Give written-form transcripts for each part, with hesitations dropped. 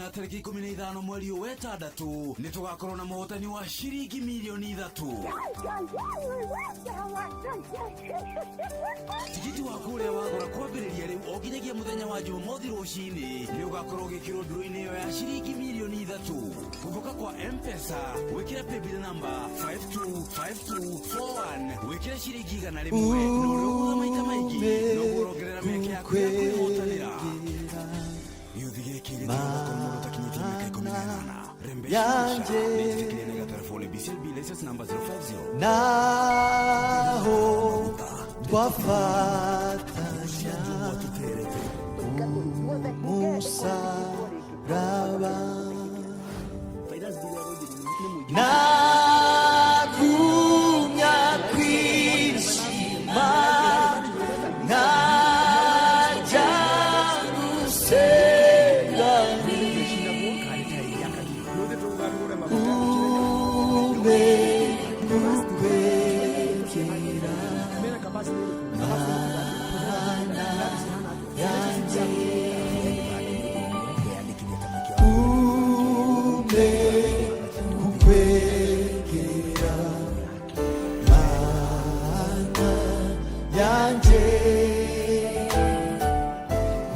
Na tarĩki 15 mweri ũyũ wetandatũ nĩ tũgakorwo na mũhotani wa ciringi mirioni 3. Tigiti waku ũrĩa wagũra kwambĩrĩria rĩu o nginyagia mũthenya wa Jumamothi rũcinĩ nĩ ũgakorwo ũgĩkĩrwo nduro-inĩ ĩyo ya ciringi mirioni 3. Kumbuka kwa M-Pesa wĩkĩre paybill number 525241, wĩkĩre ciringi 100, na ũrĩa ũgũra maita maingĩ noguo ũrongerera mĩeke yaku ya kwĩhotanĩra. Gĩũthi gĩkĩ gĩtigathakwo nĩ mũndũ ũtakinyĩtie mĩaka 18. Rembesha Yanje. nĩnjĩtĩkĩrie na ĩgatarabwo nĩ BCLB license number 050. Naho twafatanya umusaraba, nagumya kwishima, nkajya gusenga, umpe kukwegera Mana yanjye, umpe kukwegera Mana yanjye,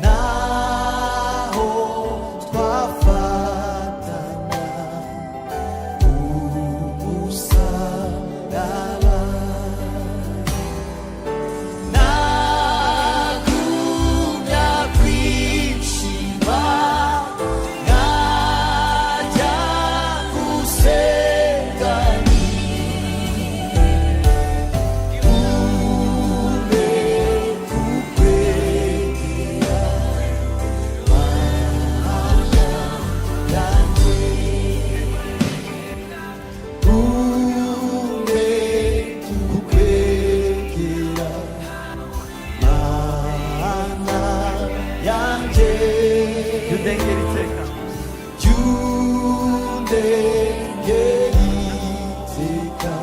naho twafatanya umusaraba, nagumya kwishima, nkajya gusenga, umpe kukwegera Mana yanjye, umpe kukwegera Mana yanjye. Jya iteka. Jundengera iteka,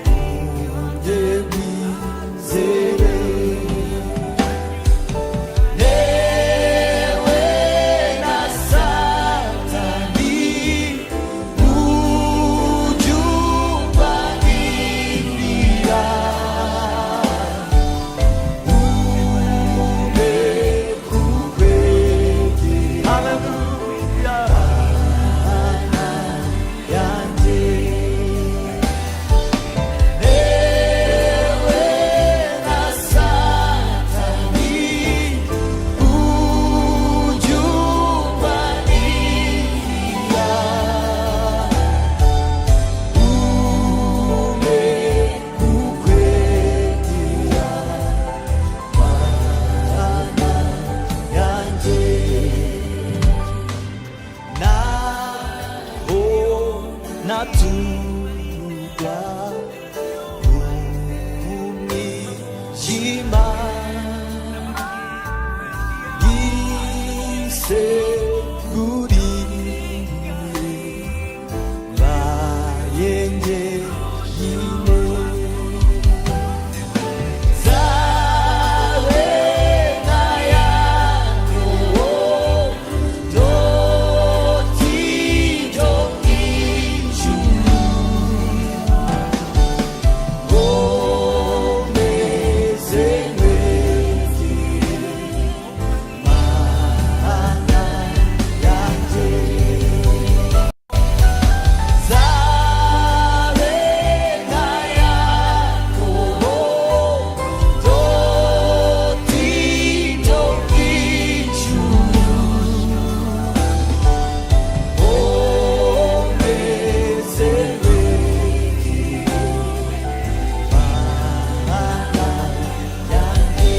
unge wizere, yewe na Satani ujumbanirira, umpe kukwegera. Haleluya. Yanjye, ewe na Satani ujumbanirira, umpe kukwegera Mana yanjye, naho naturwa umwijima, yiseguriye mbaye njyenyine, zawe na Yakobo dotijo ijuru, ngomeze nkwegere Mana yanjye, zabe na Yakobo dotijo ijuru, ngomeze nkwegere Mana yanjye,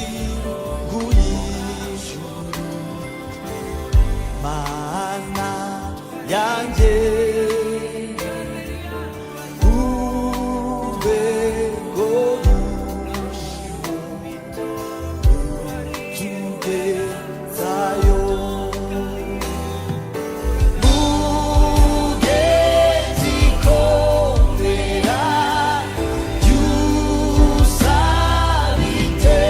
wakinguye ijuru Mana yanjye, urwego rutugezayo, mugezi komera yusabite.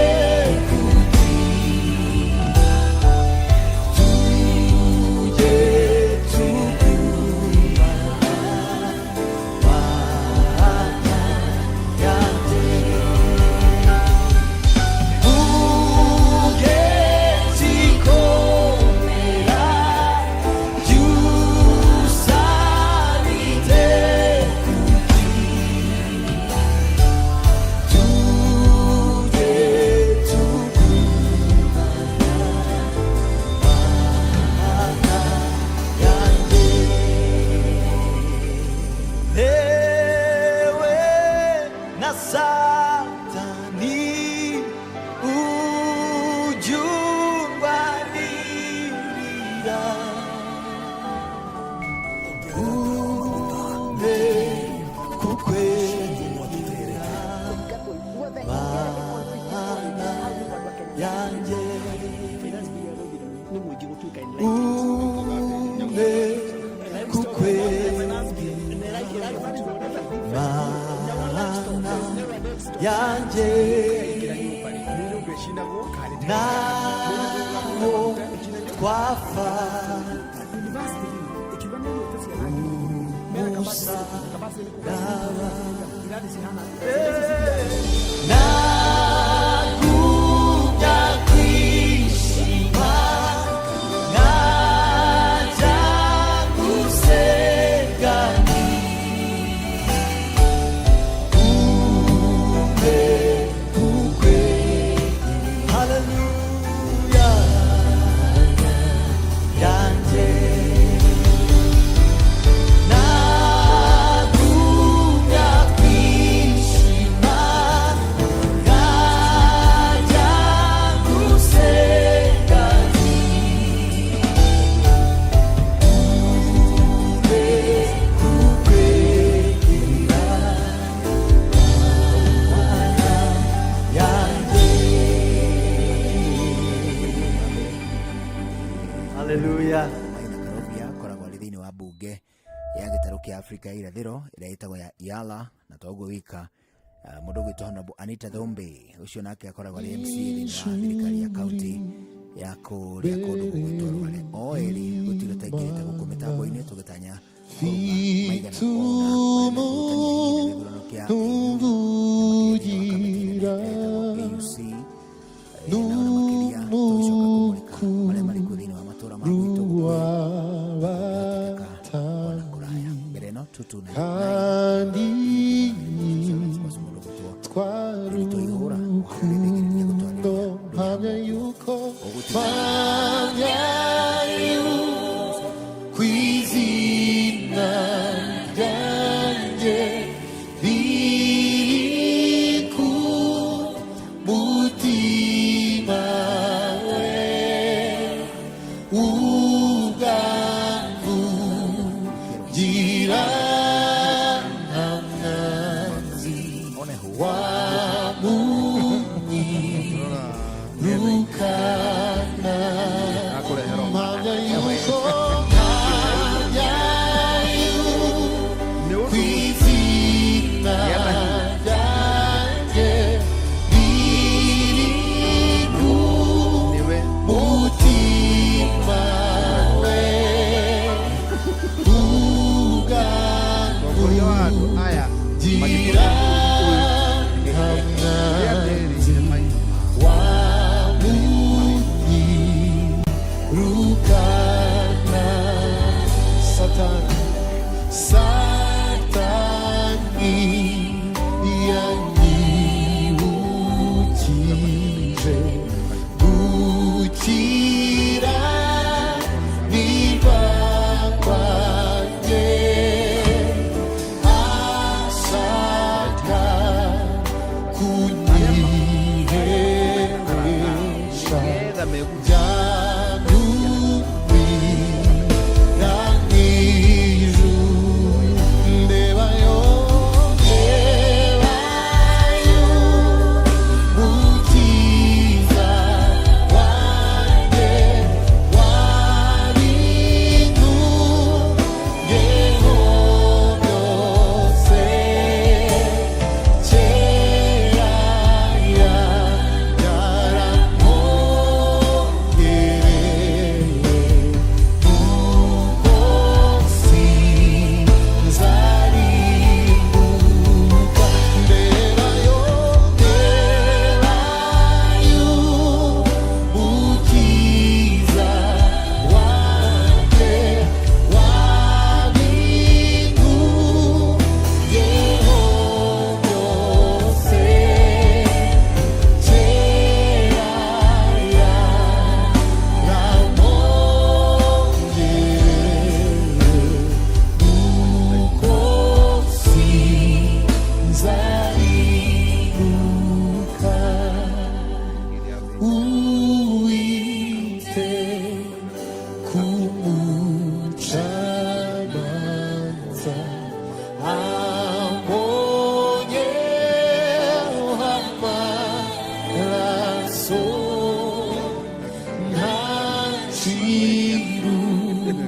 yanjye umpe kukwegera Mana yanjye naho twafa umusaraba nagumya kwishima najya gusenga umpe kukwe haleluya yanjye nagumya kwishima najya gusenga umpe kukwegera yanjye haleluya. Maina Karobia akoragwo arĩ thĩinĩ wa mbunge ya gĩtarũ kĩa Afrika ya irathĩro ĩrĩa ĩtagwo ya IALA na toguo wika mũndũ ũgwĩtwo Honorable Anita Thumbi ũcio nake akoragwo arĩ MC thĩinĩ wa thirikari ya kaunti ya kũrĩa kũndũ gũgwĩtwo Rware. O erĩ gũtirĩ ũtaingĩrĩte gũkũ mĩtambo-inĩ tũgĩtanya kũrũga maigana ũna marĩa mekũhutania hihi na gĩthurano kĩa AU na makĩria thĩinĩ wa kamĩtĩ nene ĩrĩa ĩtagwo AUC na ona makĩria tũgĩcoka kũmũrĩka marĩa marĩ kuo thĩinĩ wa matũra ma gwitũ gũkuhĩ kũngĩhotekeka ona kũraya mbere ĩno 2299 kandi Tũihũra twarukundo mpamya yuko mpamya yuko izina ryanjye riri ku mutima we ubwangu nta oneho wamunyirukana mpamya yuko mpamya yuko izina ryanjye riri ku mutima we ubwangu nta mwanzi wamunyirukana satani satani yanyibukije gukira nirwa kwanjye ashaka kunyiheresha byanumira n'ijuru ndebayo ndebayo mukiza wanjye warinkuyeho byose kera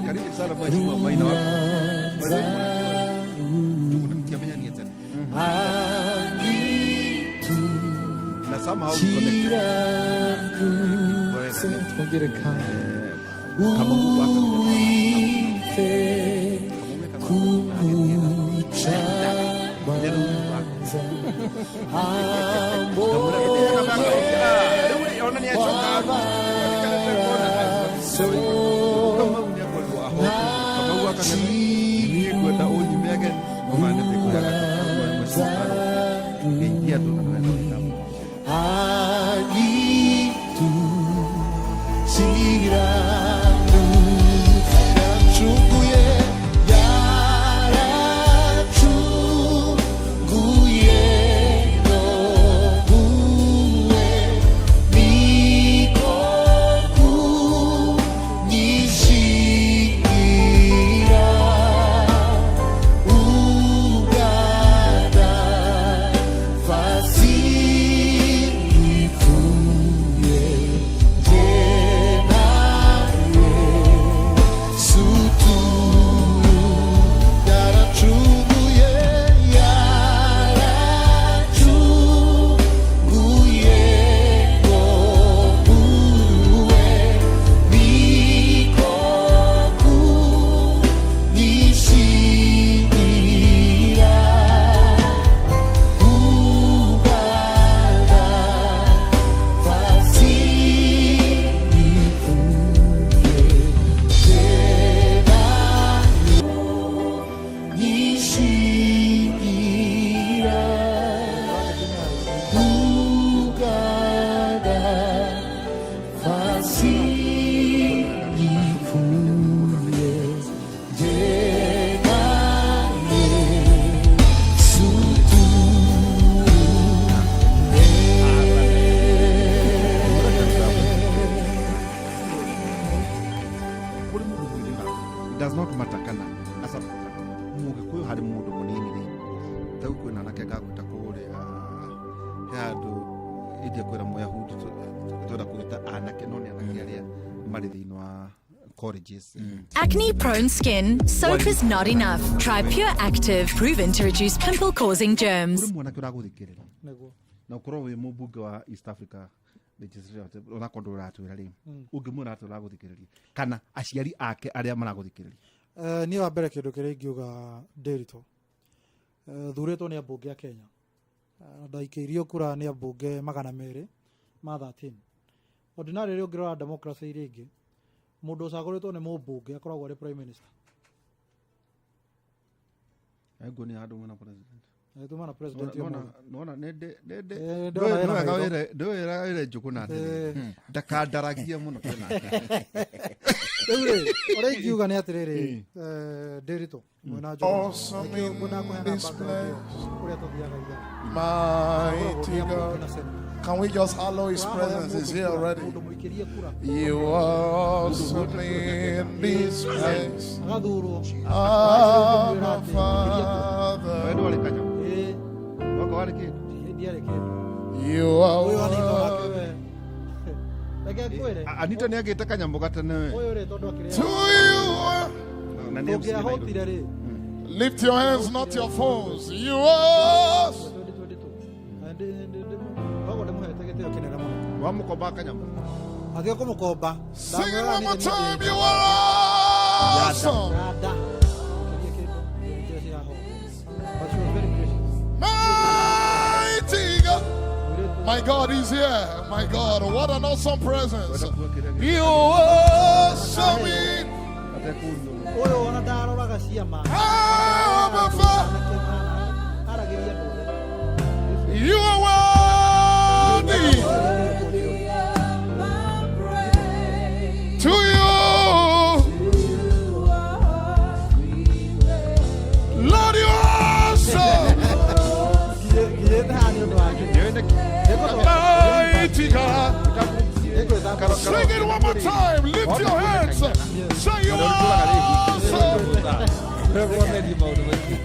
Karibu sana mheshimiwa Maina wako. Kiamenya ni tena. Na somehow we connected. Twongere kandi Kama Mungu Yaracunguye, yaracunguye, noguwe niko kunyishingira ugana fasinifuye jye nawe suturu yaracunguye, yaracunguye, ngomuwe niko kunyishingira ugana fasinifuye Nishingira ugana fasinifuye jye nawe Kuri mundu mwirira it does not matter kana asa mugikuyu hari mundu munini ri tau kwina anake ngagwita kuria he handu india kwira muyahudi twenda kwita anake no ni anake aria mari thiini wa colleges. Acne prone skin, soap is not enough. Try Pure Active, proven to reduce pimple causing germs. Kuri mwanake uraguthikirira Nĩguo. Na ukorwo wi mumbunge wa East Africa Legislative, onakorwo ndũratwĩra rĩ, ũngĩmwĩra atĩ ũragũthikĩrĩria kana aciari ake arĩa maragũthikĩrĩria? Niĩ wa mbere kĩndũ kĩrĩa ingiuga ndĩritũ, thurĩtwo nĩ ambunge a Kenya. Ndaikĩirio kura nĩ ambunge 213. Ordinarily rĩrĩa ũngĩrora democracy iria ingĩ, mũndũ ũcagũrĩtwo nĩ mũmbunge akoragwo arĩ prime minister. Nguo nĩ handũ mwena president. Tuma na president ũmũthĩ. Nona nĩ ndĩ Ndĩrona wĩna maitho. Ndwĩra wĩre njũkũ na atĩrĩrĩ, ndakandaragie mũno twĩna Rĩu rĩ, ũrĩa ingiuga nĩ atĩrĩrĩ, ndĩritũ mwena Awesome Njũgũ in kũheana this background ĩyo, place. kũrĩa tũthiaga ithaa. Mighty God. Can we just hallow his presence? He's here already. Mũndũ mũikĩrie kura You are awesome in this place. agathurwo. Abba Father. Wendo warĩ kanyamũ Ĩĩ, waka warĩ kĩndũ. Ndiarĩ kĩndũ. You are Ũyũ anitwo wake worthy. we. Reke ngwĩre. Anita nĩ agĩte kanyamũ gatene we. Ũyũ rĩ, tondũ akĩrĩa To you. Na nĩ MC Nairobi. tũngĩahotire rĩ Lift your hands, not your phones. You are awesome. 2022. Na koguo ndĩmũhete gĩtĩo kĩnene mũno. Wamũkomba kanyamũ. Agĩũka kũmũkomba. Sing it Ndamwĩra one more niĩ nĩ time. You are awesome. Yada. Kĩria kĩndũ, njĩra cia ho. But she was very gracious. Mighty God. Mũirĩtu My God is here. My God, what an awesome presence. You are awesome in Atekũrio. Ũyũ ona ndaroraga ciama. Abba Father. Aragĩria andũ othe. You are worthy. To you, Lord, you are awesome. Nginyĩte haha nĩ ũndũ wake. Mighty God. Nĩngwĩthamba. Sing it one more time. Lift your hands. Say you are awesome.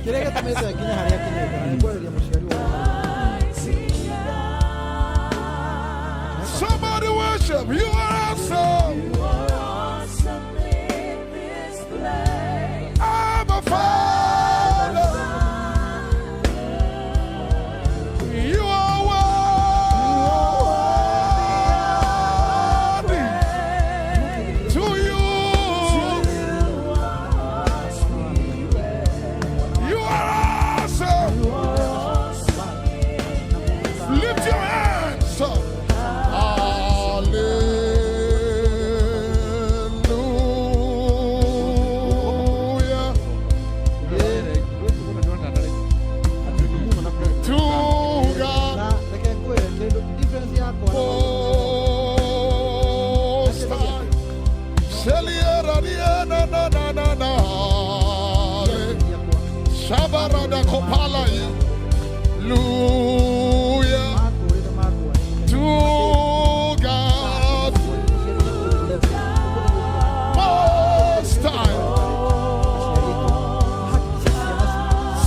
Kĩrĩa gĩtũmĩte nginye harĩa kinyĩte na nĩngwarĩria mũciari wa Somebody worship. You are awesome. Paradia na na na na na. Shabarada kopala. Hallelujah to God most high.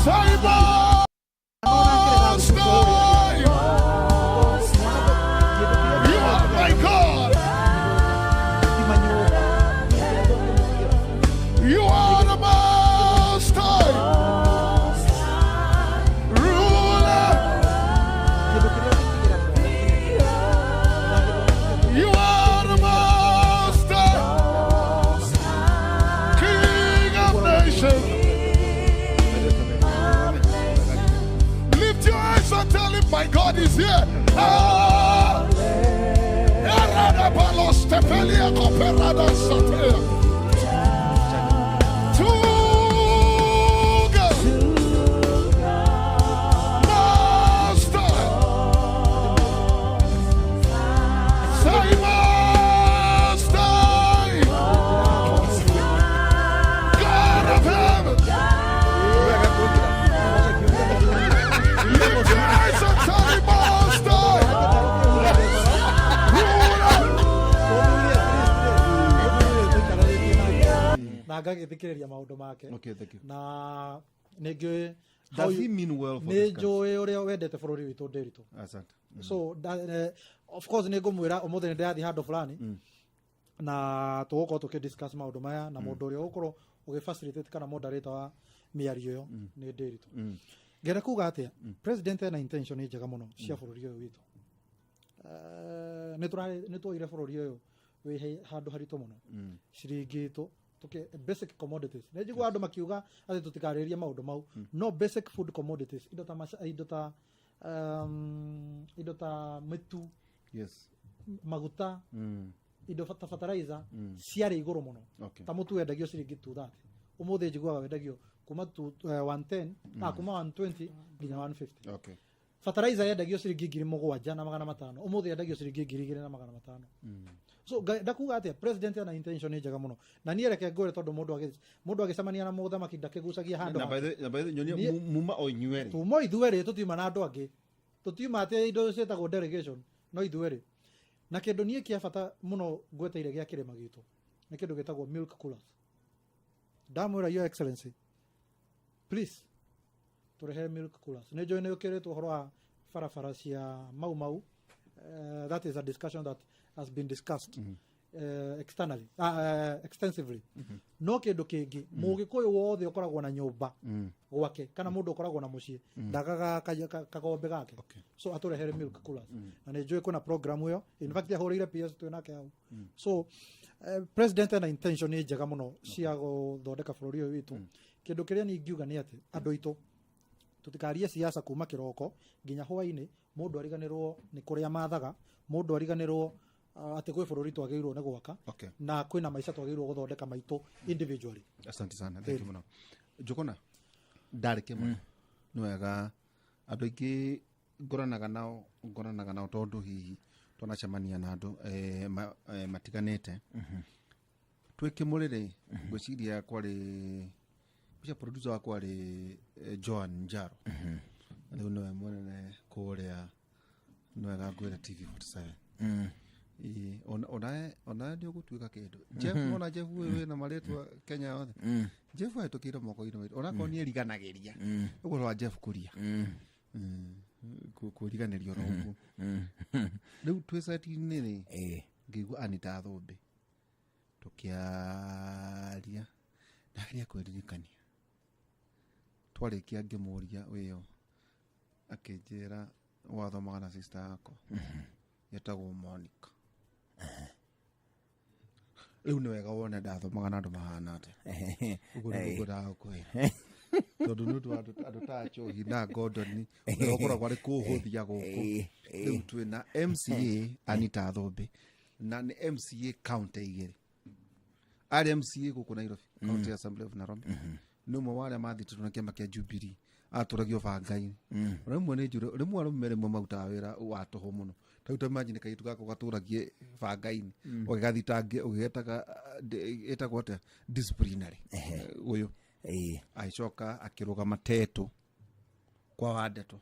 Say most high. You are my God. You are the most high ruler. You are the most high King of nations. Lift your eyes and tell him, my God is here. Ah! Erada palos tepelia koperada satea. To God. Most high. Say most high. God of heaven. Lift your eyes and tell him most high. Ruler. Na ngagĩthikĩrĩria maũndũ make. Okay, thank you. Na nĩ ngĩũĩ Does he mean well for nĩ this country? njũĩ ũrĩa wendete bũrũri witũ, Ndĩritũ. Asante. So of course nĩ ngũmwĩra ũmũthĩ nĩ ndĩrathiĩ handũ fulani na tũgũkorwo tũkĩ discuss maũndũ maya na mũndũ ũrĩa ũgũkorwo ũgĩ facilitate kana moderator wa mĩario ĩyo nĩ Ndĩritũ. Ngenda kuga atĩa? President ena intention njega mũno cia bũrũri ũyũ witũ. Nĩ tuoire bũrũri ũyũ wĩ handũ haritũ mũno. Ciringi itũ basic commodities, nĩ njiguaga andũ makiuga atĩ tũtikarĩrĩrie maũndũ mau, no basic food commodities, indo ta mĩtu, maguta, indo ta fertilizer ciarĩ igũrũ mũno. Ta mũtu wendagio ciringi 230, ũmũthĩ njiguaga wendagio kuma 110, kuma 120 nginya 150. Fertilizer yendagio ciringi 7,500, ũmũthĩ yendagio ciringi 2,500. So ndakuga atĩa? President ena intention njega mũno na niĩ reke ngwĩre, tondũ mũndũ agĩcemania na mũthamaki ndakĩgucagia handũ Na by hake. the nyonia muma o inyuerĩ. Tuma ithuerĩ, tũtiuma na andũ angĩ, tũtiuma atĩ indo ciĩtagwo delegation, no ithuerĩ. Na kĩndũ niĩ kĩa bata mũno ngweteire gĩa kĩrĩma gitũ nĩ kĩndũ gĩtagwo milk coolers. Ndamwĩra, Your Excellency, please tũrehe milk coolers. Nĩ njũĩ nĩ ũkĩrĩtwo ũhoro wa barabara cia Mau Mau. That is a discussion that has been discussed externally, extensively. No kĩndũ kĩngĩ, mũgĩkũyũ wothe ũkoragwo na nyũmba gwake kana mũndũ ũkoragwo na mũciĩ ndagaga kagombe gake. So atũrehere milk coolers, na nĩ njũĩ kwĩna program ĩyo. In fact, ahũrĩire PS twĩ nake hau. So president ena intention nĩ njega mũno cia gũthondeka bũrũri ũyũ witũ. Kĩndũ kĩrĩa niĩ ingiuga nĩ atĩ andũ aitũ tũtikarie siasa kuma kĩroko nginya hwainĩ, mũndũ ariganĩrwo nĩ kũrĩa mathaga, mũndũ ariganĩrwo atĩ gwĩ bũrũri twagĩrĩirwo nĩ gwaka na kwĩna maica twagĩrĩirwo gũthondeka maitũ individually. Asante sana, thank you mũno. Njũgũna ndarĩ kĩmwe nĩ wega, andũ aingĩ ngoranaga nao tondũ hihi twanacemania na andũ matiganĩte twĩ kĩmũrĩrĩ. Ngwĩciria kwarĩ ngwĩciria producer wakwa arĩ Joan Njaro, rĩu nĩwe mũnene kũrĩa, nĩ wega ngwĩre TV 47. Ĩĩ, onawe nĩ ũgũtuĩka kĩndũ, Jeff. Ona Jeff ũyũ wĩna marĩtwa Kenya yothe, Jeff ahĩtũkĩire moko-inĩ maitũ, onakorwo nĩ eriganagĩria ũguo wa Jeff Kuria. Kwĩriganĩria oro ũguo. Rĩu twĩ seti-inĩ rĩ, ngĩigua Anita Thũmbĩ tũkĩaria, ndageria kwĩririkania. Twarĩkia ngĩmũria wĩyo, akĩnjĩra wathomaga na sister yakwa yetagwo Monica. Rĩu nĩ wega wone ndathomaga na andũ mahana atĩa. Ũguo nĩguo ngwendaga gũkwĩra, tondũ nĩ ũndũ wa andũ ta Njohi na Gordon ũrĩa ũkoragwo arĩ kũhũthia gũkũ. Rĩu twĩna MCA Anita Thũmbĩ, na nĩ MCA county igĩrĩ, arĩ MCA gũkũ Nairobi, County Assembly of Nairobi. Nĩ ũmwe wa arĩa mathitĩtwo na kĩama kĩa Jubilee, atũragio bangai. Rĩmwe nĩ njũrĩ, rĩmwe arũme rĩmwe marutaga wĩra wa tũhũ mũno. Ta rĩu ta imagine kairĩtu gaka gatũragie bangai-inĩ, ũgĩgathitange ũgĩgetaga Ĩtagwo atĩa, disciplinary ũyũ. Ĩĩ. Agĩcoka akĩrũgama Tetu kwa Wandeto.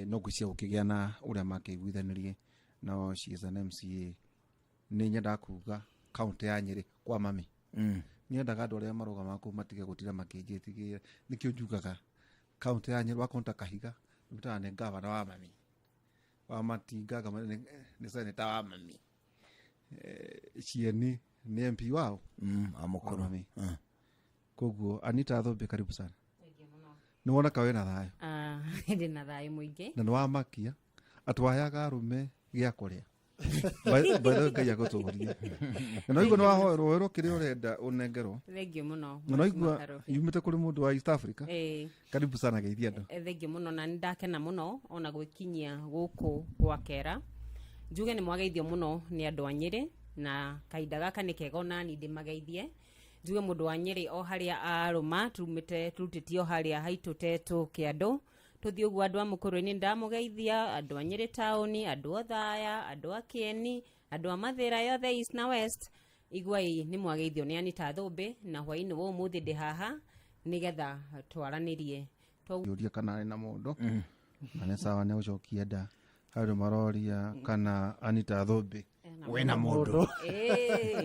No ngwĩciria gũkĩgĩa na ũrĩa makĩiguithanirie, no she is an MCA. Nĩ nyendaga kuga kaunti ya Nyĩrĩ kwa mami, nyendaga andũ arĩa marũgamaga kũu matige gũtira makĩnjĩtigĩra. Nĩkĩo njugaga kaunti ya Nyĩrĩ wakonta Kahiga nĩtaga nĩ gavana wa mami, wa Matinga nĩ seneta wa mami. Cieni nĩ MP wao. Wa Mũkũrũ. Wa mami. Koguo Anita Thũmbĩ, karibu sana. Nĩ wona ka wĩna thayũ? Ah, ndĩ na thayũ mũingĩ. Na nĩ wamakia atwayaga arũme gĩa kũrĩa. By the way, Ngai agũtũrie. Na noigua nĩ wahoerwo werwo kĩrĩa ũrenda ũnengerwo. Thengio mũno. Na noigua Karobi. yumĩte kũrĩ mũndũ wa East Africa. Ĩĩ. Karibu sana, geithia andũ. Thengio mũno, na nĩ ndakena mũno ona gwĩkinyia gũkũ gwa kera. Njuge nĩ mwageithio mũno nĩ andũ a Nyĩrĩ, na kahinda gaka nĩ kega onani ndĩmageithie. Njuge mũndũ wa Nyĩrĩ o harĩa arũma, tumĩte turutĩtie o harĩa haitũ Tetũ kĩandũ, tũthiĩ ũguo, andũ a Mũkũrũ-inĩ ndamũgeithia, andũ a Nyĩrĩ taũni, andũ a Othaya, andũ a Kĩeni, andũ a Mathĩra yothe, east na west, iguai nĩ mwageithio nĩ Anita Thũmbĩ. Na hwainĩ wa ũmũthĩ ndĩ haha nĩgetha twaranĩrie. Yũria kana arĩ na mũndũ, na nĩ sawa, nĩ gũcokia nda. Andũ maroria kana Anita Thũmbĩ wĩna mũndũ.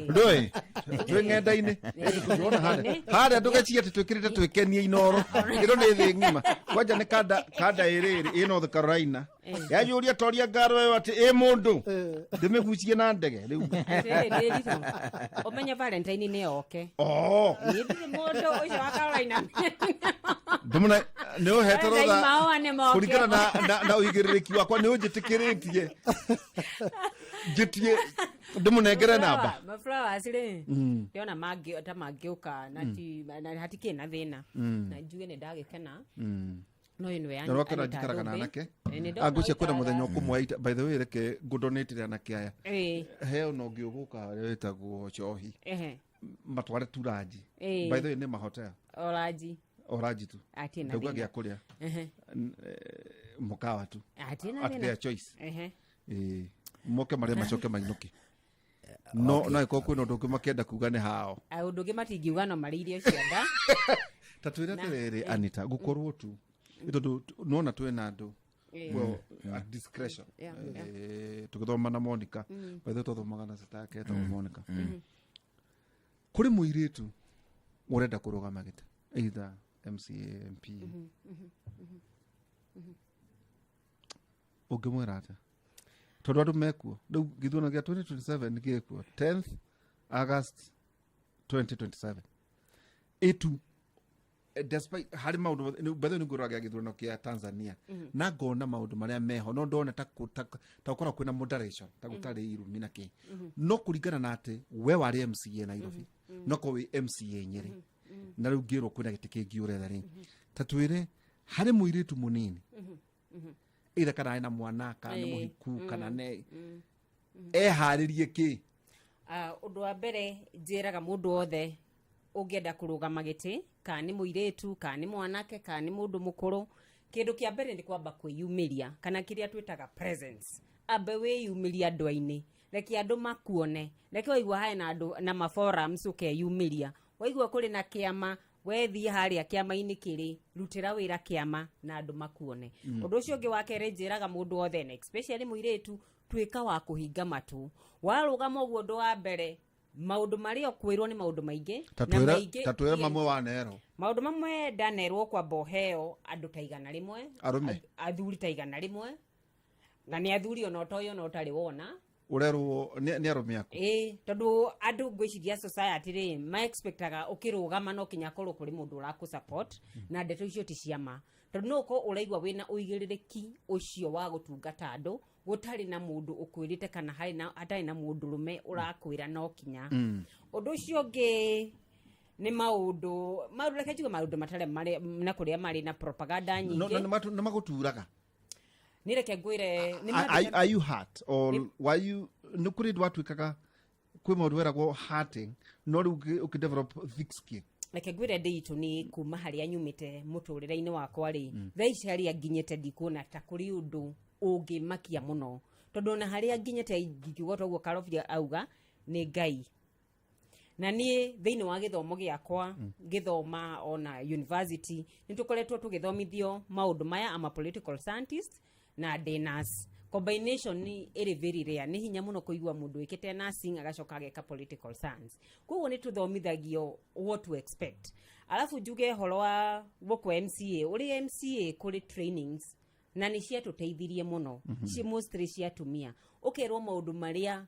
Ndũĩ twĩ ng'enda-inĩ. Ndĩrona harĩa harĩa ndũgecirie atĩ twĩkĩrĩte twĩkenie Inoro ĩno nĩ thĩ ng'ima. Kwanja nĩ kanda ĩrĩrĩ ĩ North Carolina yanjũria toria ngaro ĩyo atĩ ĩ mũndũ ndĩmĩgucie na ndege rĩu. Atĩrĩrĩ, Ndĩritũ, ũmenye Valentine nĩ yoke. Oh. Niĩ ndirĩ mũndũ ũcio wa Carolina. Ndĩmũna nĩ ũhete Valentine rũtha mahũa nĩ moke. kũringana na ũigĩrĩrĩki wakwa nĩ ũnjĩtĩkĩrĩtie njĩtie ndĩmũnengere namba. Maflowers rĩ, ndĩrona mangĩ ta mangĩũka na ti na hatikĩrĩ na thĩna, na njuge nĩ ndagĩkena. No ĩno ya Na rwakena Anita njikaraga na Thũmbĩ. anake. Nĩ ndona Angũcia kwĩna ũikaraga. mũthenya ũkũmwe. By the way, reke ngũdonatĩre anake aya. He ona ũngĩ ũgũka harĩa wĩtagwo Cohi. Matware tu ranji. By the way, nĩ mahotel. Oranji. O ranji tu. Atirĩ na Ndauga thĩna. gĩa kũrĩa mũkawa tu. Atirĩ na At thĩna. their choice. Ĩĩ. Moke marĩa macoke mainũke, no ĩkorwo kwĩna ũndũ ũngĩ makĩenda kuga nĩ hao. Ah, ũndũ ũngĩ matingiuga no marĩ irio cia nda. Ta twĩre atĩrĩrĩ, Anita, gũkorwo tu nĩ tondũ nona twĩna andũ, well, at discretion. Tũgĩthoma na Monica, by the way, twathomaga na sister yake etagwo Monica. Kũrĩ mũirĩtu ũrenda kũrũgama gĩtĩ, either MCA, MP, ũngĩmwĩra atĩa? Tondũ andũ mekuo rĩu, gĩthurano gĩa 2027 gĩkuo 10th August 2027 ĩtu. Despite harĩ maũndũ, by the way, nĩngũrora gĩa gĩthurano kĩa Tanzania na ngona maũndũ marĩa meho, no ndona ta gũkorwo kwĩna moderation, ta gũtarĩ irumi na kĩ, no kũringana na atĩ we warĩ MCA Nairobi, no korwo wĩ MCA Nyĩrĩ, na rĩu ngĩrwo kwĩna gĩtĩ kĩngĩ ũretha rĩ, ta twĩre harĩ mũirĩtu mũnini, either kana ena mwana kana nĩ mũhiku kana nĩ eharĩrie kĩ? Ah, ũndũ wa mbere njĩraga mũndũ wothe ũngĩenda kũrũgama gĩtĩ, kana nĩ mũirĩtu, kana nĩ mwanake, kana nĩ mũndũ mũkũrũ, kĩndũ kĩa mbere nĩ kwamba kwĩyumĩria, kana kĩrĩa twĩtaga presence. Ambe wĩyumĩria andũ-inĩ, reke andũ makuone, reke waigua hena andũ na maforums ũkeyumĩria, waigua kũrĩ na kĩama, wethiĩ harĩa kĩama-inĩ kĩrĩ, rutĩra wĩra kĩama na andũ makuone. Ũndũ ũcio ũngĩ wa kerĩ njĩraga mũndũ wothe, na especially mũirĩtu, tuĩka wa kũhinga matũ warũgama ũguo. Ũndũ wa mbere, maũndũ marĩa ũkwĩrwo nĩ maũndũ maingĩ ta na twĩre maingĩ. Ta twĩre mamwe wanerwo. Maũndũ mamwe ndanerwo, kwamba ũheo andũ ta 100. Arũme? Athuri ta 100, na nĩ athuri ona ũtoĩ ona ũtarĩ wona. Ũrerwo nĩ arũme aku? Ĩĩ, tondũ andũ ngwĩciria society rĩ, maexpectaga ũkĩrũgama no kinya korwo kũrĩ mũndũ ũrakũ support, na ndeto icio ti cia ma, tondũ no ũkorwo ũraigua wĩna ũigĩrĩrĩki ũcio wa gũtungata andũ gũtarĩ na mũndũ ũkwĩrĩte, kana harĩ na hatarĩ na mũndũrũme ũrakwĩra no kinya. Ũndũ ũcio ũngĩ nĩ maũndũ, reke njuge maũndũ matarĩ marĩ na kũrĩa marĩ na propaganda No, nyingĩ. nĩ magũturaga? Nĩ reke ngwĩre nĩ Are you hurt or were you, nĩ kũrĩ ndũ watuĩkaga kwĩ maũndũ weragwo hurting, no rĩu ũkĩ develop thick skin? Reke ngwĩre ndĩ itũ, nĩ kuma harĩa nyumĩte mũtũrĩre-inĩ wakwa rĩ, thaa ici harĩa nginyĩte ndikuona ta kũrĩ ũndũ ũngĩmakia mũno, tondũ ona harĩa nginyĩte ingiuga toguo Karobia auga nĩ Ngai. Na niĩ thĩinĩ wa gĩthomo gĩakwa, ngĩthoma ona university, nĩ tũkoretwo tũgĩthomithio maũndũ maya. Ama political scientist na ndĩ nurse. Combination nĩ ĩrĩ very rare, nĩ hinya mũno kũigua mũndũ wĩkĩte nursing agacoka ageka political science. Koguo nĩ tũthomithagio what to expect. Alafu njuge horo wa gũkũ MCA, ũrĩ MCA kũrĩ trainings na nĩ ciatũteithirie mũno, mostly cia atumia, ũkerwo maũndũ marĩa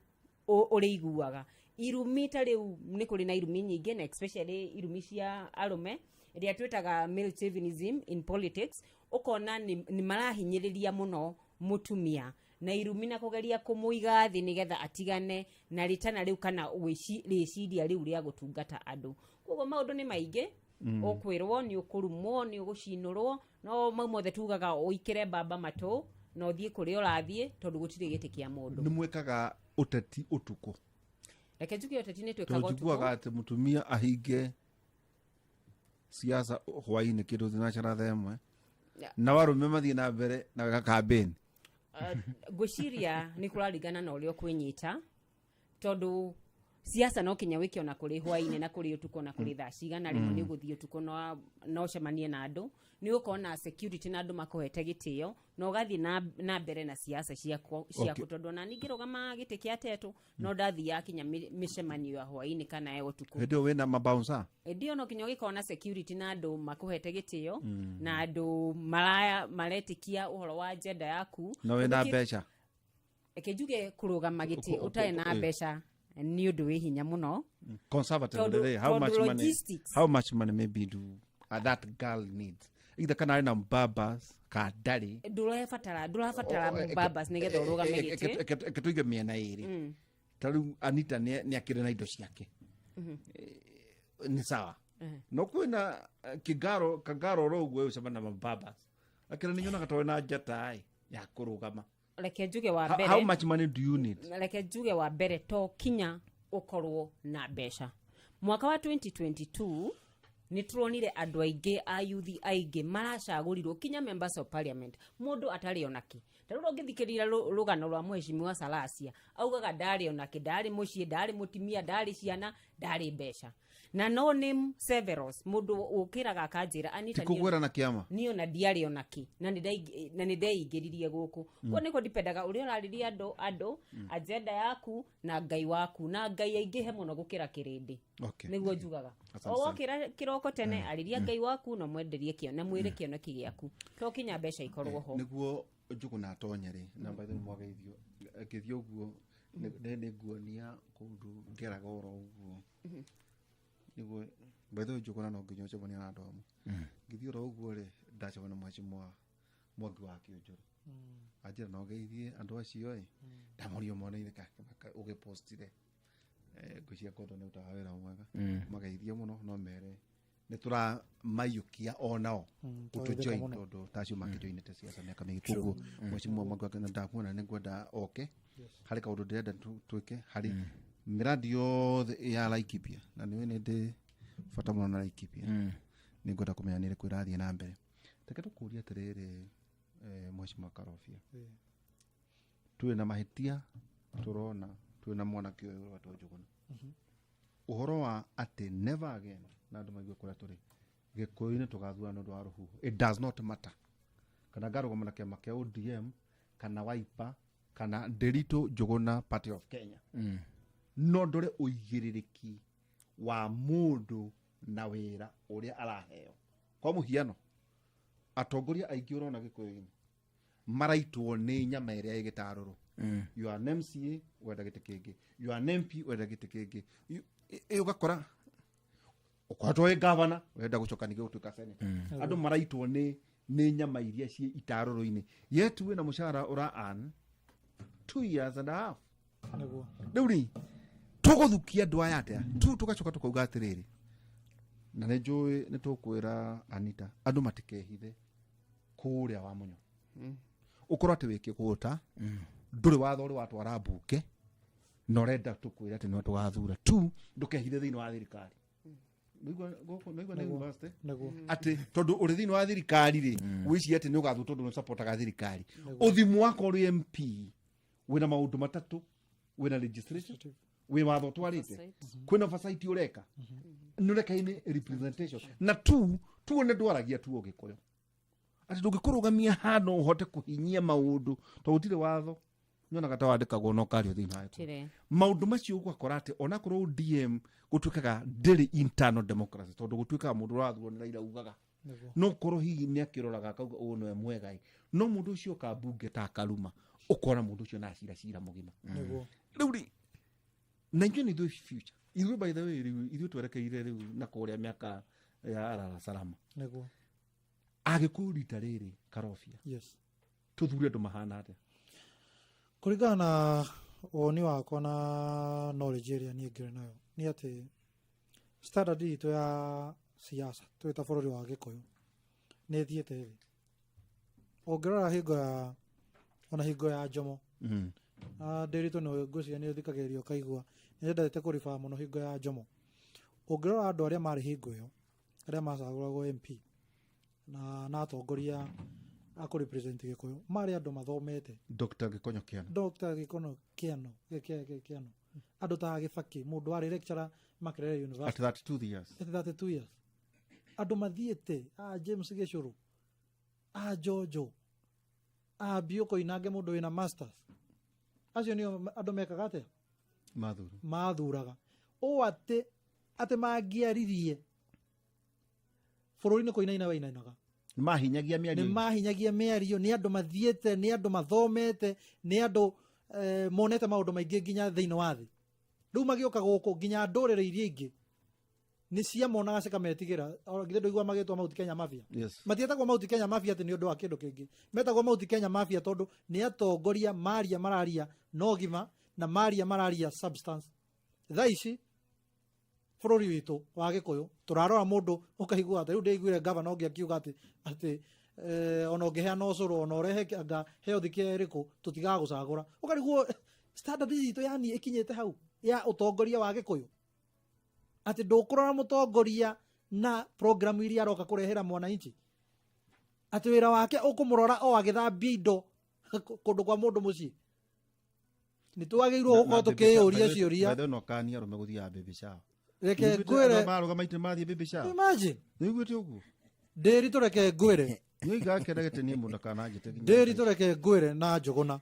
ũrĩiguaga irumi. Ta rĩu nĩ kũrĩ na irumi nyingĩ, na especially irumi cia arũme ĩrĩa twĩtaga male chauvinism in politics. Ũkona nĩ marahinyĩrĩria mũno mũtumia na irumi na kũgeria kũmũiga thĩ nĩgetha atigane na rĩtana rĩu kana rĩciria rĩu rĩa gũtungata andũ. Koguo maũndũ nĩ maingĩ, ũkwĩrwo nĩ ũkũrumwo, nĩ ũgũcinũrwo, no mau mothe tugaga ũikĩre mbamba matũ na ũthiĩ kũrĩa ũrathiĩ, tondũ gũtirĩ gĩtĩ kĩa mũndũ. Nĩ mwĩkaga ũteti ũtukũ? Reke njuge ũteti nĩ twĩkaga tondũ njiguaga ũtukũ. Atĩ mũtumia ahinge siasa hwainĩ kĩndũ thinacara thaa 1 na warũme mathiĩ na mbere na gwĩka campaign. Ngwĩciria nĩ kũraringana na ũrĩa ũkwĩnyita, tondũ siasa no kinya wĩke ona kũrĩ hwainĩ na kũrĩ ũtukũ na kũrĩ thaa cigana. Rĩmwe nĩ ũgũthiĩ ũtukũ no ũcemanie na andũ, nĩ ũgũkorwo na security na andũ makũhete gĩtĩo na ũgathiĩ na mbere na siasa ciaku, tondũ ona ningĩrũgama gĩtĩ kĩa tetũ no ndathiaga kinya mĩcemanio ya hwainĩ kana ya ũtukũ. Hĩndĩ ĩyo wĩna mabouncer. Ĩndĩ ĩyo no kinya ũgĩkorwo na security na andũ makũhete gĩtĩo na andũ maretĩkia ũhoro wa agenda yaku. Na wĩna Tondũ mbeca. Reke njuge kũrũgama gĩtĩ ũtarĩ na mbeca nĩ ũndũ wĩ hinya mũno. Conservative rĩ, how Tondũ much money, logistics. how much money maybe do that girl needs, either kana arĩ na mbabas ka ndarĩ? Ndũrabatara mbabas nĩgetha ũrũgame gĩtĩ. Reke tũige mĩena ĩrĩ. Ta rĩu Anita nĩ akĩrĩ na indo ciake. Nĩ sawa, no kwĩna kĩngaro kangaro oro ũguo ũcemania na mababas akĩra nĩ nyonaga tondũ na njata ĩ ya kũrũgama. Reke njuge wa How mbere, much money do you need? Reke njuge wa mbere, to kinya ũkorwo na mbeca. Mwaka wa 2022 nĩ turonire andũ aingĩ a yuthi aingĩ maracagũrirwo kinya members of parliament mũndũ atarĩ onakĩ. Ta rĩu ũngĩthikĩrĩria rũgano rwa mheshimiwa Salasia, augaga ndarĩ onakĩ, ndarĩ mũciĩ, ndarĩ mũtimia, ndarĩ ciana, ndarĩ mbeca, na no name severals. Mũndũ ũkĩraga akanjĩra, "Anita, Ti kũgwĩra na kĩama." Niĩ ona ndiarĩ ona kĩ na nĩ ndeingĩririe gũkũ. Kuo nĩ kũdipendaga ũrĩa ũrarĩria andũ agenda yaku na Ngai waku, na Ngai aingĩhe mũno gũkĩra kĩrĩndĩ. Nĩguo njugaga. Asante O sana. wokĩra kĩroko tene, arĩria Ngai waku na mwenderie kĩo na mwĩre kĩoneki gĩaku, to kinya mbeca ikorwo ho. Nĩguo Njũgũna atonye rĩ na mbaithe nĩ mwageithio ngĩthiĩ ũguo nĩ nguonia kũndũ ngeraga oro ũguo nĩguo mbaithe Njũgũna no nginya ũcemanie na andũ amwe. Ngĩthiĩ oro ũguo rĩ, ndacemania na mheshimiwa Mwangi wa Kĩũnjũrũ, anjĩra no ngeithie andũ acio ĩ ndamorio mone ũgĩpostire. Ngwĩciria kondo nĩ ũrutaga wĩra mwega, mageithie mũno no mere nĩ tũramaiyũkia onao gũtũjoin Twageithĩka mũno. tondũ tacio makĩjoinĩte ciaca mĩaka mĩingĩ. Koguo mheshimiwa Mwangi wa Kĩũnjũrũ ndakuona nĩ ngwenda oke harĩ kaũndũ ndĩrenda twĩke harĩ mĩradi yothe ya Laikipia, na nĩwe nĩ ndĩ bata mũno na Laikipia, nĩ ngwenda kũmenya nĩ ĩrĩkũ ĩrathiĩ na mbere. Reke tũkũrie atĩrĩrĩ, mheshimiwa Karobia, twĩ na mahĩtia tũrona twĩ na mwanake ũyũ ũretwo Njũgũna, ũhoro wa atĩ never again na andũ maigue kũrĩa tũrĩ Gĩkũyũ-inĩ tũgathura nĩ ũndũ wa rũhuho. It does not matter kana ngarũgama na kĩama kĩa ODM kana Wiper kana Nderitu Njũgũna Party of Kenya, no ndore ũigĩrĩrĩki wa mũndũ na wĩra ũrĩa araheo. Kwa mũhiano, atongoria aingĩ ũrona Gĩkũyũ-inĩ maraitwo nĩ nyama ĩrĩa ĩ gĩtarũrũ. You are an MCA, wenda gĩtĩ kĩngĩ. You are an MP, wenda gĩtĩ kĩngĩ. Ũgakora ũkoretwo wĩ gavana, ũrenda gũcoka ningĩ gũtuĩka senator. Andũ maraitwo nĩ nyama iria ciĩ itarũrũ-inĩ, yet wĩna mũcara ũra earn 2 years and a half. Nĩguo. Rĩu rĩ, tũgũthukia andũ aya atĩa tu? Tũgacoka tũkauga atĩrĩrĩ, na nĩ njũĩ nĩ tũkwĩra Anita andũ matikehithe kũrĩa wa mũnyo ũkorwo atĩ wĩ kĩgũta, ndũrĩ watho ũrĩ watwara mbunge na ũrenda tũkwĩre atĩ no tũgathura tu, ndũkehithe thĩinĩ wa thirikari. Nĩũigua gũkũ? Nĩũigua nĩ university Nĩguo. atĩ tondũ ũrĩ thĩinĩ wa thirikari rĩ, wĩcirie atĩ nĩ ũgathwo tondũ nĩ ũcapotaga thirikari. Ũthimu wakwa ũrĩ MP wĩna maũndũ matatũ: wĩna legislation, Wĩ watho twarĩte, kwĩna oversight ũreka, nĩ ũreka ini representation na tu tuone ndwaragia tu ũgĩkũyũ atĩ ndũngĩkũrũgamia handũ ũhote kũhinyia maũndũ tondũ gũtirĩ watho nyonaga ta wandĩkagwo na ũkario thĩinĩ wa Gĩkũyũ. Tire. Maũndũ macio ũgakora atĩ onakorwo ODM gũtuĩkaga ndĩrĩ internal democracy, tondũ gũtuĩkaga mũndũ ũrathurwo nĩ Raila ugaga, no korwo hihi nĩ akĩroraga akauga ũyũ nĩwe mwega ĩ, no mũndũ ũcio oka mbunge ta akaruma, ũkona mũndũ ũcio na acira cira mũgima. Rĩu rĩ, na ithuĩ nĩ ithuĩ future, ithuĩ by the way, rĩu ithuĩ twerekeire rĩu na kũrĩa mĩaka ya arara salama. Agĩkũyũ rita rĩrĩ, Karobia, tũthure andũ mahana atĩa? Kũringana na woni wakwa na knowledge ĩrĩa niĩ ngĩrĩ nayo, nĩ atĩ standard itũ ya siasa twĩ ta bũrũri wa Gĩkũyũ nĩ ĩthiĩte thĩ. Ũngĩrora hingo ya, ona hingo ya Jomo, na Ndĩritũ nĩ ngwĩciria nĩ ũthikagĩrĩria ũkaigua nĩ nyendete kũribaa mũno hingo ya Jomo. Ũngĩrora andũ arĩa marĩ hingo ĩyo, arĩa macagũragwo MP na atongoria a kũ represent Gĩkũyũ, marĩ andũ mathomete. Dr. Gĩkonyo Kĩano. Dr. Gĩkono Kĩano, Kĩano, andũ ta Gĩbakĩ, mũndũ warĩ lecturer Makerere University. At 32 years. At 32 years, andũ mathiĩte a James Gĩcũrũ, a Jojo, a Biũ Koinange, mũndũ wĩna masters, acio nĩo andũ mekaga atĩa? Mathuru. Mathuraga ũũ atĩ mangĩaririe bũrũri nĩ kũinaina wainainaga. Nĩ mahinyagia mĩario. Nĩ mahinyagia mĩario, nĩ andũ mathiĩte, nĩ andũ mathomete, nĩ andũ monete maũndũ maingĩ nginya thĩinĩ wa thĩ. Rĩu magĩũka gũkũ, nginya ndũrĩrĩ iria ingĩ nĩ ciamonaga cikametigĩra. Githĩ ndũigua magĩtwo Mount Kenya Mafia? Yes. Matietagwo Mount Kenya Mafia atĩ nĩ ũndũ wa kĩndũ kĩngĩ, metagwo Mount Kenya Mafia tondũ nĩ atongoria maria mararia no gima na maria mararia substance. Thaa ici bũrũri witũ wa Gĩkũyũ tũrarora mũndũ ũkaigua atĩ rĩu ndĩiguire gavana ũngĩ akiuga atĩ ona ũngĩheana ũcũrũ, ona ũrehe anga health care ĩrĩkũ, tũtigagũcagũra. Ũkarigwo standard itũ yani ĩkinyĩte hau ya ũtongoria wa Gĩkũyũ, atĩ ndũkũrora mũtongoria na program iria aroka kũrehera mwananchi, atĩ wĩra wake ũkũmũrora o agĩthambia indo kũndũ kwa mũndũ mũciĩ. Nĩ twagĩrĩirwo gũkorwo tũkĩyũria ciũria. By the way, no kania arũme gũthiaga baby shower. Reke ngwĩre. Marũgama itĩ mathiĩ baby shower. Imagine. Nĩũiguĩte ũguo? Ndĩri reke ngwĩre. Nĩoiga akenagete niĩ mũndũ akananjĩte nginya. Ndĩri reke ngwĩre na Njũgũna,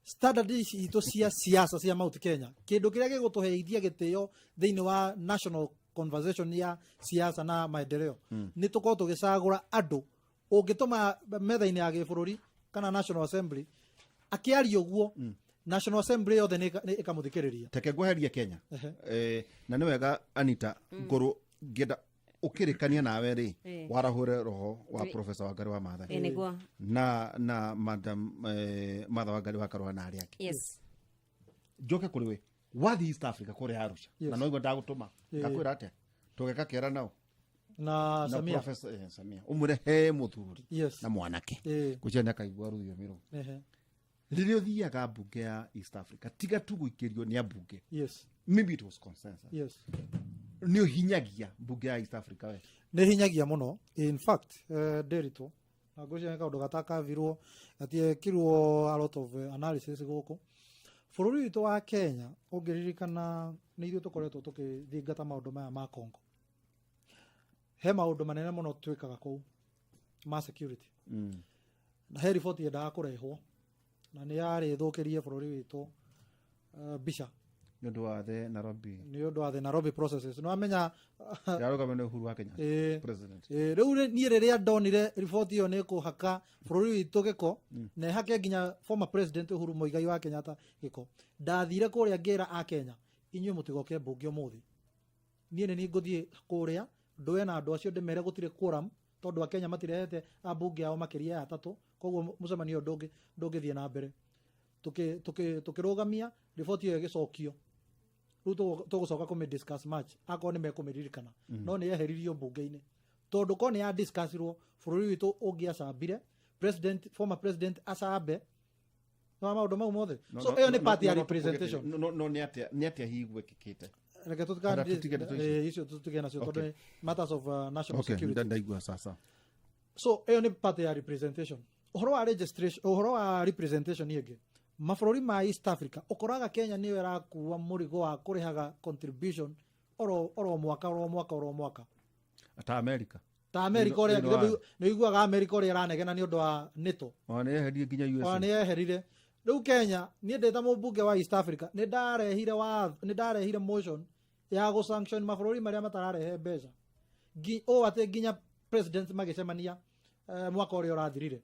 standard ici itũ cia siasa cia Mount Kenya, kĩndũ kĩrĩa gĩgũtũheithia gĩtĩo thĩinĩ wa national conversation ya siasa na maendeleo, nĩ tũkorwo tũgĩcagũra andũ ũngĩtũma metha-inĩ ya gĩbũrũri kana National Assembly akĩaria ũguo, National Assembly yothe nĩ ĩkamũthikĩrĩria. Teke ngweherie Kenya. Na nĩ wega Anita, ngorwo ngĩenda ũkĩrĩkania nawe rĩ, warahũre roho wa Professor Wangari wa Maathai Nĩguo. na Madam Martha Wangari wa Karũa na arĩa angĩ. Njoke kũrĩ we, wathiĩ East Africa kũrĩa Arusha, na noigua ndagũtũma, ngakwĩra atĩa, tũgeka kĩara nao na na Samia. Professor Samia, ũmwĩre he mũthuri na mwanake ngwĩciria nĩ akaigua rũthiomi rũu. Rĩrĩa ũthiaga mbunge ya East Africa, tiga tu gũikĩrio nĩ ambunge, maybe it was consensus, nĩ ũhinyagia mbunge ya East Africa we? Nĩ hinyagia mũno. In fact, Ndĩritũ, na ngwĩciria nĩ kaũndũ gatakavirwo, gatiekirwo a lot of analysis gũkũ bũrũri witũ wa Kenya. Ũngĩririkana, nĩ ithuĩ tũkoretwo tũkĩthingata maũndũ maya ma Congo. He maũndũ manene mũno twĩkaga kũu ma security, na he riboti yendaga kũrehwo na nĩ yarĩ ĩthũkĩrie bũrũri witũ mbica. Nĩ ũndũ wa the Nairobi. Nĩ ũndũ wa the Nairobi processes, nĩ wamenya. Yarũgamio nĩ Uhuru wa Kenyatta, president. Rĩu rĩ, niĩ rĩrĩa ndonire riboti ĩyo nĩ ĩkũhaka bũrũri witũ gĩko na ĩhake nginya former president Uhuru Muigai wa Kenyatta gĩko, ndathire kũrĩa ngĩra a Kenya, inyuĩ mũtigoke mbunge ũmũthĩ, niĩ nĩ niĩ ngũthiĩ kũrĩa ndũe na andũ acio ndĩmere gũtirĩ quorum tondũ a Kenya matirehete ambunge ao makĩria ya atatũ, koguo mũcemanio ũyũ ndũngĩthiĩ na mbere. Tũkĩrũgamia riboti ĩyo, ĩgĩcokio. Rĩu tũgũcoka kũmĩ discuss much akorwo nĩ mekũmĩririkana, no nĩ yeheririo mbunge-inĩ tondũ korwo nĩ ya discussirwo, bũrũri witũ ũngĩacambire, president, former president acambe no maũndũ mau mothe. So ĩyo nĩ part ya representation. No nĩ atĩa hihi gwĩkĩkĩte? Reke Kana tũtige ndeto icio? Icio tũtige nacio tondũ nĩ matters of national security. Ndaigua sasa. So ĩyo nĩ part ya representation. Ũhoro wa registration, ũhoro wa representation ĩngĩ, Mabũrũri ma East Africa, ũkoraga Kenya nĩyo ĩrakua mũrigo wa kũrĩhaga contribution oro oro mwaka, oro mwaka, oro mwaka. Ta America. Ta America ũrĩa Thĩinĩ wa- nĩ ũiguaga America ũrĩa ĩranegena nĩ ũndũ wa NATO. Ona nĩ yeherie nginya Ona USA. nĩ yeherire. Rĩu Kenya, niĩ ndĩ ta mũmbunge wa East Africa, nĩ ndarehire motion ya gũ sanction mabũrũri marĩa matararehe mbeca. Ũũ atĩ nginya president magĩcemania, mwaka ũrĩa ũrathirire,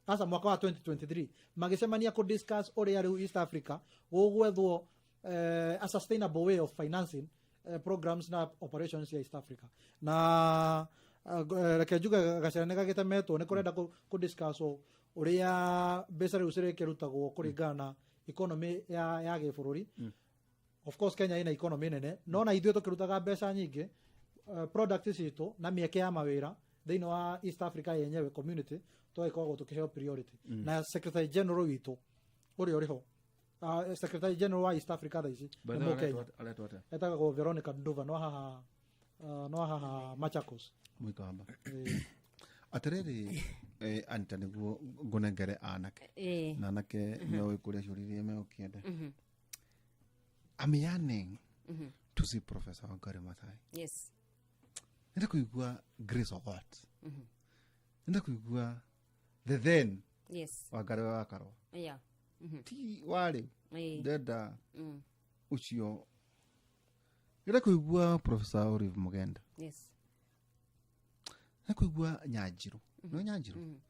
aca, mwaka wa 2023, magĩcemania kũ discuss ũrĩa rĩu East Africa gũgwethwo a sustainable way of financing programs na operations ya East Africa. Na reke njuge gacere nĩ gagĩtemetwo, nĩ kũrenda kũ discuss ũrĩa mbeca rĩu cirĩkĩrutagwo kũringana na economy ya gĩbũrũri. Of course Kenya ĩna economy nene, no na ithuĩ tũkĩrutaga mbeca nyingĩ, product citũ na mĩeke ya mawĩra thĩinĩ wa East Africa yenyewe community tũgagĩkoragwo tũkĩheo priority. Na secretary general witũ ũrĩa ũrĩ ho, secretary general wa East Africa thaa ici By nĩ the way, Mũkenya. Aretwo atĩa? Etagwo Veronica Nduva, no haha Machakos. Mũikamba. Atĩrĩrĩ, Anita, nĩguo ngũnengere anake na anake meũĩ kũrĩa ciũria iria megũkĩenda. I'm yearning to see Professor Wangari Maathai. Nenda kũigua Grace Ogot. Nenda kũigua the then Wangari wa Karũa. Ti warĩ ndenda ũcio, ndĩrenda kũigua Professor Olive Mugenda. Ndĩrenda kũigua Nyanjiru, no Nyanjiru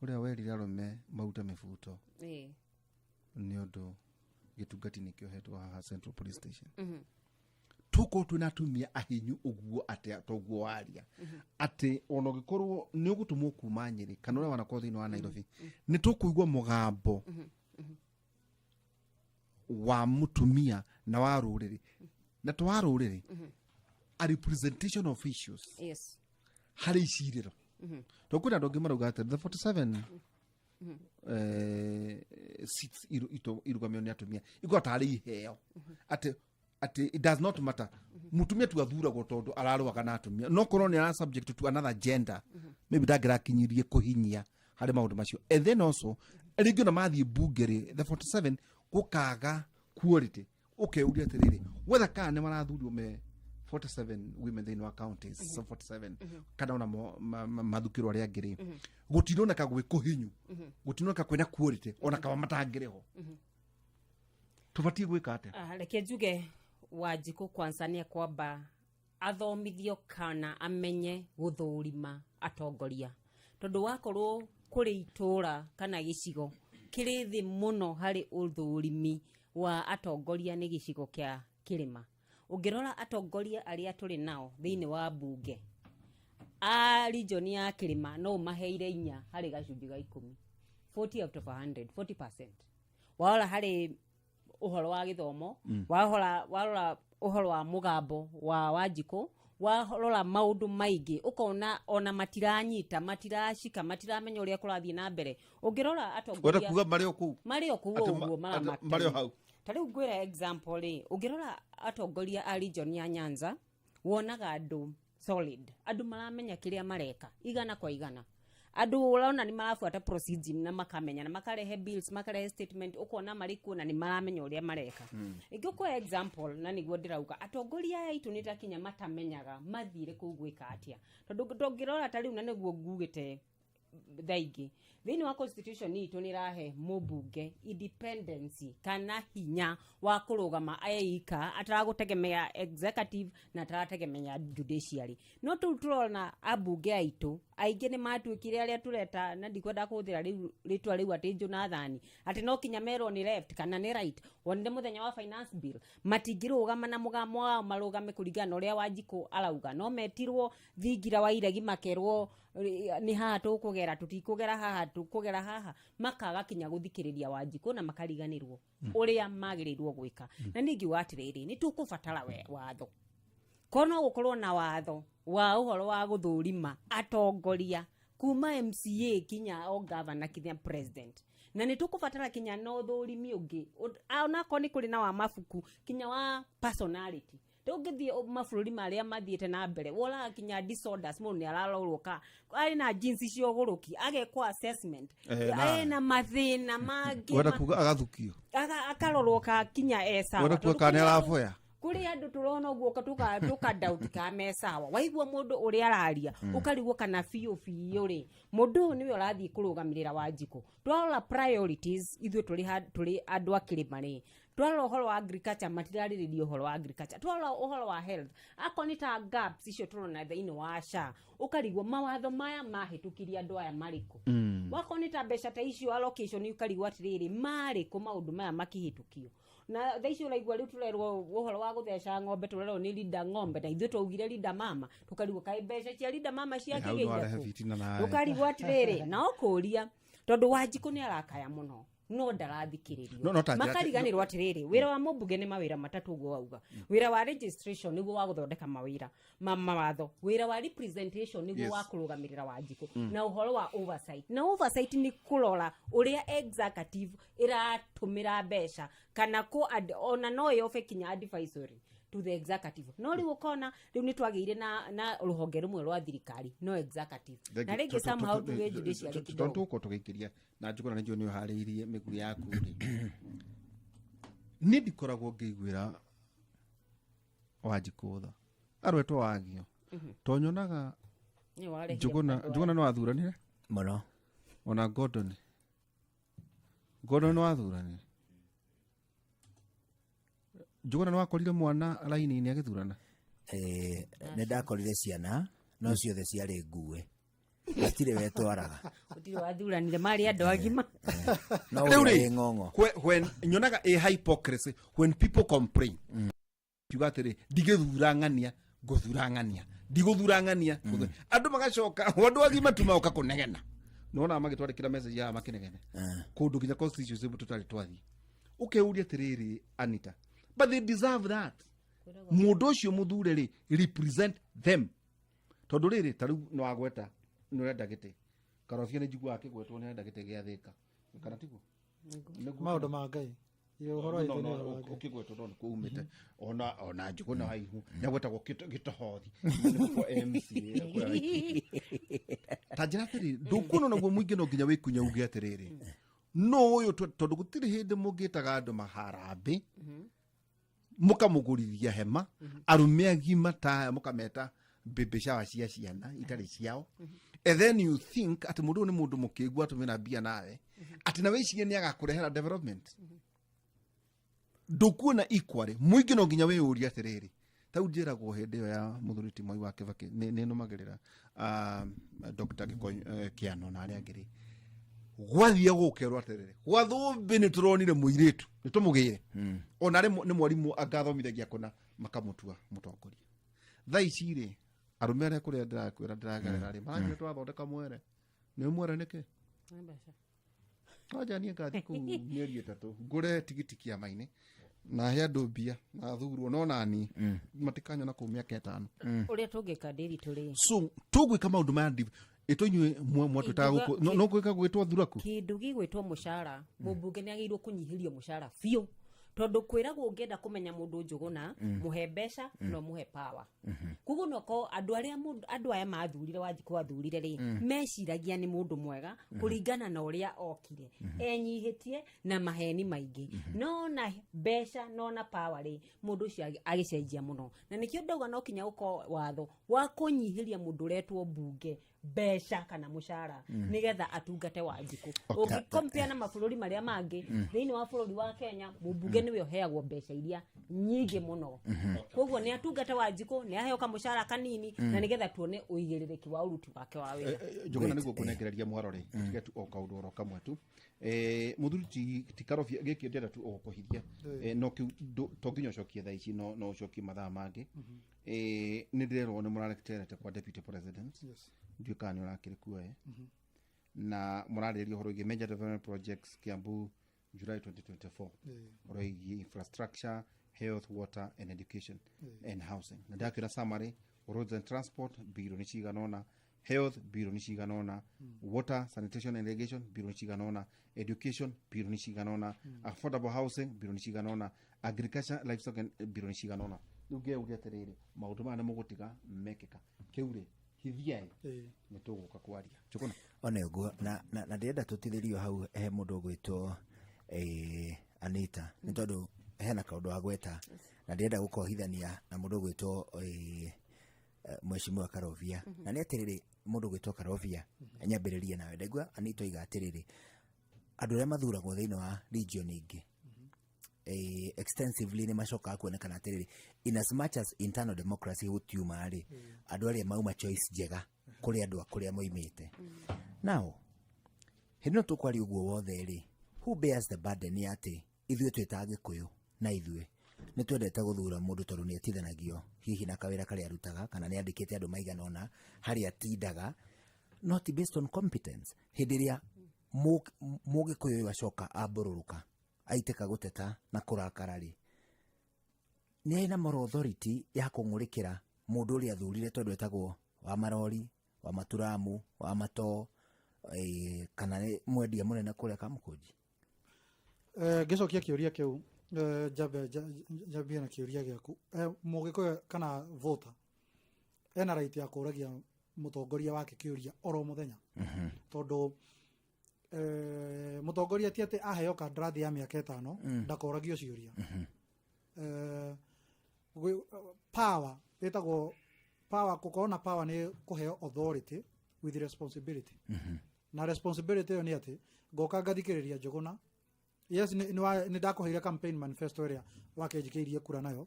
ũrĩa werire arũme marute mĩbuto nĩ ũndũ gĩtungati nĩ kĩohetwo haha Central Police Station. Tũkorwo twĩna atumia ahinyu ũguo atĩa, toguo waria atĩ ona ũngĩkorwo nĩ ũgũtũmwo kuma Nyĩrĩ kana ũrĩa wanakorwo thĩinĩ wa Nairobi, nĩ tũkũigua mũgambo wa mũtumia na wa rũrĩrĩ na to wa rũrĩrĩ, a representation of issues harĩ icirĩro, tondũ kwĩna andũ angĩ marauga atĩ the 47 seats irugamio nĩ atumia ikorwo tarĩ iheo, atĩ it does not matter, mutumia tu athuragwo tondũ ararũaga na atumia, no korwo nĩ ara subject to another gender, maybe ndangĩrakinyirie kũhinyia harĩ maũndũ macio. And then also rĩngĩ ona mathiĩ mbunge rĩ, the 47 gũkaga quality, ũkeuria atĩrĩrĩ, whether kana nĩ marathurirwo me 47 women thĩinĩ wa counties, so 47 kana ona mathukĩrwo arĩa angĩ rĩ, gũtinoneka gwĩ kũhinyu, gũtinoneka kwĩna quality, ona kaba matangĩrĩ ho. Tũbatiĩ gwĩka atĩa? Ah, reke njuge Wanjikũ kwanza nĩ ekwamba athomithio kana amenye gũthũrima atongoria, tondũ wakorwo kũrĩ itũra kana gĩcigo kĩrĩ thĩ mũno harĩ ũthũrimi wa atongoria nĩ gĩcigo kĩa kĩrĩma. Ũngĩrora atongoria arĩa tũrĩ nao thĩinĩ wa mbunge a region ya kĩrĩma, no ũmaheire 4 harĩ gacunjĩ ga 10, 40 out of 100, 40. Warora harĩ ũhoro wa gĩthomo, warora ũhoro wa mũgambo wa Wanjikũ, warora maũndũ maingĩ, ũkona ona matiranyita, matiracika, matiramenya ũrĩa kũrathiĩ na mbere. Ũngĩrora wenda atongoria kuga marĩ o kũu? Marĩ o kũu. Atĩ Ũguo atĩ marĩ o hau. Ta rĩu ngwĩra example rĩ, ũngĩrora atongoria a region ya Nyanza, wonaga andũ solid, andũ maramenya kĩrĩa mareka 100%, andũ ũrona nĩ marabuata procedure na makamenya na makarehe bills, makarehe statement, ũkona marĩ kuo na nĩ maramenya ũrĩa mareka. Ingĩkũhe example, na nĩguo ndĩrauga atongoria aya aitũ nĩ ta kinya matamenyaga mathire kũu gwĩka atĩa, tondũ ndũngĩrora ta rĩu, na nĩguo ngugĩte thaa ingĩ, thĩinĩ wa constitution itũ nĩ ĩrahe mũmbunge independence kana hinya wa kũrũgama eika, ataragũtegemea executive na atarategemea judiciary. No tũu tũrona ambunge aitũ aingĩ nĩ matuĩkire arĩa tũreta, na ndikwenda kũhũthĩra rĩu rĩtwa rĩu, atĩ Jonathani, atĩ no kinya merwo nĩ left kana nĩ right. Wonire mũthenya wa finance bill matingĩrũgama na mũgamo wao, marũgame kũringana na ũrĩa Wanjikũ arauga, no metirwo thingira wa iregi, makerwo nĩ haha tũkũgera, tũtikũgera haha, tũkũgera haha, makaga kinya gũthikĩrĩria Wanjikũ na makariganĩrwo ũrĩa magĩrĩirwo gwĩka. Na niĩ ngiuga atĩrĩrĩ, nĩ tũkũbatara watho, ko no gũkorwo na watho wa ũhoro wa gũthũrima atongoria kuma MCA kinya o governor kinya president, na nĩ tũkũbatara kinya na ũthũrimi ũngĩ, onakorwo nĩ kũrĩ na wa mabuku, kinya wa personality. Rĩu ũngĩthiĩ mabũrũri marĩa mathiĩte na mbere, woraga kinya disorders, mũndũ nĩ ararorwo ka arĩ na jeans cia ũgũrũki, agekwo assessment, ena mathĩna mangĩ. Wenda kuga agathukio. Akarorwo ka kinya e sawa. Wenda kuga Tondũ kana nĩ kũrĩ andũ- araboya. Kũrĩ andũ tũrona ũguo tũka doubt ka me sawa. Waigua mũndũ ũrĩa araria, ũkarigwo kana biũ biũ rĩ, mũndũ ũyũ nĩwe ũrathiĩ kũrũgamĩrĩra Wanjikũ. Twarora priorities, ithuĩ tũrĩ andũ a kĩrĩma rĩ, twarora ũhoro wa agriculture, matirarĩrĩria ũhoro wa agriculture. Twarora ũhoro wa health, akorwo nĩ ta gaps icio tũrona thĩinĩ wa SHA, ũkarigwo mawatho maya mahĩtũkirie andũ aya marĩkũ. Wakorwo nĩ ta mbeca ta icio allocation, ũkarigwo atĩrĩrĩ, marĩkũ maũndũ maya makĩhĩtũkio? Na thaa ici ũraigua rĩu tũrerwo ũhoro wa gũtheca ng'ombe, tũrerwo nĩ Linda Ng'ombe, na ithuĩ twaugire Linda Mama, tũkarigwo kaĩ mbeca cia Linda Mama Hau no ciakĩgĩire arehe kũ? fitina nawe. Ũkarigwo atĩrĩrĩ, na ũkũria tondũ Wanjikũ nĩ arakaya mũno no ndarathikĩrĩrio. No ta njĩra- Makariganĩrwo atĩrĩrĩ, wĩra wa mũmbunge nĩ mawĩra matatũ ũguo wauga. Wĩra wa registration nĩguo wa gũthondeka mawĩra ma mawatho, wĩra wa representation nĩguo wa kũrũgamĩrĩra Wanjikũ, na ũhoro wa oversight. Na oversight nĩ kũrora ũrĩa executive ĩratũmĩra mbeca kana kũ ona no ĩobe kinya advisory to the executive. No rĩu ũkona rĩu nĩ twagĩire na rũhonge rũmwe rwa thirikari, no executive, na rĩngĩ somehow tuge judiciary Tondũ kidogo. tũgũkorwo tũgĩikĩria na njũgũna, nĩ njũĩ nĩ ũharĩirie mĩguu yaku rĩ, niĩ ndikoragwo ngĩiguĩra Wanjikũ tha arwetwo wagio to nyonaga. Nĩ warehire Njũgũna. andũ aya. Njũgũna nĩ wathuranire Mũno. Ona Gordon nĩ wathuranire. Njũgũna, nĩ wakorire mwana raini-inĩ agĩthurana? Nĩ ndakorire ciana no ciothe ciarĩ ngue, hatirĩ wetwaraga. Gũtirĩ wathuranire, marĩ andũ agima. No Rĩu ũrĩa rĩ, wĩ ng'ong'o. When nyonaga a hypocrisy when people complain, kiuga atĩrĩ, ndigĩthura ng'ania, ngũthura ng'ania, ndigũthura ng'ania. Andũ magacoka, andũ agima tu magoka kũnegena. Nĩwonaga magĩtwandĩkĩra message ya makĩnegena kũndũ nginya constituency tũtarĩ twathiĩ. Ũkeuria atĩrĩrĩ, Anita, but they deserve that. Mũndũ ũcio mũthure rĩ, represent them, tondũ rĩrĩ, ta rĩu nĩ wagweta nĩ ũrenda gĩtĩ Karobia, nĩ njiguaga akĩgwetwo nĩ arenda gĩtĩ gĩa Thĩka, kana tiguo? Nĩguo. Maũndũ ma Ngai. Iyo ũhoro No, witũ no, nĩ ũhoro wa Ngai. Ũkĩgwetwo no nĩkuo umĩte, ona Njũgũna wa Ihu nĩagwetagwo gĩtohothi nĩkuo MCA. Ta njĩra atĩrĩ, ndũkuona naguo mũingĩ no nginya wĩkunya uge atĩrĩrĩ, no ũyũ tondũ gũtirĩ hĩndĩ mũngĩtaga andũ maharambĩ, mũkamũgũrithia hema, arũme agima ta aya mũkameta baby shower cia ciana itarĩ ciao, and then you think atĩ mũndũ ũyũ nĩ mũndũ mũkĩgu atũmĩra mbia nawe, atĩ na wĩcirie nĩ agakũrehera development. Ndũkuona equally mũingĩ no nginya wĩyũrie atĩrĩrĩ, tau njĩragwo hĩndĩ ĩyo ya mũthuri ti Mwai wa Kĩbakĩ nĩ nũmagĩrĩra Dr. Gĩkonyo, Kĩano na arĩa angĩ rĩ, gwathiĩ gũkerwo atĩrĩrĩ, gwa Thũmbĩ nĩ tũronire mũirĩtu, nĩ tũmũgĩre, ona arĩ nĩ mwarimũ angathomithagia kũna, makamũtua mũtongoria. Thaa ici rĩ, arũme arĩa kũrĩa ndĩrakwĩra ndĩragerera rĩ, maranjĩra twathondeka mwere nĩ mwere nĩkĩ. Wanja niĩ ngathiĩ kũu mĩeri 3 ngũre tigiti kĩama-inĩ na he andũ mbia na thurwo, no nani matikanyona kũu mĩaka 5. Ũrĩa tũngĩka ndĩri tũrĩ So tũgwĩka maũndũ maya ĩtũ inyuĩ mwatwĩtaga Ingiuga gũkũ no gwĩka gwĩtwo thuraku. Kĩndũ gĩgwĩtwo mũcara, mũmbunge nĩ agĩrĩirwo kũnyihĩrio mũcara biũ, tondũ kwĩragwo ũngĩenda kũmenya mũndũ, Njũgũna, mũhe mbeca no mũhe power. Koguo noko andũ arĩa andũ aya mathurire Wanjikũ athurire rĩ, meciragia nĩ mũndũ mwega kũringana na ũrĩa okire enyihĩtie na maheni maingĩ, no na mbeca no na power rĩ, mũndũ ũcio agĩcenjia mũno. Na nĩkĩo ndauga no kinya ũkorwo watho wa kũnyihĩria mũndũ ũretwo mbunge mbeca kana mũcara, nĩgetha atungate Wanjikũ. Ũngĩkompea na mabũrũri marĩa mangĩ, thĩinĩ wa bũrũri wa Kenya mũmbunge nĩwe ũheagwo mbeca iria nyingĩ mũno. Koguo nĩ atungate Wanjikũ, nĩ aheo kamũcara kanini, na nĩgetha tuone ũigĩrĩrĩki wa ũruti wake wa wĩra. Njũgũna, nĩguo kũnengereria mwaro rĩ, tige tu o kaũndũ oro kamwe tu. Mũthuri ti Karobia, gĩkĩ ndĩrenda tu o kũhithia. No kĩu to nginya ũcokie thaa ici, no ũcokie mathaa mangĩ. Nĩ ndĩrerwo nĩ mũrareterete kwa deputy president. Ndiũĩ kana nĩ ũrakĩrĩ kuo, na mũrarĩrĩria ũhoro wĩgiĩ major development projects Kiambu July 2024, ũhoro wĩgiĩ infrastructure, health, water and education and housing. Na ndakĩra summary: roads and transport birioni cigana ũna, health birioni cigana ũna, water, sanitation and irrigation birioni cigana ũna, education birioni cigana ũna, affordable housing birioni cigana ũna, agriculture, livestock and birioni cigana ũna. Rĩu ngeuria atĩrĩrĩ, maũndũ maya nĩ mũgũtiga mekĩka kĩu rĩ hithiai, nĩ tũgũka kwaria Njũgũna. One ũguo na ndĩrenda tũtithĩrio hau he mũndũ ũgwĩtwo Anita, nĩ tondũ hena kaũndũ agweta na ndĩrenda gũkohithania na mũndũ ũgwĩtwo Mheshimiwa Karovia. Na nĩ atĩrĩrĩ, mũndũ ũgwĩtwo Karovia, nyambĩrĩrie nawe. Ndaigua Anita oiga atĩrĩrĩ, andũ arĩa mathuragwo thĩinĩ wa region ingĩ extensively nĩ macokaga kuonekana atĩrĩrĩ, in as much as internal democracy gũtiuma rĩ, andũ arĩa mauma choice njega kũrĩ andũ a kũrĩa moimĩte. Now hĩndĩ ĩno tũkwaria ũguo wothe rĩ, who bears the burden ya atĩ ithuĩ twĩ ta Agĩkũyũ na ithuĩ nĩ twendete gũthura mũndũ tondũ nĩ etithanagio hihi na kawĩra karĩa arutaga kana nĩ andĩkĩte andũ maigana ũna harĩa atindaga, not based on competence? Hĩndĩ ĩrĩa Mũgĩkũyũ ũyũ acoka ambũrũrũka aitĩka gũteta na kũrakara rĩ, nĩ arĩ na moral authority ya kũng'ũrĩkĩra mũndũ ũrĩa athurire tondũ etagwo wa marori, wa maturamu, wa matoo, kana nĩ mwendia mũnene kũrĩa Kamũkũnji? Ngĩcokia kĩũria kĩu, njambe njambie na kĩũria gĩaku. Mũgĩkũyũ kana voter ena right ya kũragia mũtongoria wake kĩũria oro mũthenya, tondũ mũtongoria ti atĩ aheo kandarathi ya mĩaka 5 ndakoragio ciũria. Power ĩtagwo power, gũkorwo na power nĩ kũheo authority with responsibility. Na responsibility ĩyo nĩ atĩ ngoka ngathikĩrĩria Njũgũna. Yes, nĩ ndakũheire campaign manifesto ĩrĩa wakĩnjikĩirie kura nayo.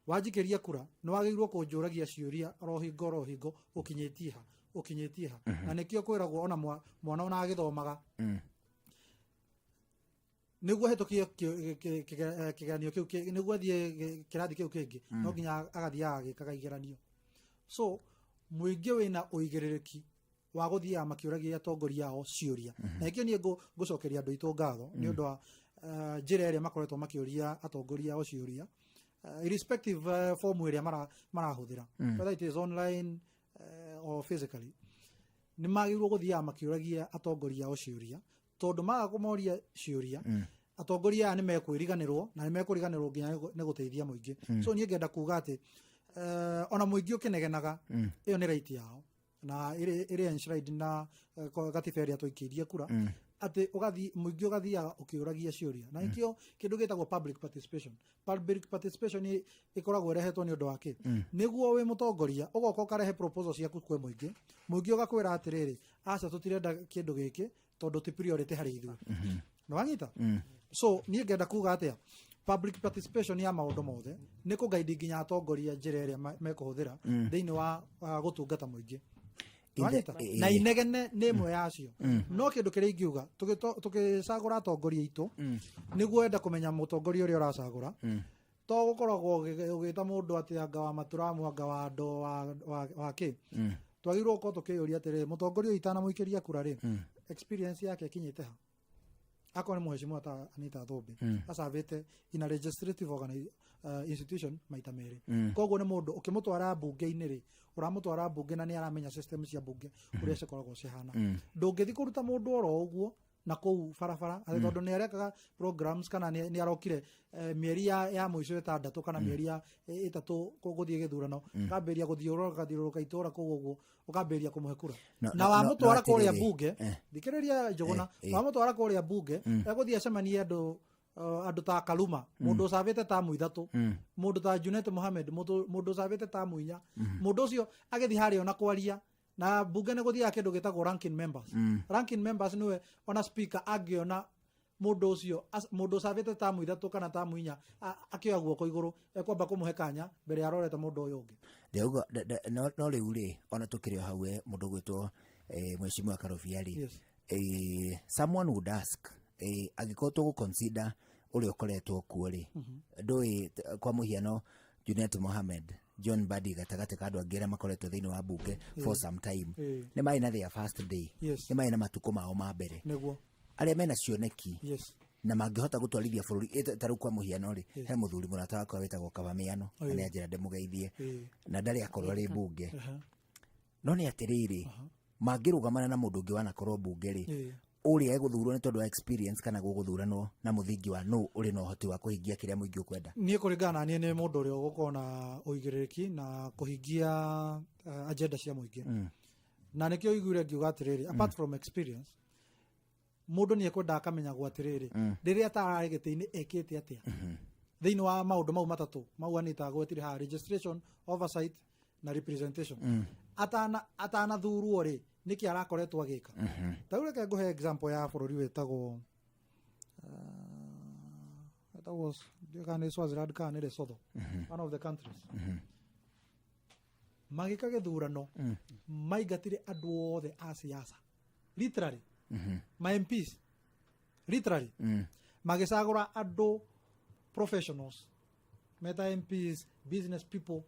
Wanjikĩria kura, nĩ wagĩrĩirwo kũnjũragia ciũria oro hingo oro hingo, ũkinyĩtie ha, ũkinyĩtie ha. Na nĩkĩo kwĩragwo ona mwana ona agĩthomaga, nĩguo ahĩtũkie kĩgeranio kĩu, nĩguo athiĩ kĩrathi kĩu kĩngĩ, no nginya agathiaga agĩkaga igeranio. So mũingĩ wĩna ũigĩrĩrĩki wa gũthiaga makĩũragia atongoria ao ciũria. Na nĩkĩo niĩ ngũcokeria andũ aitũ ngatho nĩ ũndũ wa njĩra ĩrĩa makoretwo makĩũria atongoria ao ciũria, irrespective form ĩrĩa marahũthĩra, whether it is online or physically. Nĩ magĩrĩirwo gũthiaga makĩũragia atongoria ao ciũria, tondũ maga kũmoria ciũria, atongoria aya nĩ mekwĩriganĩrwo na nĩ mekũriganĩrwo nginya nĩ gũteithia mũingĩ. So niĩ ngenda kuga atĩ ona mũingĩ ũkĩnegenaga, ĩyo nĩ right yao na ĩrĩ enshrined na gatiba ĩrĩa twaikĩirie kura, atĩ ũgathi mũingĩ ũgathiaga ũkĩũragia ciũria. Na nĩkĩo kĩndũ gĩtagwo public participation. Public participation ĩkoragwo ĩrehetwo nĩ ũndũ wa kĩ? Nĩguo wĩ mũtongoria ũgoka ũkarehe proposal ciaku kwĩ mũingĩ, mũingĩ ũgakwĩra atĩrĩrĩ, aca, tũtirenda kĩndũ gĩkĩ tondũ ti priority harĩ ithuĩ. Nĩ wanyita? So niĩ ngenda kuga atĩa, public participation ya maũndũ mothe nĩ kũgaidi nginya atongoria njĩra ĩrĩa mekũhũthĩra thĩinĩ wa gũtungata mũingĩ. Wanyita? Na inegene nĩ ĩmwe yacio. No kĩndũ kĩrĩa ingiuga, tũgĩcagũra atongoria aitũ, nĩguo wenda kũmenya mũtongoria ũrĩa ũracagũra, to gũkoragwo ũgĩta mũndũ atĩ anga wa maturamu, anga wa andũ wa kĩ. Twagĩrĩirwo gũkorwo tũkĩyũria atĩrĩrĩ, mũtongoria ũyũ itanamũikĩria kura rĩ, experience yake ĩkinyĩte ha? Akorwo nĩ mũheshimiwa ta Anita Thumbi, acabĩte in a legislative institution maita merĩ. Koguo nĩ mũndũ ũkĩmũtwara mbunge-inĩ rĩ, ũramũtwara mbunge na nĩ aramenya system cia mbunge ũrĩa cikoragwo cihana. Ndũngĩthiĩ kũruta mũndũ oro ũguo na kũu barabara atĩ tondũ nĩ arekaga programs kana nĩ arokire mĩeri ya mũico 6 kana mĩeri ya 3 gũthiĩ gĩthurano, akambĩrĩria gũthiũrũrũka thiũrũrũka itũra kũu ũguo, ũkambĩrĩria kũmũhe kura. Na wamũtwara no kũrĩa atĩrĩrĩ, mbunge, thikĩrĩria Njũgũna, wamũtwara kũrĩa mbunge, egũthiĩ acemanie andũ ta Kaluma, mũndũ ũcabĩte tamu 3, mũndũ ta Junet Mohamed, mũndũ ũcabĩte tamu 4. Mũndũ ũcio agĩthiĩ harĩa ona kwaria na mbunge nĩ gũthiaga kĩndũ gĩtagwo ranking members. Ranking members nĩwe ona speaker angĩona mũndũ ũcio mũndũ ũcabĩte tamu 3 kana tamu 4 akĩoya guoko igũrũ, ekwamba kũmũhe kanya mbere ya arorete mũndũ ũyũ ũngĩ. Ndĩrauga no rĩu rĩ, ona tũkĩrĩ o hau, mũndũ ũgwĩtwo Mheshimiwa Karobia rĩ, someone would ask, angĩkorwo tũgũ consider ũrĩa ũkoretwo kuo rĩ, ndũĩ kwa mũhiano Junet Mohamed, John Mbadi gatagatĩ ka andũ angĩ arĩa makoretwo thĩinĩ wa mbunge for some time, nĩ marĩ na their first day, nĩ marĩ na matukũ mao ma mbere, arĩa mena cioneki na mangĩhota gũtwarithia bũrũri. Ta rĩu kwa mũhiano rĩ, he mũthuri mũrata wakwa wĩtagwo Kabamiano, na nĩ anjĩra ndĩmũgeithie, na ndarĩ akorwo arĩ mbunge. No nĩ atĩrĩrĩ, mangĩrũgamana na mũndũ ũngĩ wanakorwo mbunge rĩ, Ũrĩa egũthurwo nĩ tondũ wa experience kana gũgũthuranwo na mũthingi wa nũ ũrĩ na ũhoti wa kũhingia kĩrĩa mũingĩ ũkwenda? Niĩ kũringana na niĩ nĩ mũndũ ũrĩa ũgũkorwo na ũigĩrĩrĩki na kũhingia agenda cia mũingĩ. Na nĩkĩo iguire ngiuga atĩrĩrĩ, apart from experience, mũndũ nĩ ekwenda akamenyagwo atĩrĩrĩ, rĩrĩa atararĩ gĩtĩ-inĩ ekĩte atĩa thĩinĩ wa maũndũ mau matatũ mau Anita agwetire haha: registration, oversight na representation. Atanathurwo rĩ, nĩkĩ arakoretwo agĩka? Ta rĩu reke ngũhe example ya bũrũri wĩtagwo ndiũĩ kana nĩ Swaziland kana nĩ Lesotho, one of the countries. Magĩka gĩthurano, maingatire andũ othe a siasa, literally ma MPs, literally magĩcagũra andũ professionals meta MPs, business people,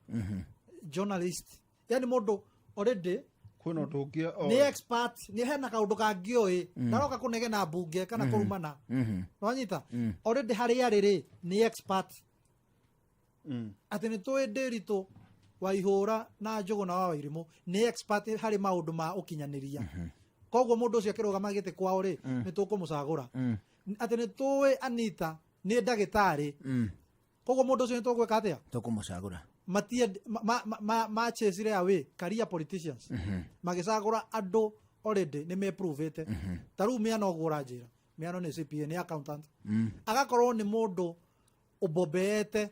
journalist, yani mũndũ already Kwĩna ũndũ ũngĩ nĩ expert, nĩ hena kaũndũ kangĩoĩ, ndaroka kũnegena mbunge kana kũrumana. Nwanyita, already harĩa arĩ rĩ, nĩ expert, atĩ nĩ tũĩ Ndĩritũ wa Ihũra na Njũgũna wa Wairimũ nĩ expert harĩ maũndũ ma ũkinyanĩria, koguo mũndũ ũcio akĩrũgama gĩtĩ kwao rĩ, nĩ tũkũmũcagũra. Atĩ nĩ tũĩ Anita nĩ ndagĩtarĩ, koguo mũndũ ũcio nĩ tũgwĩka atĩa? Tũkũmũcagũra. Matie ma chasire away career politicians, magĩcagũra andũ already nĩ meprovĩte. Ta rĩu Mĩano ũguo ũranjĩra, Mĩano nĩ CPA, nĩ accountant, agakorwo nĩ mũndũ ũbombeete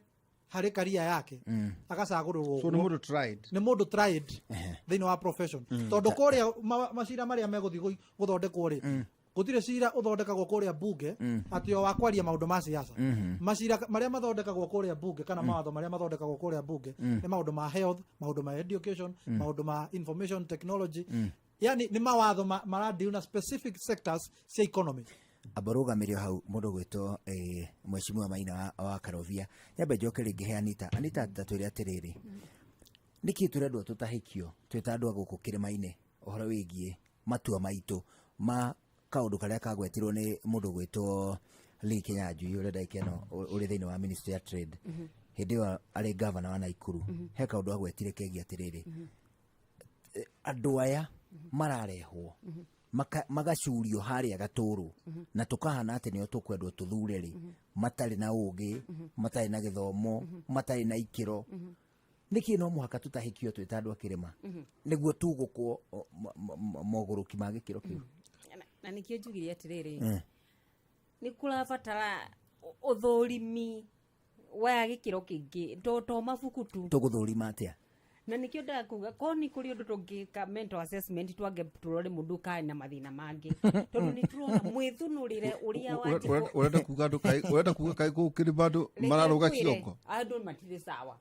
harĩ career yake, agacagũrĩrwo So nĩ ũguo. mũndũ tried. Nĩ mũndũ tried thĩinĩ wa profession, tondũ kũrĩa macira marĩa megũthiĩ gũthondekwo rĩ, gũtirĩ cira ũthondekagwo kũrĩa bunge atĩ o wa kwaria maũndũ ma siasa. Macira marĩa mathondekagwo kũrĩa bunge kana mawatho marĩa mathondekagwo kũrĩa bunge nĩ maũndũ ma health, maũndũ ma education, maũndũ ma information technology, yani nĩ mawatho maradeal na specific sectors cia economy. Amba rũgamĩre hau, mũndũ gwĩtwo mheshimiwa Maina wa Karovia. Nyambe njoke rĩngĩ he Anita. Anita, tatwĩre atĩrĩrĩ, nĩkĩ tũrendwo tũtahĩkio twĩ ta andũ a gũkũ kĩrĩma-inĩ ũhoro wĩgiĩ matua maitũ ma kaũndũ karĩa kagwetirwo nĩ mũndũ gwĩtwo Lee Kinyanjui, ũrĩa ndagĩka ĩno ũrĩ thĩinĩ wa Ministry ya Trade, hĩndĩ ĩyo arĩ gavana wa Naikuru? He kaũndũ agwetire kegiĩ atĩrĩrĩ, andũ aya mararehwo magacurio harĩa gatũrũ na tũkahana atĩ nĩo tũkwendwo tũthure rĩ, matarĩ na ũgĩ, matarĩ na gĩthomo, matarĩ na ikĩro. Nĩkĩ no mũhaka tũtahĩkio twĩ ta andũ a kĩrĩma nĩguo tugũkwo mogũrũki ma gĩkĩro kĩu? Na nĩkĩo njugire atĩrĩrĩ, nĩ kũrabatara ũthũrimi wa gĩkĩro kĩngĩ, to mabuku tu. Tũgũthũrima atĩa? Na nĩkĩo ndakuga ko nĩ kũrĩ ũndũ tũngĩka mental assessment, twange tũrore mũndũ kaĩ na mathĩna mangĩ, tondũ nĩ tũrona mwĩthũnũrĩre ũrĩa Wanjikũ. Ũrenda kuga andũ kaĩ, ũrenda kuga kaĩ kũu kĩrĩma andũ Reke mararũga ngwĩre, kĩongo? Andũ matirĩ sawa.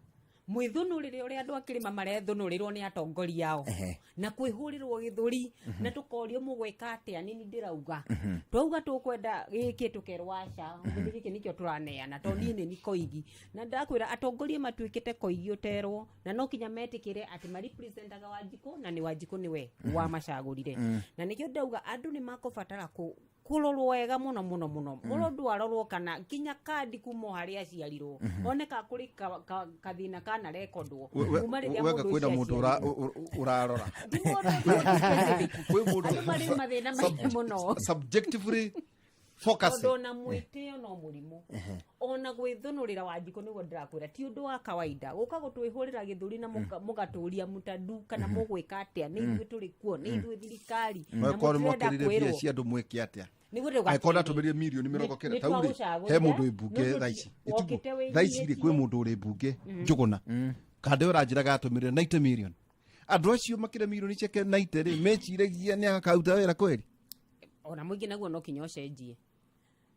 Mwĩthũnũrĩre ũrĩa andũ a kĩrĩma marethũnũrĩrwo nĩ atongoria ao na kwĩhũrĩrwo gĩthũri na tũkorio mũgwĩka atĩa. Nini ndĩrauga, twauga tũkwenda gĩkĩ, tũkerwo aca, ũguo gĩkĩ nĩkĩo tũraneana, tondũ niĩ nĩ ni koigi. Na ndakwĩra atongoria matuĩkĩte koigi ũterwo, na no kinya metĩkĩre atĩ marepresentaga Wanjikũ, na nĩ Wanjikũ nĩwe wamacagũrire. Na nĩkĩo ndauga andũ nĩ makũbatara kũrorwo wega mũno mũno mũno. Mũndũ arorwo kana nginya kandi kuma o harĩa aciarirwo, one ka kũrĩ kathĩna kana rekondwo kuma rĩrĩa Wega mũndũ kwĩna ũcio mũndũ aciarirwo. ũrarora. Ti mũndũ specific. Kwĩ mũndũ Andũ marĩ mathĩna maingĩ mũno. Subjectively focusing. Tondũ ona mwĩtĩo no mũrimũ, ona gwĩthũnũrĩra Wanjikũ, nĩguo ndĩrakwĩra ti ũndũ wa kawaida gũka gũtwĩhũrĩra gĩthũri na mũgatũria mũtandu kana mũgwĩka atĩa. Nĩ ithuĩ tũrĩ kuo, nĩ ithuĩ thirikari na Angĩkorwo nĩ mũtirenda mwakĩrire mbia kwĩrwo cia andũ, mwĩke atĩa? Nĩguo ndĩrauga Angĩkorwo atĩrĩrĩ, ndatũmĩrire mirioni mĩrongo kenda, nĩ tau rĩ, twagũcagũrire, he mũndũ wĩ mbunge nĩ thaa ici wokĩte Ĩtiguo. Thaa ici rĩ, kwĩ wĩnyihĩtie. mũndũ ũrĩ mbunge Njũgũna kande ũranjĩraga atũmĩrire 90 million. Andũ acio makĩra mirioni ciake 90 rĩ, meciragia nĩ akaruta wĩra kweri? Ona mũingĩ naguo no kinya ũcenjie,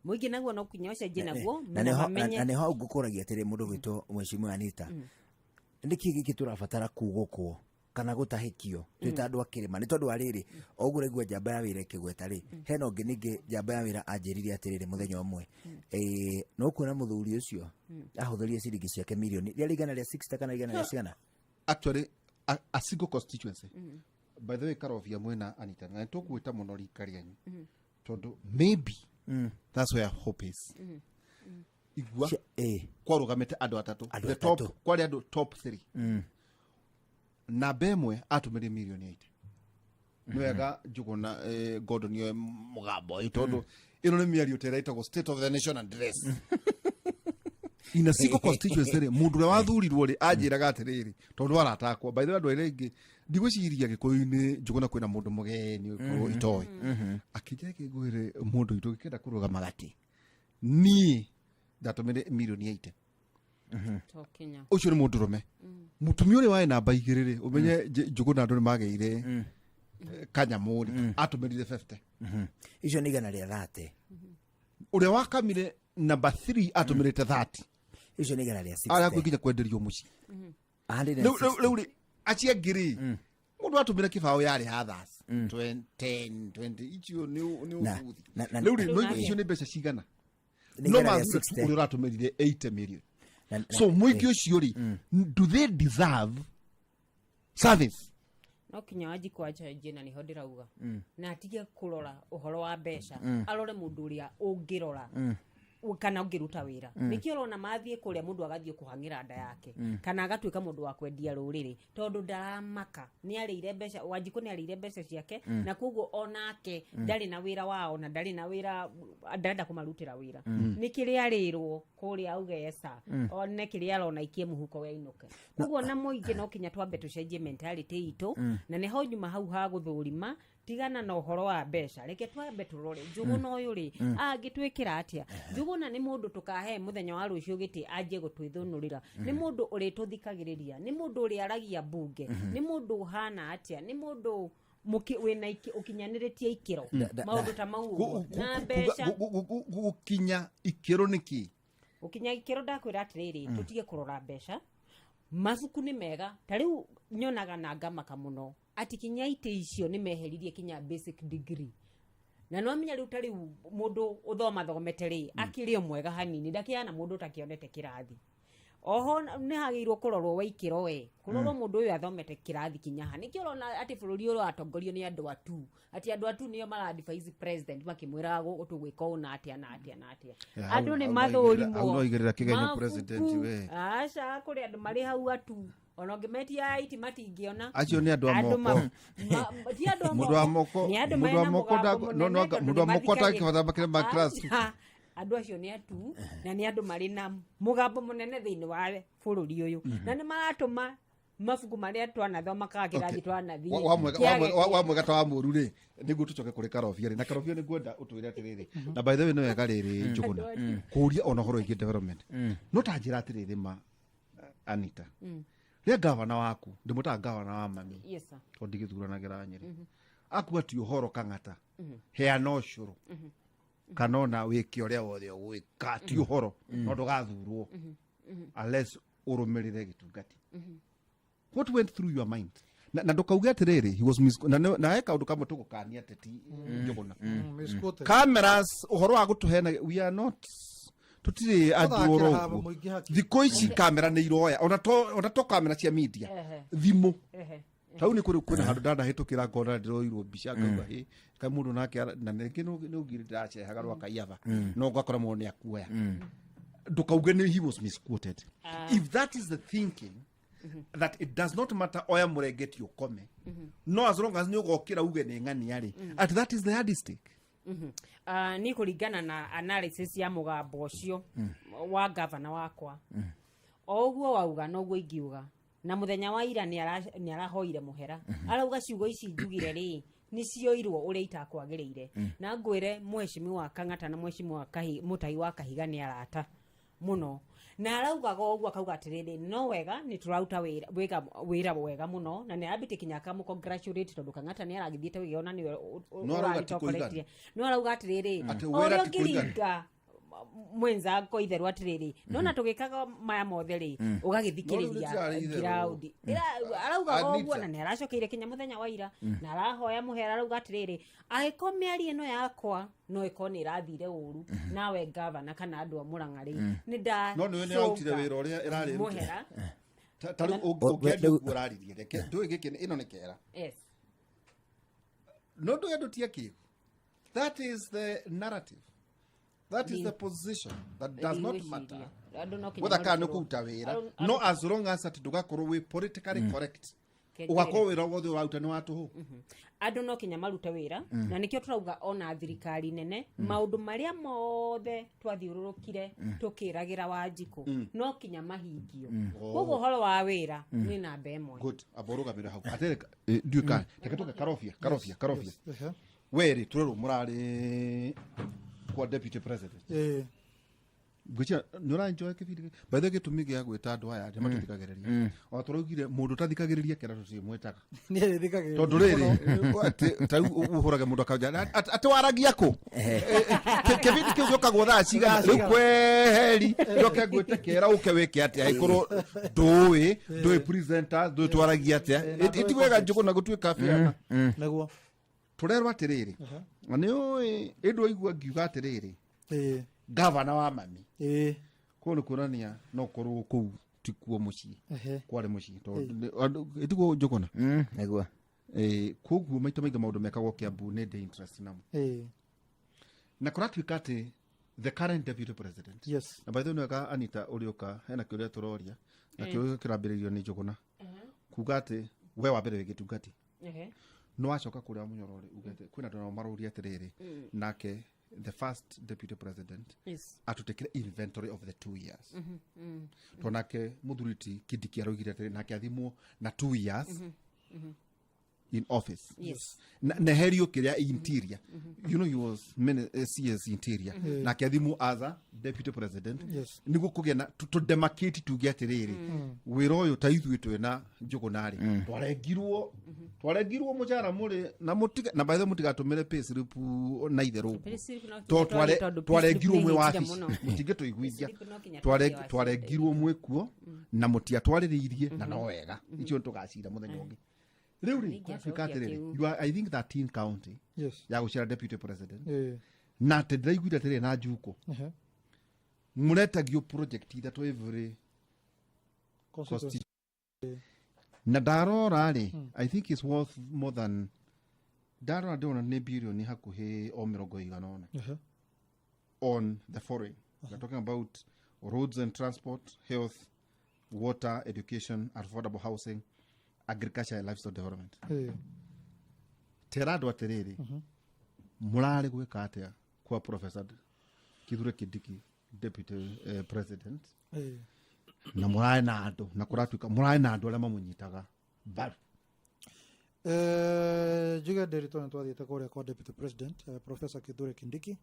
mũingĩ naguo no kinya ũcenjie naguo na nĩho mamenye. Na nĩho hau ngũkũragia atĩrĩ, mũndũ gwĩtwo mheshimiwa Anita, nĩkĩ gĩkĩ tũrabatara kugũkwo kana gũtahĩkio twĩ ta andũ a kĩrĩma? Nĩ tondũ wa rĩrĩ, o ũguo ũraigua njamba ya wĩra ĩkĩgweta rĩ, hena ũngĩ ningĩ njamba ya wĩra anjĩrire atĩrĩrĩ, mũthenya ũmwe no kuona mũthuri ũcio ahũthĩrire ciringi ciake mirioni rĩarĩ 160 kana 100 cigana. Actually a single constituency, by the way, Karobia mwena Anita, na tũgwĩta mũno rika rĩanyu tondũ maybe that's where hope is. Igua, kwarũgamĩte andũ atatũ. Andũ The top atatũ. Kwarĩ andũ top 3. Namba ĩmwe atũmĩrire mirioni 80. Nĩ wega Njũgũna, Gordon oe mũgambo ũyũ tondũ ĩno nĩ mĩario ta ĩrĩa ĩtagwo state of the nation address in a single constituency rĩ, mũndũ ũrĩa wathurirwo rĩ, anjĩraga atĩrĩrĩ, tondũ arata akwa, by the way, andũ arĩa aingĩ ndigwĩciria Gĩkũyũ-inĩ Njũgũna kwĩna mũndũ mũgeni ũkorwo itoĩ, akĩnjĩra kĩngwĩre mũndũ witũ gĩkĩenda kũrũgama gatĩ niĩ ndatũmĩre mirioni 80. To kinya. Ũcio nĩ mũndũrũme. Mũtumia ũrĩa warĩ namba 2 rĩ, ũmenye Njũgũna andũ nĩ magĩire kanyamũ rĩ, atũmĩrire 50. Icio nĩ 130. Ũrĩa wakamire namba 3 atũmĩrĩte 30. Icio nĩ 160. Arĩa hakuhĩ nginya kwenderio mũciĩ. 160. Rĩu rĩ, acio angĩ rĩ, mũndũ atũmĩra kĩbaũ yarĩ hathas 10 20, icio nĩ ũbuthi. Rĩu rĩ, no icio nĩ mbeca cigana? Nĩ No igana rĩa mathura tu 60. ũrĩa ũratũmĩrire 80 million. Na So mũingĩ ũcio rĩ, do they deserve service? No kinya Wanjikũ anjanjie, na nĩho ndĩrauga, na atige kũrora ũhoro wa mbeca, arore mũndũ ũrĩa ũngĩrora kana ũngĩruta wĩra. Nĩkĩo ũrona mathiĩ kũrĩa, mũndũ agathiĩ kũhang'ĩra nda yake kana agatuĩka mũndũ wa kwendia rũrĩrĩ, tondũ ndaramaka nĩ arĩire mbeca. Wanjikũ nĩ arĩire mbeca ciake, na koguo onake ndarĩ na wĩra wao, na ndarĩ na wĩra, ndarenda kũmarutĩra wĩra. Nĩ kĩrĩa arĩrwo kũrĩa auge eca one kĩrĩa arona ikie mũhuko we ainũke. Koguo na mũingĩ no kinya twambe tũcenjie mentality itũ, na nĩho nyuma hau ha gũthũrima. Tigana na ũhoro wa mbeca, reke twambe tũrore Njũgũna ũyũ rĩ, angĩtwĩkĩra atĩa. Njũgũna nĩ mũndũ tũkahe mũthenya wa rũciũ gĩtĩ anjie gũtwĩthũnũrĩra? Nĩ mũndũ ũrĩtũthikagĩrĩria? Nĩ mũndũ ũrĩaragia mbunge? Nĩ mũndũ ũhana atĩa? Nĩ mũndũ wĩna ũkinyanĩrĩtie ikĩro? Maũndũ ta mau ũguo na mbeca. Gũkinya ikĩro nĩ kĩ? Gũkinya ikĩro, ndakwĩra atĩrĩrĩ, tũtige kũrora mbeca. Mabuku nĩ mega. Ta rĩu nyonaga na ngamaka mũno atĩ kinya itĩ icio nĩ meheririe kinya basic degree, na no amenya rĩu ta rĩu mũndũ ũthoma thomete rĩ, akĩrĩ o mwega hanini, ndakĩhana mũndũ ũtakĩonete kĩrathi. Oho nĩ hagĩrĩirwo kũrorwo wa ikĩro, we kũrorwo mũndũ ũyũ athomete kĩrathi kinya ha. Nĩkĩo ũrona atĩ bũrũri ũyũ ũratongorio nĩ andũ atu, atĩ andũ atu nĩo maradvise president makĩmwĩraga tũgwĩka ũũ na atĩa na atĩa na atĩa. Ya, Andũ nĩ hau mathũrimwo no igĩrĩra kĩgenyo mabuku. president we. Aca, kũrĩ andũ marĩ hau atu, ona ũngĩmetia iti matingĩona. Acio nĩ andũ a Andũ moko. ti andũ a Mũndũ wa moko. Nĩ andũ Mũndũ wa mena moko mũgambo no mũnene tondũ mũndũ wa nĩ moko mathikagĩrĩria. atangĩhota makĩria ma class two. Aca, andũ acio nĩ atu na nĩ andũ marĩ na mũgambo mũnene thĩinĩ wa bũrũri ũyũ, na nĩ maratũma mabuku marĩa twanathoma kana kĩrathi twanathiĩ kĩage. Wa mwega ta wa mũru rĩ, nĩguo tũcoke kũrĩ Karobia rĩ, na Karobia nĩ ngwenda ũtwĩre atĩrĩrĩ, na by the way nĩ wega rĩrĩ Njũgũna kũũria ona ũhoro wĩgiĩ development. No ta njĩra atĩrĩrĩ, ma Anita, rĩa gavana waku, ndĩmwĩtaga gavana wa mami, Yes, sir. tondũ ndigĩthuranagĩra Nyĩrĩ, akua ti ũhoro Kang'ata, heana ũcũrũ kana ona wĩke ũrĩa wothe ũgwĩka, ti ũhoro no ndũgathurwo unless ũrũmĩrĩre gĩtungati. What went through your mind? Na ndũkauge atĩrĩrĩ he was na he kaũndũ kamwe tũgũkania ateti Njũgũna. Misquoted. Cameras, ũhoro wa gũtũhena, we are not, tũtirĩ andũ Tũthakĩra oro haba ũguo. mũingĩ haki. Thikũ ici kamera nĩ iroya ona to kamera cia media, thimũ. Tau nĩ kũrĩ kwĩna handũ ndanahĩtũkĩra ngona ndĩroirwo mbica, ngauga hĩ kaĩ mũndũ nake na rĩngĩ nĩ ũngire ndĩracehaga rwa kaiaba, no ngakora mũndũ nĩ akuoya. Ndũkauge nĩ he was misquoted. If that is the thinking, that it does not matter, oya mũrengeti ũkome, no as long as nĩ ũgokĩra uge nĩ ng'ania rĩ, at that is the yardstick. Ni kũringana na analysis ya mũgambo ũcio wa gavana wakwa, o ũguo wauga noguo ingiuga. Na mũthenya wa ira nĩ arahoire mũhera, arauga ciugo ici njugire rĩ, nĩ cioirwo ũrĩa itakwagĩrĩire. Na ngwĩre mheshimiwa Kang'ata na mheshimiwa Mũtahi wa Kahiga nĩ arata mũno, na araugaga ũguo akauga atĩrĩrĩ, no wega nĩ tũraruta wĩra wega mũno, na nĩ arambĩtie kinya akamũ-congratulate tondũ Kang'ata nĩ aragĩthiĩte wĩra ona nĩwe No arauga ti kũigana. ũragĩtongoretie. No arauga atĩrĩrĩ, Atĩ o wĩra ũrĩa ti kũigana. ũngĩringa mwenzako itherũ atĩrĩrĩ, nona tũgĩkaga maya mothe rĩ, No rĩu ũgagĩthikĩrĩria rĩtirarĩ itherũ. ngiraũndi. Araugaga ũguo Anita. na nĩ aracokeire kinya mũthenya wa ira na arahoya mũhera. Arauga atĩrĩrĩ, angĩkorwo mĩario ĩno yakwa no ĩkorwo nĩ ĩrathire ũru nawe gavana kana andũ a Mũrang'a rĩ, nĩ nda No nĩwe nĩ arutire wĩra ũrĩa ĩrarĩ ĩrute. mũhera. Ta rĩu ũngĩaria ũguo ũraririe, reke ndũĩ gĩkĩ ĩno nĩ kera. Yes. No ndũĩ andũ ti akĩgu. That is the narrative, that is the position that does not matter Andũ no kinya whether kana nĩ marutĩrwo. kũruta wĩra, Andũ- no as long as atĩ ndũgakorwo wĩ politically correct. Ũgakorwo wĩra wothe ũraruta nĩ wa tũhũ. Andå no kinya marute wä na nä kä o tå rauga ona thirikari nene maå ndå marä a mothe twathiå kire tå kä ragä ra Wanjikå no kinya mahingio. Koguo å horo wa wä ra nä namba ä mwe. Good, amba ũrũgamĩre hau atĩrĩ, ndiũĩ kana reke tũke karobia karobia karobia. Ehe. Werĩ tũrerwo mũrarĩ kwa deputy president. Ngwĩciria nĩ ũraenjoy kĩbindi gĩkĩ. By the way, gĩtũmi gĩa gwĩta andũ aya nĩ matũthikagĩrĩria, ona tũraugire mũndũ ũtathikagĩrĩria kĩra tũtimwĩtaga. Nĩ arĩthikagĩrĩria. Tondũ rĩrĩ atĩ ta rĩu ũhũrage mũndũ akauja atĩ waragia kũ? Kĩbindi kĩu gĩũkagwo thaa cigana rĩu? Kweheri njoke ngwĩte kĩera ũke wĩke atĩa ĩkorwo ndũĩ ndũĩ presenters ndũĩ twaragia atĩa? Iti wega Njũgũna gũtuĩka biana. Nĩguo. Tũrerwo atĩrĩrĩ, na nĩ ũĩ ĩndũ aigua ngiuga atĩrĩrĩ, gavana wa mami kũu nĩ kuonania no korwo kũu tikuo mũciĩ kwarĩ mũciĩ tondũ ĩtiguo Njũgũna. Nĩguo. Koguo maita maingĩ maũndũ mekagwo Kĩambu nĩ ndĩ interest namo na kũratuĩka atĩ the current deputy president, na by the way nĩwega Anita ũrĩũka hena kĩũria tũroria na kĩũria kĩrambĩrĩrio nĩ Njũgũna kuga atĩ we wa mbere wĩ gĩtungati no wacoka kũrĩa Mũnyorore ugete kwĩna andũ nao maroria atĩrĩrĩ, nake the first deputy president atũtekire inventory of the 2 years to nake mũthuri ti Kindiki araugire atĩrĩ nake athimwo na 2 years in office. Na neherio kiria interior, he was CS interior, nake athimwo as a deputy president niguo kũgĩa na tũdemarcate tuge atĩrĩrĩ wĩra ũyũ ta ithuĩ twĩna Njũgũna-rĩ twarengirwo twarengirwo mũcara mũrĩ na mũtiga na by the way mũtigatũmĩre payslip na itherũ ũguo. Payslip no To kinya twarie tondũ twarengirwo payslip mwĩ nĩ wabici mũno. mũtingĩtũiguithia. Payslip no kinya Tware- twarie. Twarengirwo mwĩ kuo na mũtiatwarĩrĩirie na no wega icio nĩtũgacira mũthenya ũngĩ. Rĩu rĩ kwatuĩka Nĩngĩacokia atĩrĩrĩ, kĩu. you are, I think, 13 county ya gũcera deputy president na atĩ ndĩraiguire atĩrĩrĩ na njuko mũretagio project ithatũ every Constituency. constituency. Na ndarora rĩ, I think it's worth more than, ndarora ndĩrona nĩ bilioni hakuhĩ o mĩrongo ĩigana ũna on the foreign. We're talking about roads and transport, health, water, education, affordable housing, agriculture and livestock development. Tera andũ atĩrĩrĩ, mũrarĩ gwĩka atĩa kwa Professor Kithure Kindiki, deputy president, na mũrarĩ na andũ na kũratuĩka mũrarĩ na andũ arĩa mamũnyitaga mbaru? Njuge Ndĩritũ nĩ twathiĩte kũrĩa kwa deputy president, Professor Kithure Kindiki,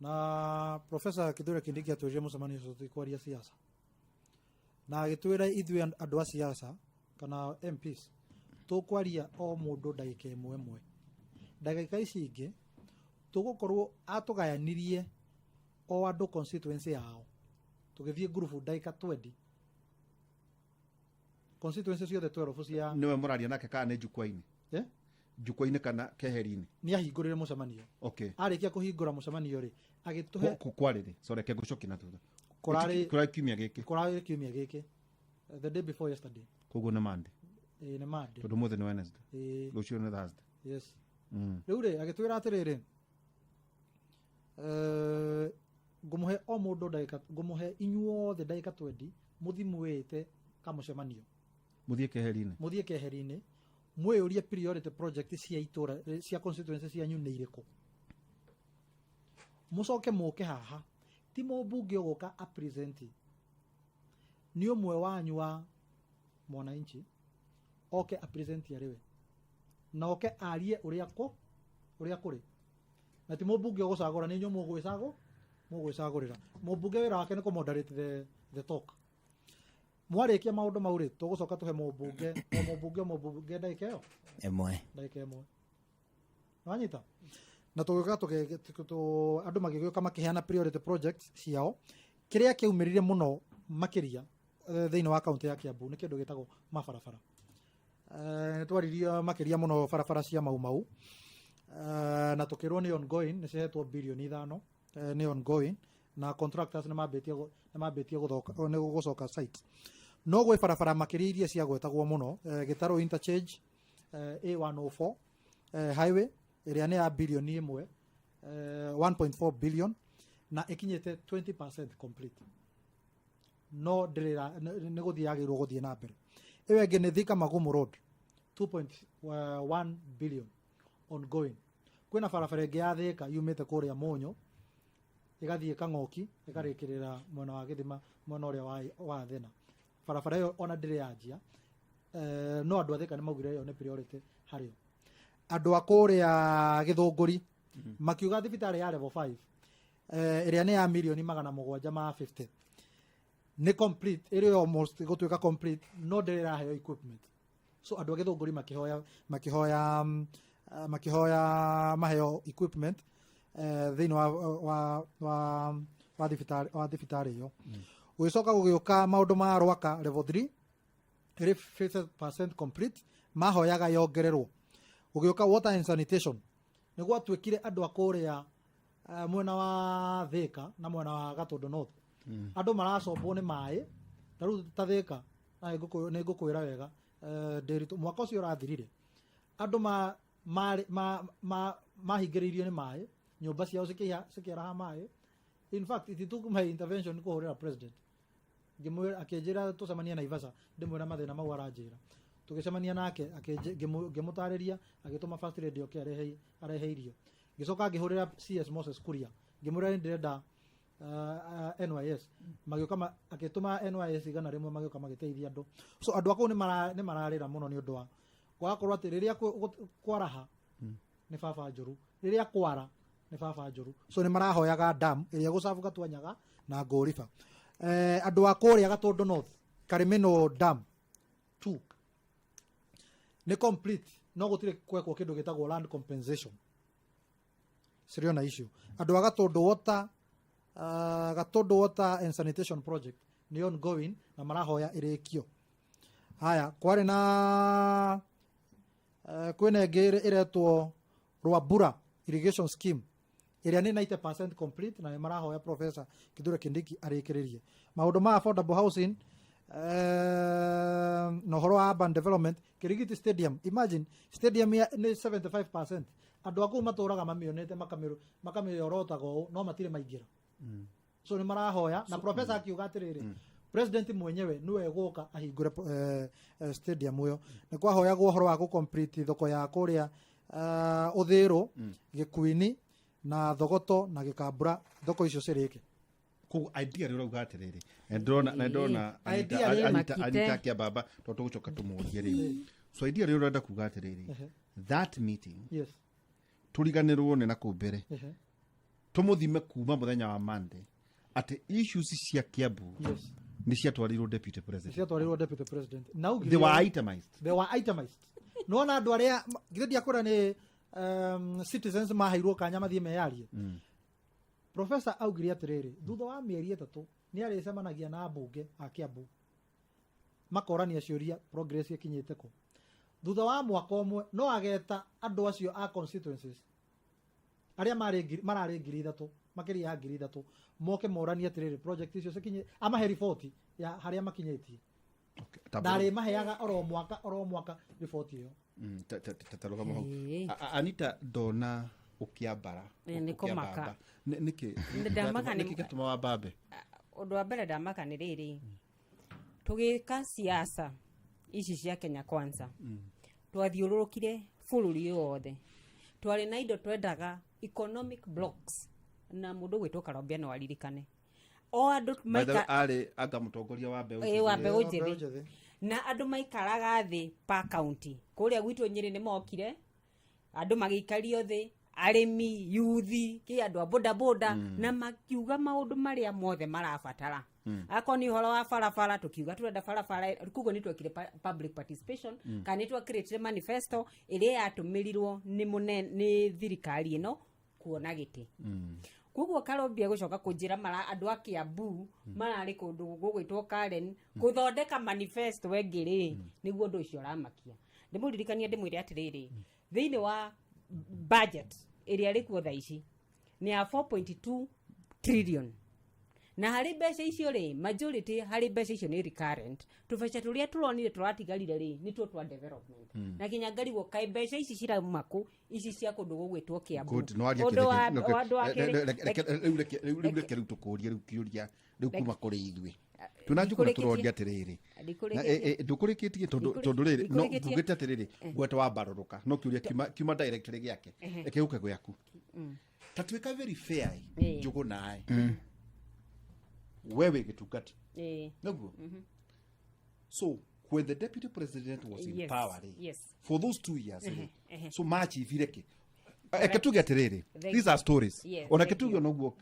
na Professor Kithure Kindiki atwĩrire mũcemanio ũcio tũtikwaria siasa na agĩtwĩra ithuĩ andũ a siasa kana MPs tũkwaria o mũndũ ndagĩka ĩmwe ĩmwe, ndagĩka ici ingĩ tũgũkorwo atũgayanirie o andũ constituency yao tũgĩthiĩ ngurubu ndagĩka 20 constituency ciothe 12 cia Nĩwe mũraria nake kana nĩ njukwa-inĩ? Eh? Njukwa-inĩ kana keheri-inĩ? Nĩ ahingũrĩre mũcemanio. Arĩkia kũhingũra mũcemanio rĩ, agĩtũhe Kwarĩrĩ, sorry, reke ngũcokie na thutha. Kũrarĩ- Kũrarĩ kiumia gĩkĩ? Kũrarĩ kiumia gĩkĩ, the day before yesterday. Koguo nĩ Monday? Ĩĩ, nĩ Monday. Tondũ mũthĩ nĩ Wednesday. Ĩĩ. Rũciũ nĩ Thursday. Yes. Rĩu rĩ agĩtwĩra atĩrĩrĩ, ngũmũhe o mũndũ ndagĩka, ngũmũhe inyuothe ndagĩka 20 mũthi mwĩte kamũcemanio. Mũthiĩ keheri-inĩ. Mũthiĩ keheri-inĩ mwĩyũrie priority project cia itũra cia constituency cianyu nĩ irĩkũ, mũcoke mũke haha. Ti mũmbunge ũgũka apresent, nĩ ũmwe wanyu wa mwananchi oke apresent arĩ we na oke arie ũrĩa kũ ũrĩa kũrĩ, na ti mũmbunge ũgũcagũra, nĩ inyuĩ mũgwĩcagũ mũgwĩcagũrĩra mũmbunge. Wĩra wake nĩ kũ moderate the talk. Mwarĩkia maũndũ mau rĩ, tũgũcoka tũhe mũmbunge o mũmbunge o mũmbunge ndagĩka ĩyo ĩmwe. Ndagĩka ĩmwe wanyita na tũgĩũka andũ magĩgĩũka makĩheana priority projects ciao. Kĩrĩa kĩaumĩrire mũno makĩria thĩinĩ wa kaunti ya Kiambu nĩ kĩndũ gĩtagwo mabarabara. Nĩ twaririe makĩria mũno barabara cia Mau Mau, na tũkĩrwo nĩ ongoing, nĩ cihetwo birioni 5, nĩ ongoing na contractors nĩ mambĩtie gũthoka nĩ gũcoka site. No gwĩ barabara makĩria iria ciagwetagwo mũno, Gĩtarũ interchange, A104 highway ĩrĩa nĩ ya birioni 1, 1.4 billion, na ĩkinyĩte 20% complete, no ndĩrĩ nĩ gũthiĩ yagĩrĩirwo gũthiĩ na mbere. Ĩyo ĩngĩ nĩ Thika Magumu Road, 2.1 billion ongoing. Kwĩna barabara ĩngĩ ya Thika yumĩte kũrĩa Mũnyũ ĩgathiĩ Kang'oki ĩkarĩkĩrĩra mwena wa Gĩthima, mwena ũrĩa wa Thĩna. Barabara ĩyo ona ndĩrĩ yanjia, no andũ a Thika nĩ maugire ĩyo nĩ priority harĩo. Andũ a kũrĩa Gĩthũngũri makiuga thibitarĩ ya level 5, ĩrĩa nĩ ya mirioni 750, nĩ complete, ĩrĩ almost gũtuĩka complete, no ndĩrĩ ĩraheo equipment. So andũ a Gĩthũngũri makĩhoya maheo equipment thĩinĩ wa thibitarĩ ĩyo. Gũgĩcoka gũgĩũka maũndũ ma Rwaka level 3, ĩrĩ 50% complete, mahoyaga yongererwo. Gũgĩũka water and sanitation. Nĩ gwatuĩkire andũ a kũrĩa mwena wa Thika na mwena wa Gatũndũ North, andũ maracombwo nĩ maĩ. Ta rĩu ta Thika, na nĩ ngũkwĩra wega, Ndĩritũ, mwaka ũcio ũrathirire andũ mahingĩrĩirio nĩ maĩ, nyũmba ciao cikĩaraha maĩ. In fact, it took my intervention kũhũrĩra president, ngĩmwĩra, akĩnjĩra tũcemanie Naivasha, ndĩmwĩra mathĩna mau aranjĩra. Tũgĩcemania nake, ngĩmũtarĩria, agĩtũma first lady oke arehe irio. Ngĩcoka ngĩhũrĩra CS Moses Kuria, ngĩmwĩra nĩ ndĩrenda NYS. Magĩũka, akĩtũma NYS 100, magĩũka magĩteithia andũ. So andũ a kũu nĩ mararĩra mũno nĩ ũndũ wa gwakorwo atĩ rĩrĩa kwaraha nĩ baba njũru, rĩrĩa kwara nĩ baba njũru. So nĩ marahoyaga dam ĩrĩa gũcabu Gatuanyaga na Ngũriba. Andũ a kũrĩa Gatũndũ North, Karimino Dam 2 nĩ complete, no gũtirĩ gwekwo kĩndũ gĩtagwo land compensation. Ciriona issue. Andũ a Gatũndũ water, Gatũndũ Water and Sanitation Project nĩ ongoing na marahoya ĩrĩkio. Haya, kwarĩ na kwĩna ĩngĩ ĩretwo Rwambura Irrigation Scheme, ĩrĩa nĩ 90% complete, na nĩ marahoya Professor Kithure Kindiki arĩkĩrĩrie maũndũ ma affordable housing na ũhoro wa urban development. Kirigiti Stadium, imagine, stadium nĩ 75%. Andũ a kũu matũraga mamĩonete, makamĩorotaga ũũ, no matirĩ maingĩra. So nĩ marahoya na professor akiuga atĩrĩrĩ, president mwenyewe niwe gũka ahingũre stadium ĩyo. Nĩ kwahoyagwo ũhoro wa gũ-complete thoko ya kũrĩa Ũthĩrũ, Gĩkuini na Thogoto na Gĩkambura, thoko icio cirĩke. Koguo idea rĩ ũrauga atĩrĩrĩ, na ndĩrona Idea rĩ- Anita Makite. Anita Kĩambamba, tondũ tũgũcoka tũmũrie rĩu. So idea rĩ ũrenda kuga atĩrĩrĩ, that meeting, tũriganĩrwo nĩ na kũu mbere, tũmũthime kuma mũthenya wa Monday atĩ issues cia Kiambu nĩ ciatwarirwo deputy president. Ciatwarirwo deputy president na augire- They were itemized. They were itemized. Nona andũ arĩa githĩ ndiakwĩra nĩ citizens maheirwo kanya mathiĩ meyarie. Professor augire atĩrĩrĩ, thutha wa mĩeri 3 nĩ arĩcemanagia na ambunge a Kiambu, makorania ciũria progress ĩkinyĩte kũ. Thutha wa mwaka ũmwe no ageta andũ acio a constituencies arĩa mararĩ 3,000, makĩria ya 3,000, moke moranie atĩrĩrĩ, project icio cikinye, amahe riboti ya harĩa makinyĩtie. Na arĩmaheaga oro mwaka oro mwaka riboti ĩyo. Ta rũgama hau. Ĩĩ. Anita, ndona ũkĩambara. Ĩ, nĩ kũmaka. Ũkĩambamba. Nĩkĩ? Nĩ ndamaka Nĩkĩ gĩatũma wambambe? Ũndũ wa mbere ndamaka nĩ rĩrĩ, tũgĩka siasa ici cia Kenya Kwanza, twathiũrũrũkire bũrũri ũyũ wothe, twarĩ na indo twendaga, economic blocks, na mũndũ gwĩtwo Karombia no aririkane o andũ By the way, maika arĩ anga mũtongoria wa mbeũ Ĩ, wa njĩthĩ. mbeũ Mbeũ njĩthĩ. Njĩthĩ. Na andũ maikaraga thĩ pa county kũrĩa gwitũ Nyĩrĩ, nĩ mokire andũ magĩikario thĩ, arĩmi, yuthi, kĩ andũ a bodaboda, na makiuga maũndũ marĩa mothe marabatara. Akorwo nĩ ũhoro wa barabara, tũkiuga tũrenda barabara. Koguo nĩ twekire public participation, kana nĩ twakĩrĩtire manifesto ĩrĩa yatũmĩrirwo nĩ mũnene nĩ thirikari ĩno kuona gĩtĩ. Koguo Karombia gũcoka kũnjĩra mara andũ a Kiambu mararĩ kũndũ gũgwĩtwo Karen gũthondeka manifesto ĩngĩ rĩ, nĩguo ũndũ ũcio ũramakia. Ndĩmũririkanie, ndĩmwĩre atĩrĩrĩ, thĩinĩ wa budget ĩrĩa ĩrĩ kuo thaa ici nĩ ya 4.2 trillion, na harĩ mbeca icio rĩ, majority harĩ mbeca icio nĩ recurrent. Tũbeca tũrĩa tũronire tũratigarire rĩ, nĩtuo twa development. Na kinya ngarigwo kaĩ mbeca ici cirauma kũ, ici cia kũndũ gũgwĩtwo Kiambu. Good, no aria. Ũndũ wa ũndũ wa kerĩ Rĩu reke rĩu tũkũrie rĩu kĩũria rĩu kuma kũrĩ ithuĩ. Twĩna Njũgũna Ndikũrĩkĩtie. tũroria atĩrĩrĩ. Na, Ndikũrĩkĩtie. ndũkũrĩkĩtie tondũ Ndikũrĩ- tondũ rĩrĩ no ndikũrĩkĩtie. ngugĩte atĩrĩrĩ ngwete wambarũrũka no kĩũria kiuma directly gĩake reke gũke gwaku ta tuĩka very fair Ĩĩ. Njũgũna we wĩ gĩtungati Ĩĩ. nĩguo so when the deputy president was in Yes, power rĩ yes. for those 2 years rĩ ehe. so machivire kĩ eke tuge atĩrĩrĩ Thank these are stories Yes, ona thank ke tuge you. onoguo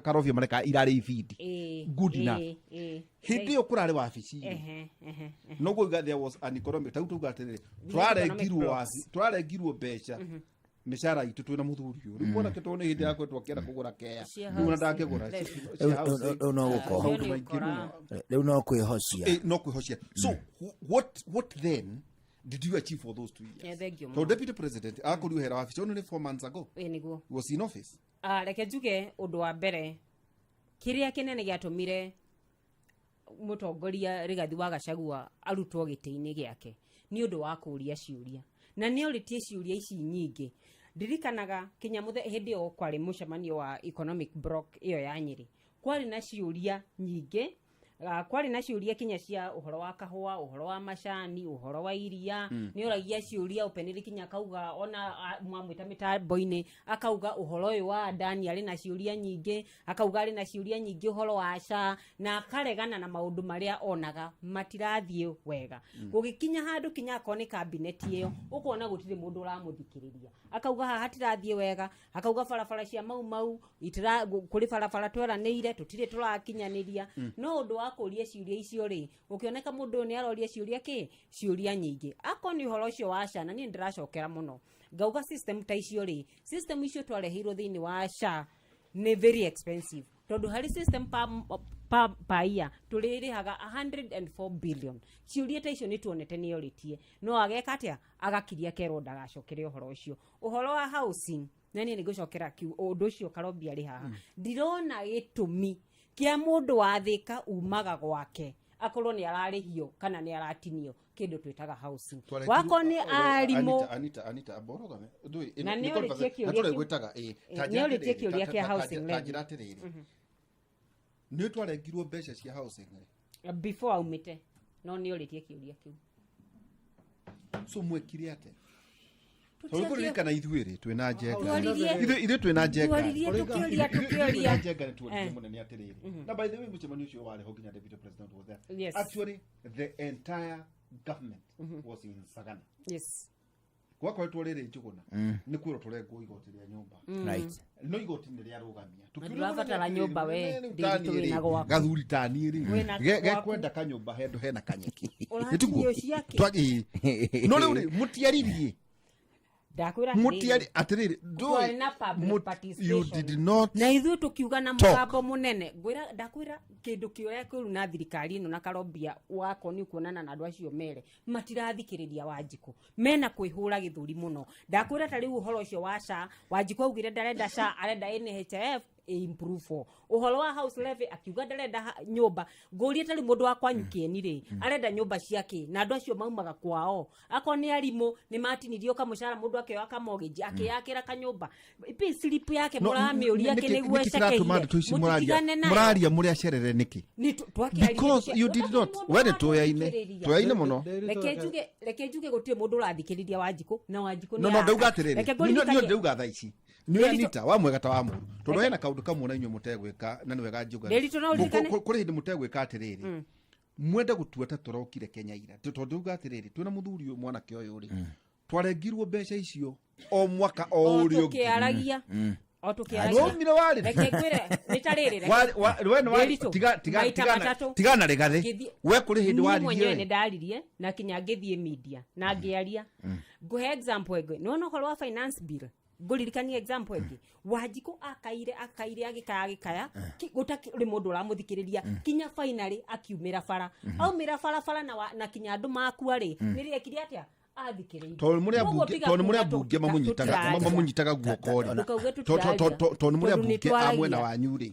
karovia mareka irarĩ ibindi Ĩĩ, good enough ĩĩ, ĩĩ. hĩndĩ ĩyo kũrarĩ wabici rĩ Ehe, ehe, ehe. noguo uga there was an economic tau tuga atĩrĩrĩ economic tũrarengirwo blocks. wabi tũrarengirwo mbeca mĩcara itũ twĩna mũthuri ũyũ rĩu mwanake tondũ nĩ hĩndĩ ya kwetwo akĩenda kũgũra kea Share rĩu ona housing. ndangĩgũra Rĩu no gũko maũndũ maingĩ mũno rĩu no kwĩhocia no kwĩhocia so what then did you achieve for those 2 years Yeah, thank you tondũ mũno. deputy president akorirwo hera wabici only 4 months ago Ĩĩ, nĩguo he was in office. Ah, reke njuge ũndũ wa mbere kĩrĩa kĩnene gĩatũmire mũtongoria Rigathi wa Gachagua arutwo gĩtĩ-inĩ gĩake nĩ ũndũ wa kũũria ciũria na nĩ orĩtie ciũria ici nyingĩ. Ndirikanaga kinya hĩndĩ ĩyo kwarĩ mũcemanio wa economic block ĩyo ya Nyĩrĩ, kwarĩ na ciũria nyingĩ. Kwarĩ na ciũria kinya cia ũhoro wa kahũa, ũhoro wa macani, ũhoro wa iria. Nĩ oragia ciũria openly kinya akauga ona mwamwĩta mĩtambo-inĩ akauga ũhoro ũyũ wa Adani arĩ na ciũria nyingĩ, akauga arĩ na ciũria nyingĩ ũhoro wa SHA, na akaregana na maũndũ marĩa onaga matirathiĩ wega. Gũgĩkinya handũ kinya akorwo nĩ kabineti ĩyo ũkona gũtirĩ mũndũ ũramũthikĩrĩria, akauga haha hatirathiĩ wega, akauga barabara cia Mau Mau kũrĩ barabara tweranĩire tũtirĩ tũrakinyanĩria. No ũndũ wa kũria ciũria icio rĩ, gũkĩoneka mũndũ ũyũ nĩ aroria ciũria kĩ ciũria nyingĩ. Akorwo nĩ ũhoro ũcio wa SHA, na niĩ ndĩracokera mũno ngauga system ta icio rĩ, system icio twareheirwo thĩinĩ wa SHA nĩ very expensive, tondũ harĩ system pa year tũrĩrĩhaga 104 billion. Ciũria ta icio nĩ tuonete nĩ orĩtie, no ageka atĩa? Agakiria kerwo ndagacokere ũhoro ũcio. Ũhoro wa housing, na niĩ nĩ ngũcokera ũndũ ũcio Karobia arĩ haha, ndirona gĩtũmi kĩa mũndũ wa Thĩka umaga gwake akorwo nĩ ararĩhio kana nĩ aratinio kĩndũ twĩtaga housing. Wakorwo nĩ arimũ Anita, Anita, Anita, amba ũrũgame. Ndũĩ, Na nĩ nĩ conversation- ũrĩtie kĩũria na tũrĩ kĩu. gwĩtaga, ta Nĩ njĩra ũrĩtie atĩrĩrĩ, kĩũria kĩa ta housing ta levy. njĩra atĩrĩrĩ nĩ twarengirwo mbeca cia housing rĩ Before aumĩte, no nĩ ũrĩtie kĩũria kĩu. So mwekire atĩa? Tondũ kũririkana ithuĩ rĩ twĩna Njenga. Ithuĩ twĩna Njenga. Twaririe tũkĩũria Ithuĩ twĩna tũkĩũria Njenga nĩ tuoririe mũnene atĩrĩrĩ, na by the way mũcemanio ũcio warĩ ho nginya deputy president was there. Actually the entire government was in Sagana. Gwakoretwo rĩrĩ Njũgũna nĩ kwĩrwo tũrengwo igoti rĩa nyũmba, no igoti nĩ rĩarũgamia. Ndũrabatara nyũmba we, Ndiritu, wĩna gwaku. Gathuri taniĩ rĩ Wĩna gwaku. gekwenda kanyũmba hendũ hena kanyeki. Ũratinio ciake. No rĩu rĩ mũtiaririe Ndakwĩra mũtiari atĩrĩrĩ, atĩrĩrĩ twarĩ ndũĩ na public you participation. did not Na ithuĩ tũkiuga na talk. mũgambo mũnene. Ngwĩra, ndakwĩra kĩndũ kĩũrĩa kĩũru na thirikari ĩno na Karobia wakwo nĩ kuonana na andũ acio mere matirathikĩrĩria Wanjikũ, mena kwĩhũra gĩthũri mũno. Ndakwĩra ta rĩu ũhoro ũcio wa SHA, Wanjikũ augire ndarenda SHA, arenda NHIF improve. Ũhoro wa house levy akiuga ndarenda nyũmba. Ngũrie ta rĩu mũndũ wa kwanyu kĩeni rĩ arenda nyũmba ciake, na andũ acio maumaga kwao akorwo nĩ arimũ nĩ matinirio kamũcara, mũndũ akĩoya kamortgage akĩyakĩra kanyũmba, pay slip yake No, mũramĩũria kĩ nĩkĩ nĩguo kĩratũma ndeto ici ecekeire mũraria mũtigane nayo. Mũraria mũrĩ acerere nĩkĩ? Nĩ twakĩaria Because you did not gũtarĩ mũndũ we nĩ tũyaine ũrathikĩrĩria. tũyaine mũno. Reke njuge gũtirĩ mũndũ ũrathikĩrĩria Wanjikũ na Wanjikũ nĩ No araka. ndauga atĩrĩrĩ Reke niĩ ngũririkanie. ndauga thaa ici nĩ Ndĩritũ- Anita wa mwega ta wa mũru tondũ hena kaũndũ kamwe na inyuĩ mũtegwĩka na nĩ wega njuga. Ndĩritũ, no ũririkane. Kũrĩ hĩndĩ mũtegwĩka atĩrĩrĩ mwende gũtua ta tũrokire Kenya ira tondũ ndauga atĩrĩrĩ twĩna mũthuri ũyũ mwanake ũyũ rĩ twarengirwo mbeca icio o mwaka o O ũrĩa ũngĩ. tũkĩaragia, o tũkĩaragia. Waumire warĩ Reke ngwĩre nĩ ta rĩrĩ we nĩ warĩ- Ndĩritũ, tiga maita matatũ. tigana rĩgathĩ we kũrĩ hĩndĩ Niĩ waririe mwenyewe nĩ we. ndaririe na kinya ngĩthiĩ media na ngĩaria. Ngũhe example ĩngĩ, nĩwona ũhoro wa finance bill, ngũririkanie example ĩngĩ. Wanjikũ akaire akaire agĩkaya agĩkaya gũtakĩrĩ mũndũ ũramũthikĩrĩria, kinya finally akiumĩra bara, aumĩra barabara na kinya andũ makua rĩ nĩ rĩekire atĩa? Athikĩrĩirie. Tondũ mũrĩ Koguo ambunge tiga tondũ mũrĩ kuuga ambunge mamunyitaga tũtiraria. mamunyitaga guoko rĩ Ndũkauge Tondũ tũtiraria. nĩ mũrĩ Tondũ nĩ ambunge a twaragia. mwena wanyu rĩ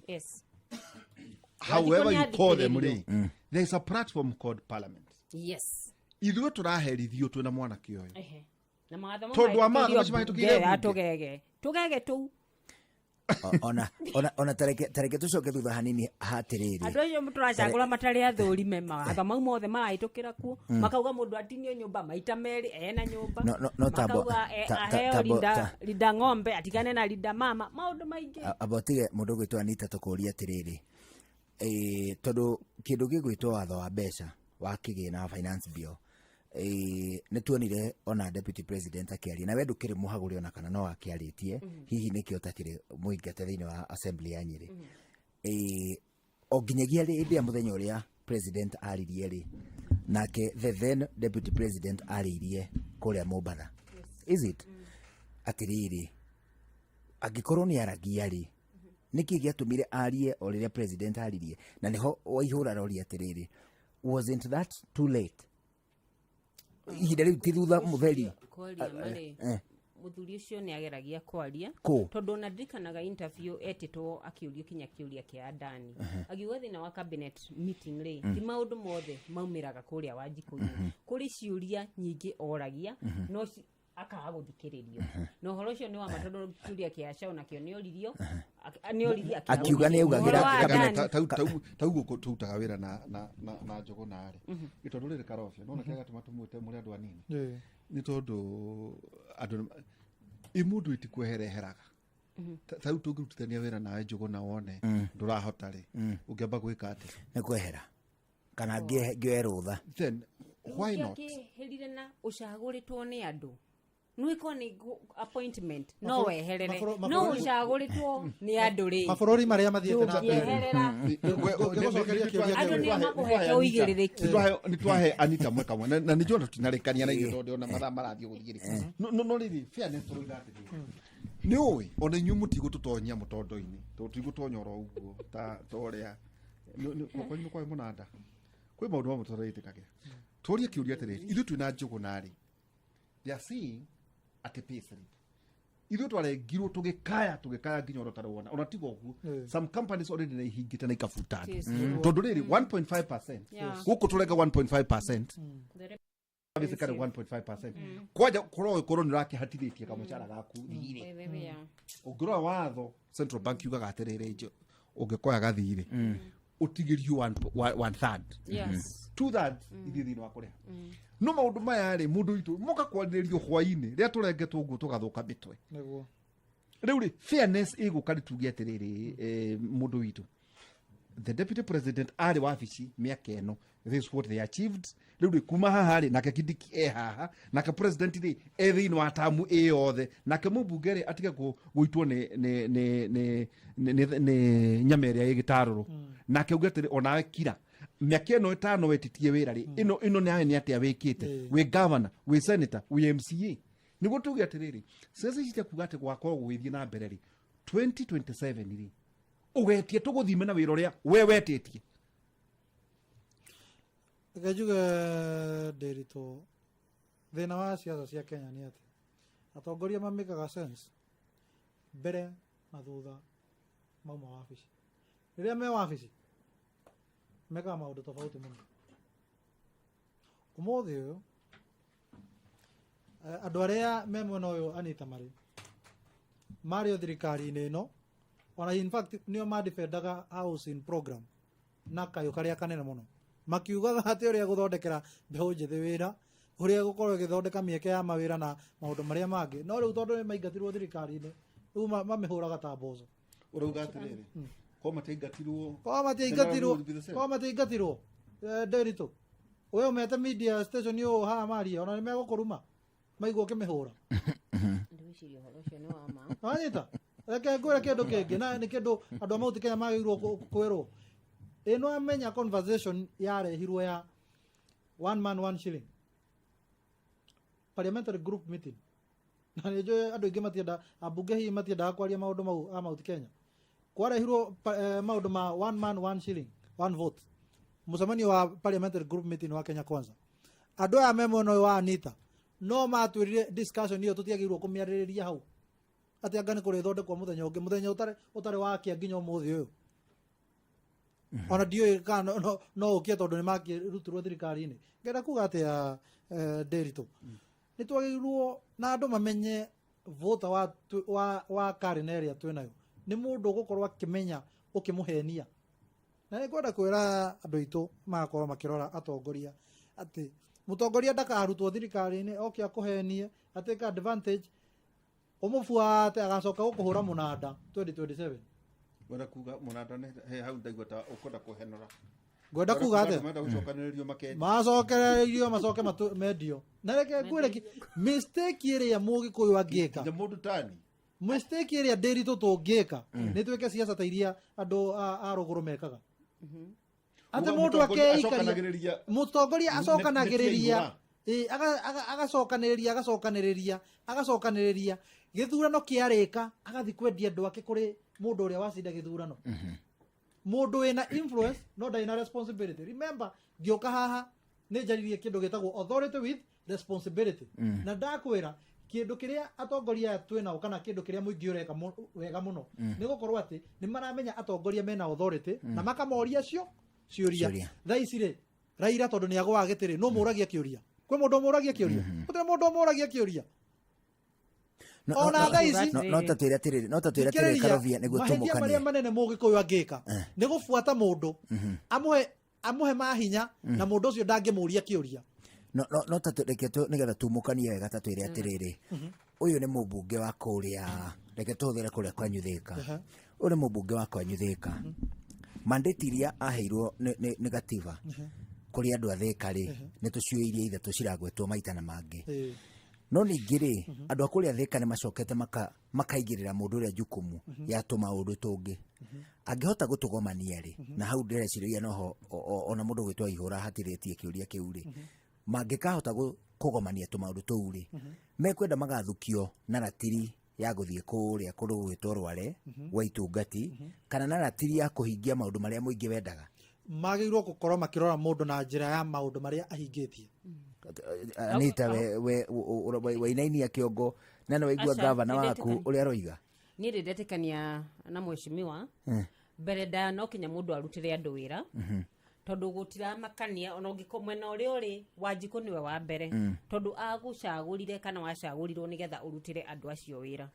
however Wanjikũ you call them nĩ rĩ there is a platform called parliament. Ithuĩ tũraherithio twĩna mwanake ũyũ Ehe. Na mawatho Tondũ wa mawatho mahĩtũkĩrio macio mahĩtũkĩire mbunge ya mbunge. tũgege tũgege tũu. Ona ona ona tareke tareke tucoke thutha hanini hatiriri. Andå acio tåracagå ra matarä athåri mawatho mau mothe marahätå kä ra kuo, makauga må ndå atinio nyå maita merä ena nyå mba. No Makauga tambo aheo rinda ng'ombe atigane na rinda mama, maå ndå maingä. Amba ũtige mũndũ ũgwĩtwo Anita tũkũria atĩrĩrĩ, tondũ kĩndũ gĩgwĩtwo watho wa mbeca wa kĩgĩna wa finance bill, nĩ tuonire ona deputy president akĩaria na we ndũkĩrĩ mũhagũre ona kana no akĩarĩtie, hihi nĩkĩo ũtakĩrĩ mũingate thĩinĩ wa assembly ya Nyĩrĩ. O nginyagia hĩndĩ ya mũthenya ũrĩa president aririe rĩ, nake the then deputy president arĩirie kũrĩa Mombatha, is it atĩrĩrĩ, angĩkorwo nĩ aragia rĩ, nĩkĩ gĩatũmire arie o rĩrĩa president aririe? Na nĩho Waihũra aroria atĩrĩrĩ, wasn't that too late? Ihinda rĩu ti thutha mũtheri. Kwaria marĩ muthuri ucio nĩ ageragia kwaria. Kũ? Tondũ ona ndirikanaga interview etĩtwo akĩũrio kinya kĩũria kĩa Adani, akiuga thĩna wa cabinet meeting rĩ, ti maũndũ mothe maumĩraga kũrĩa Wanjikũ-inĩ, kũrĩ ciũria nyingĩ oragia no akaga gũthikĩrĩrio, na ũhoro ũcio nĩ wa ma, tondũ kĩũria kĩa Aca onakĩo nĩ oririo, nĩ oririe akĩaga Akiuga nĩ gũthikĩrĩrio. augagĩra Ũhoro wa Adani, Tau gå tå wä ra na njå narä nä tondå rä rä karobia nona kä gatå matå mwä te må rä andå anini nä tondå andå ä må ndå itikwehereheraga ta rä u tå ngä rutithania wä ra nawe njå na wone ndå rahota rä å ngä amba gwä ka atä? Nĩ kwehera kana ngĩoe rũtha. Then why not? Ũngĩakĩhĩrire na ũcagũrĩtwo nĩ andũ nwĩko nĩ appointment no weherere, no ũcagũrĩtwo nĩ andũ rĩ, Mabũrũri marĩa mathiĩte na mbere. Ndũngĩeherera. Ngĩgũcokeria kĩũria Andũ kĩu. nĩ makũhete ũigĩrĩrĩki. Nä twahe Anita mweka mwe na nä njona tũtinarĩkania na ithuĩ tondũ ona mathaa marathiĩ gũthiĩ rĩ, no rĩrĩ fairness tũroiga atĩrĩrĩ, nĩ ũĩ ona inyuĩ mũtigũtũtonyia mũtondo-inĩ tondũ tũtigũtonya oro ũguo ta ũrĩa kwanyu nĩ kwarĩ mũnanda kwĩ maũndũ mamwe tũtaretĩkagĩra. Tũrie kĩũria atĩrĩrĩ, ithuĩ twĩna njũgũ narĩ, they are saying atĩ payslip ithuĩ twarengirwo tũgĩkaya tũgĩkaya nginya ũrĩa ũtarĩ wona ona tiga ũguo, some companies already nĩ ihingĩte na ikabuta andũ. Tondũ rĩrĩ 1.5, gũkũ tũrenga 1.5, basically 1.5, kwanja korwo korwo nĩ ũrakĩhatithĩtie kamũcara gaku thirĩ. Ũngĩrora watho central bank yugaga atĩrĩrĩ, ũngĩkoya gathirĩ ũtigĩrio one third, two thirds ithiĩ thĩinĩ wa kũrĩha. No maũndũ maya rĩ, mũndũ witũ moka kwarĩrĩrio hwainĩ rĩrĩa tũrengetwo ũguo tũgathũka mĩtwe. Nĩguo. Rĩu rĩ, fairness ĩgũka nĩ tuge atĩrĩrĩ, mũndũ witũ the deputy president arĩ wabici mĩaka ĩno, this is what they achieved. Rĩu rĩ, kuma haha rĩ, nake Kindiki e haha, nake president rĩ e thĩinĩ wa tamu ĩ yothe, nake mũmbunge rĩ atige gũitwo nĩ nyama ĩrĩa ĩ gĩtarũrũ, nake uge atĩrĩ, onawe kira mĩaka ĩno 5 wetĩtie wĩra rĩ, ĩno nawe nĩ atĩa wĩkĩte wĩ governor, wĩ senator, wĩ MCA, nĩguo tuge atĩrĩrĩ, ciaca ici cia kuga atĩ gwakorwo gũgĩthiĩ na mbere rĩ, 2027 rĩ, ũgetie tũgũthime na wĩra ũrĩa we wetĩtie. Reke njuge Ndĩritũ, thĩna wa ciaca cia Kenya nĩ atĩ atongoria mamĩkaga sense mbere na thutha mauma wabici. Rĩrĩa me wabici mekaga maũndũ tofauti mũno. Ũmũthĩ ũyũ andũ arĩa me mwena ũyũ Anita marĩ o thirikari-inĩ ĩno, ona in fact nĩo madefendaga housing program na kayũ karĩa kanene mũno, makiugaga atĩ ũrĩa gũthondekera mbeũ njĩthĩ wĩra, ũrĩa gũkorwo ĩgĩthondeka mĩeke ya mawĩra na maũndũ marĩa mangĩ, no rĩu tondũ nĩ maingatirwo thirikari-inĩ, rĩu mamĩhũraga ta mboco. Ũrauga atĩrĩrĩ, ko matiaingatirwo? Korwo matiaingatirwo, korwo matiaingatirwo, Ndĩritũ, we ũmete media station ũũ haha marie, ona nĩ megũkũruma maigua ũkĩmĩhũra. Ndĩgwĩciria ũhoro ũcio nĩ wa ma. Wanyita, reke ngwĩre kĩndũ kĩngĩ, na nĩ kĩndũ andũ a Mount Kenya magĩrĩirwo kwĩrwo. Ĩno amenya conversation yarehirwo ya one man one shilling parliamentary group meeting, na nĩ njũĩ andũ aingĩ matienda, ambunge hihi matiendaga kwaria maũndũ mau a Mount Kenya. Kwarehirwo maũndũ ma one man one shilling one vote mũcemanio wa parliamentary group meeting wa Kenya Kwanza. Andũ aya me mwena ũyũ wa Anita no matwĩrire discussion ĩyo tũtiagĩrĩirwo kũmĩarĩrĩria hau, atĩ anga nĩ kũrĩthondekwo mũthenya ũngĩ, mũthenya ũtarĩ wakia nginya ũmũthĩ ũyũ. Ona ndiũĩ kana no ũkie tondũ nĩ makĩrutirwo thirikari-inĩ. Ngenda kuga atĩa, Ndĩritũ, nĩ twagĩrĩirwo na andũ mamenye voter wa Karine ĩrĩa twĩnayo Nĩ mũndũ ũgũkorwo akĩmenya ũkĩmũhenia. Na nĩ ngwenda kwĩra andũ aitũ magakorwo makĩrora atongoria atĩ mũtongoria ndakarutwo thirikari-inĩ oke akũhenie, atake advantage, ũmũbuate agacoka gũkũhũra mũnanda 2027. Wenda kuga mũnanda nĩ he hau ndaigua ta ũkwenda kũhenũra. Ngwenda kuga atĩa? Menda gũcokanĩrĩrio makendio. Macokererio macoke mendio. Na reke ngwĩre mistake ĩrĩa mũgĩkũyũ angĩka, Nginya mũndũ tani mistake ĩrĩa ndĩritũ tũngĩka nĩ twĩke ciaca ta iria andũ a rũgũrũ mekaga, atĩ Uga mũndũ mũtongoria akeikaria acokanagĩrĩria mũtongoria nĩ acokanagĩrĩria tia ĩ, agacokanĩrĩria agacokanĩrĩria agacokanĩrĩria, gĩthurano kĩarĩka agathiĩ kwendia andũ ake kũrĩ mũndũ ũrĩa wacinda gĩthurano, mũndũ wĩna influence no ndarĩ na responsibility. Remember, ngĩũka haha nĩ njaririe kĩndũ gĩtagwo authority with responsibility, na ndakwĩra kĩndũ kĩrĩa atongoria aya twĩnao kana kĩndũ kĩrĩa mũingĩ ũreka wega mũno nĩ gũkorwo atĩ nĩ maramenya atongoria mena authority na makamoria cio ciũria. Ciũria. Thaa ici rĩ, Raila tondũ nĩ agũaga gĩtĩ rĩ, no mũragia kĩũria? Kwĩ mũndũ ũmũragia kĩũria? Gũtirĩ mũndũ ũmũragia kĩũria. Ona thaa ici No ta twĩre atĩrĩrĩ, no ta twĩre atĩrĩrĩ, Thikĩrĩria, Karobia, nĩguo mahĩtia tũmũkanie. Marĩa manene mũgĩkũyũ angĩka nĩ gũbuata mũndũ amũhe mahinya na mũndũ ũcio ndangĩmũria kĩũria. No ta reke nĩgetha tumũkanie wega, ta twĩre atĩrĩrĩ, ũyũ nĩ mũmbunge wa kũrĩa, reke tũhũthĩre kũrĩa kwanyu Thĩka, ũyũ nĩ mũmbunge wa kwanyu Thĩka. Mandate iria aheirwo nĩ gatiba kũrĩ andũ a Thĩka rĩ, nĩ tũciũĩ iria ithatũ ciragwetwo maita na mangĩ. No ningĩ rĩ, andũ a kũrĩa Thĩka nĩ macokete makaigĩrĩra mũndũ ũrĩa jukumu ya tũmaũndũ tũngĩ angĩhota gũtũgomania rĩ, na hau ndĩrecirĩria noho ona mũndũ gwĩtwo Ihũra hatirĩtie kĩũria kĩu rĩ, mangĩkahota kũgomania tũmaũndũ tũu rĩ, mekwenda magathukio na ratiri ya gũthiĩ kũrĩa kũndũ gũgwĩtwo Rware gwa itungati, kana na ratiri ya kũhingia maũndũ marĩa mũingĩ wendaga. Magĩrĩirwo gũkorwo makĩrora mũndũ na njĩra ya maũndũ marĩa ahingĩtie. Anita, we wainainia kĩongo na nĩ waigua Aca, gavana waku nĩndetĩkania. ũrĩa aroiga. Niĩ ndĩ ndetĩkania na mheshimiwa. Mbere ndaya no kinya mũndũ arutĩre andũ wĩra, tondũ gũtiramakania ona ũngĩkorwo mwena ũrĩa ũrĩ Wanjikũ nĩwe wa mbere, tondũ agũcagũrire kana wacagũrirwo nĩgetha ũrutĩre andũ acio wĩra.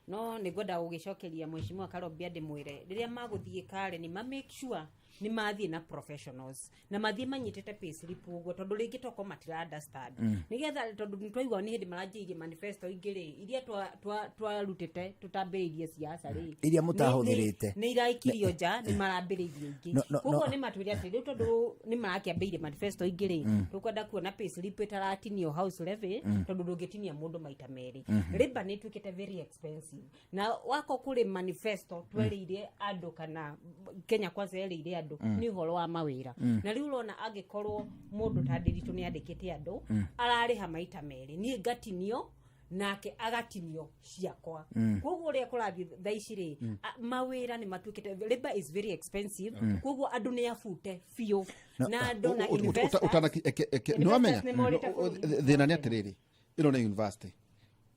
No nĩ ngwenda gũgĩcokeria mheshimiwa Karobia, ndĩmwĩre rĩrĩa magũthiĩ Karen ma make sure nĩ mathiĩ na professionals na mathiĩ manyitĩte payslip ũguo, tondũ rĩngĩ toko matira understand, nĩgetha tondũ nĩ twaigua nĩ hĩndĩ maranjĩirie manifesto ingĩ rĩ, iria twarutĩte tũtambĩrĩirie siasa rĩ, Iria mũtahũthĩrĩte. nĩ iraikirio nja, nĩ marambĩrĩirie ingĩ. No, Koguo no. nĩ matwĩre atĩ rĩu tondũ nĩ marakĩambĩire manifesto ingĩ rĩ, tũkwenda kuona payslip ĩtaratinio house levy, tondũ ndũngĩtinia mũndũ maita merĩ. Labor nĩ ĩtuĩkĩte very expensive, na wako kũrĩ manifesto twerĩire andũ kana Kenya Kwanza yerĩire andũ nĩ ũhoro wa mawĩra, na rĩu ũrona angĩkorwo mũndũ ta Ndĩritũ nĩ andĩkĩte andũ ararĩha maita merĩ, niĩ ngatinio nake agatinio ciakwa. Koguo ũrĩa kũrathiĩ thaa ici rĩ, mawĩra nĩ matuĩkĩte, labor is very expensive, koguo andũ nĩ abute biũ na andũ na investors. Nĩ wamenya Investors nĩ morĩte bũrũri. Thĩna nĩ atĩrĩrĩ, ĩno nĩ university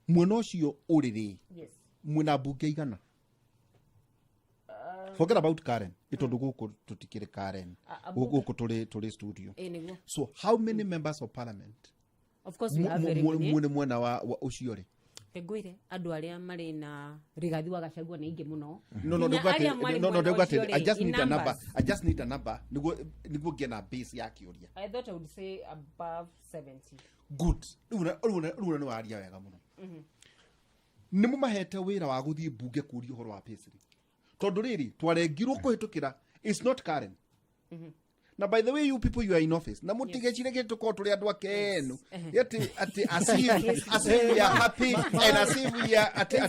mwena ũcio ũrĩ rĩ, mwĩna mbunge igana? Forget about Karen, ĩ tondũ gũkũ tũtikĩrĩ Karen. Gũkũ tũrĩ studio. Ĩ nĩguo. So how many members of parliament Of course we have very many. Mwene mwena wa ũcio rĩ? Ngwĩre andũ arĩa marĩ na Rigathi wa Gachagua nĩ aingĩ mũno. No, Nginya ndauga arĩa atĩ- marĩ no, mwena ndauga ũcio atĩ I rĩ, just in need a number. numbers. I just need a number nĩguo ngĩe na base ya kĩũria. I thought I would say above 70. Good. Rĩu na nĩ waria wega mũno. Nĩ mũmahete wĩra wa gũthiĩ mbunge kũria ũhoro wa payslip, tondũ rĩrĩ twarengirwo kũhĩtũkĩra, it's not Karen. Na by the way, you people, you are in office na mutigecire gä tå tå rä andå akenu atä as if we are happy and as if we are atä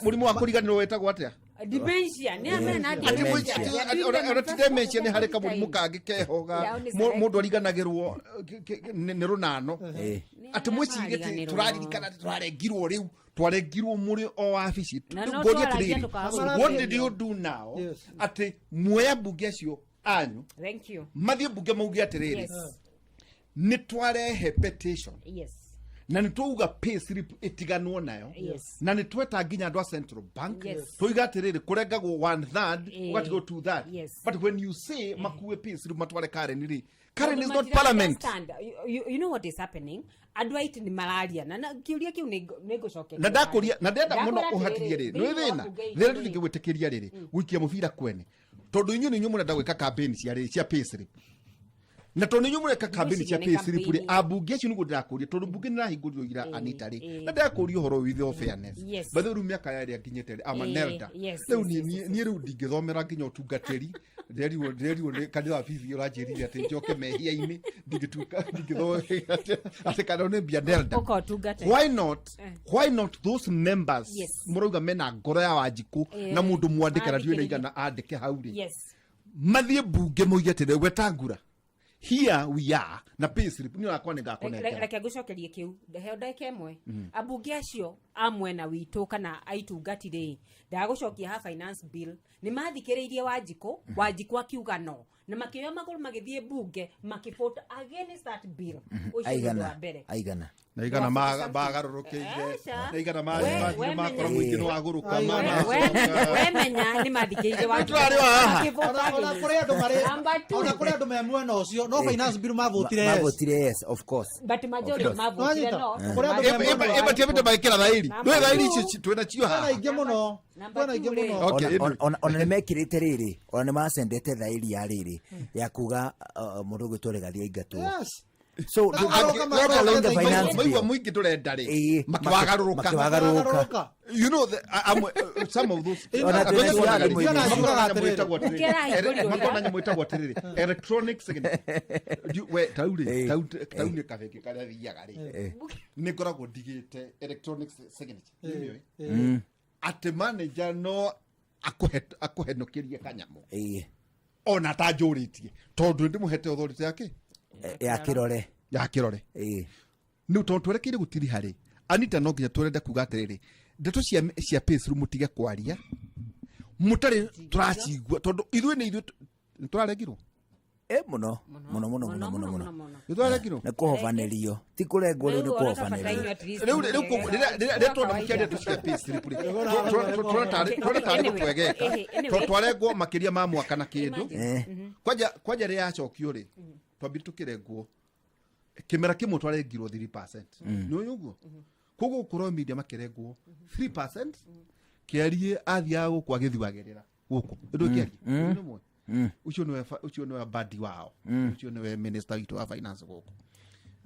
må rimå wa kå riganä rwo wätagwo atä Dementia nĩ amena. Atĩ ona ti dementia, nĩ harĩ kamũrimũ kangĩ keho ga Yeah, nĩ mũndũ ariganagĩrwo nĩ rũnano, atĩ mwĩcirie atĩ mariganĩrwo. tũraririkana atĩ tũrarengirwo, rĩu twarengirwo mũrĩ o wabici. Na no Ngũrie twaragia atĩrĩrĩ, tũkaga what did you do now atĩ muoya mbunge acio anyu Thank you. mathiĩ mbunge mauge atĩrĩrĩ, nĩ twarehe petition Na nä twauga pay slip ĩtiganwo nayo. Yes. Na nä tweta nginya andå a Central Bank. Yes. Twoiga atä rä rä kå rengagwo one third, ũgatigwo two third. Yes. But when you say makue pay slip matware Karen rĩ, Karen Maũndũ is not matira parliament. understand. You know what is happening, andå aitũ nä mararia na kä å ria kä u nä ngå cokeria. Na ndakåria na ndenda må no Ndakwĩra å hatirie atĩrĩrĩ, rä nä thĩinĩ wa thä na bunge itũ thä na rĩ, tå tingä gwä tä kä ria rä rä gå ikia må bira kwene tondå inyuä nä inyuä må renda gwä ka campaign cia rä cia pay slip, na tondå nä inyuä må reka campaign cia Ngwĩciria pay nĩ slip rä, campaign. ambunge acio nä guo ndärakå ria tondå mbunge nä rahingå rirwo ira, Anita rä, na ndärakå ria å horo with all fairness. Yes. By the way, rä u mä aka ya ä rä a nginyä te rä ama nelda Yes, rä u yes, yes, niä rä u ndingä thomera nginya å tungatä ri ndĩrerirwo nĩ kanitha wa bibi ũranjĩrire atĩ njoke mehia-inĩ ndingĩtuĩka ndingĩthoma atĩ kana nĩ mbia nelda. Ũka ũtungate. Why not, why not those members Yes. mũrauga mena ngoro ya Wanjikũ na mũndũ mwandĩke na ndiũĩ na igana andĩke hau rĩ, Yes. mathiĩ mbunge moige atĩrĩ, Wetangura, here we are na pay slip niĩ wakwa nĩ ngakũnengera. Reke ngũcokerie kĩu, heo ndagĩka ĩmwe. Ambunge acio a mwena witũ kana aitungati rĩ, ndagũcokia ha finance bill nĩ mathikĩrĩirie Wanjikũ. Wanjikũ akiuga no, na makĩoya magũrũ magĩthiĩ mbunge makĩvote against that bill. Ũcio nĩ ũndũ wa Aigana? mbere. Aigana? Na igana Wa 40 magarũrũkĩire. Aca. Na igana We mathire makora menya. mũingĩ nĩ wagũrũka. We menya nĩ mathikĩrĩirie Wanjikũ. Tũrarĩ wa haha. Makĩvote Ona against. kũrĩ andũ marĩ Number two. ona kũrĩ andũ me mwena ũcio no finance bill mavotire yes. Mavotire yes, of course. But majority Of course. mavotire Nwanyita. no. Kũrĩ andũ me mwena wa- Ĩbatiĩ magĩkĩra thairi Number ndũĩ thairi two. icio twĩna cio Kwĩna haha. aingĩ mũno. Number Kwĩna aingĩ two rĩ. mũno. Okay, Ona- Edwin. ona nä mekärä te rä rä, ona nä macendete thairi ya rä rä ya kuga må ndå å gwä two Rĩgathi aingatwo. Yes. So Angĩ- let alone the finance maigua bill. mũingĩ ndũrenda rĩ, Ĩĩ, makĩwagarũrũka. makĩwagarũrũka. You know the, amwe, some of those Ona Andũ twĩna acio ciana wanagari- mũingĩ. makona nyamũ ĩtagwo atĩrĩrĩ. Ũkĩra hingũrĩrwo Makona nyamũ ĩtagwo atĩrĩrĩ, electronic signature. We tau rĩ, Ĩĩ. tau nĩ kabenge karĩa thiaga rĩ, nĩ ngoragwo ndigĩte electronic signature. Nĩũmĩũĩ? Atĩ manager no akũhenũkĩrie kanyamũ Ĩĩ, ona atanjũrĩtie tondũ ndĩmũhete authority yake ya kĩrore. Ya kĩrore. Ĩĩ. Nä tondå twerekeire gå tiriha rä, Anita, no nginya tũrenda kuga atä ndeto cia pay slip mũtige kwaria mũtarĩ tũracigua tondũ ithuĩ nĩ ithuĩ nĩ tũrarengirwo. Ĩ, mũno mũno mũno mũno mũno mũno. Nĩ tũrarengirwo. Nä kå hovanärio, ti kå rengwo, rä u nä kå hovanärio. Rĩu rĩu koguo, rĩrĩa tuona mũkĩaria ndeto cia pay slip rĩ, tuona tarĩ gũtwegeka tondũ twarengwo makĩria ma mwaka na kĩndũ. Kwanja rĩrĩa yacokio rĩ, twambire tũkĩrengwo kĩmera kĩmwe twarengirwo 3%, nĩ ũĩ ũguo? Koguo gũkorwo media makĩrengwo 3%, kĩarie athiaga gũkũ agĩthuagĩrĩra gũkũ ũndũ kĩarie nĩ ũmwe ũcio nĩwe ũcio nĩwe badi wao, ũcio nĩwe minister witũ wa finance gũkũ.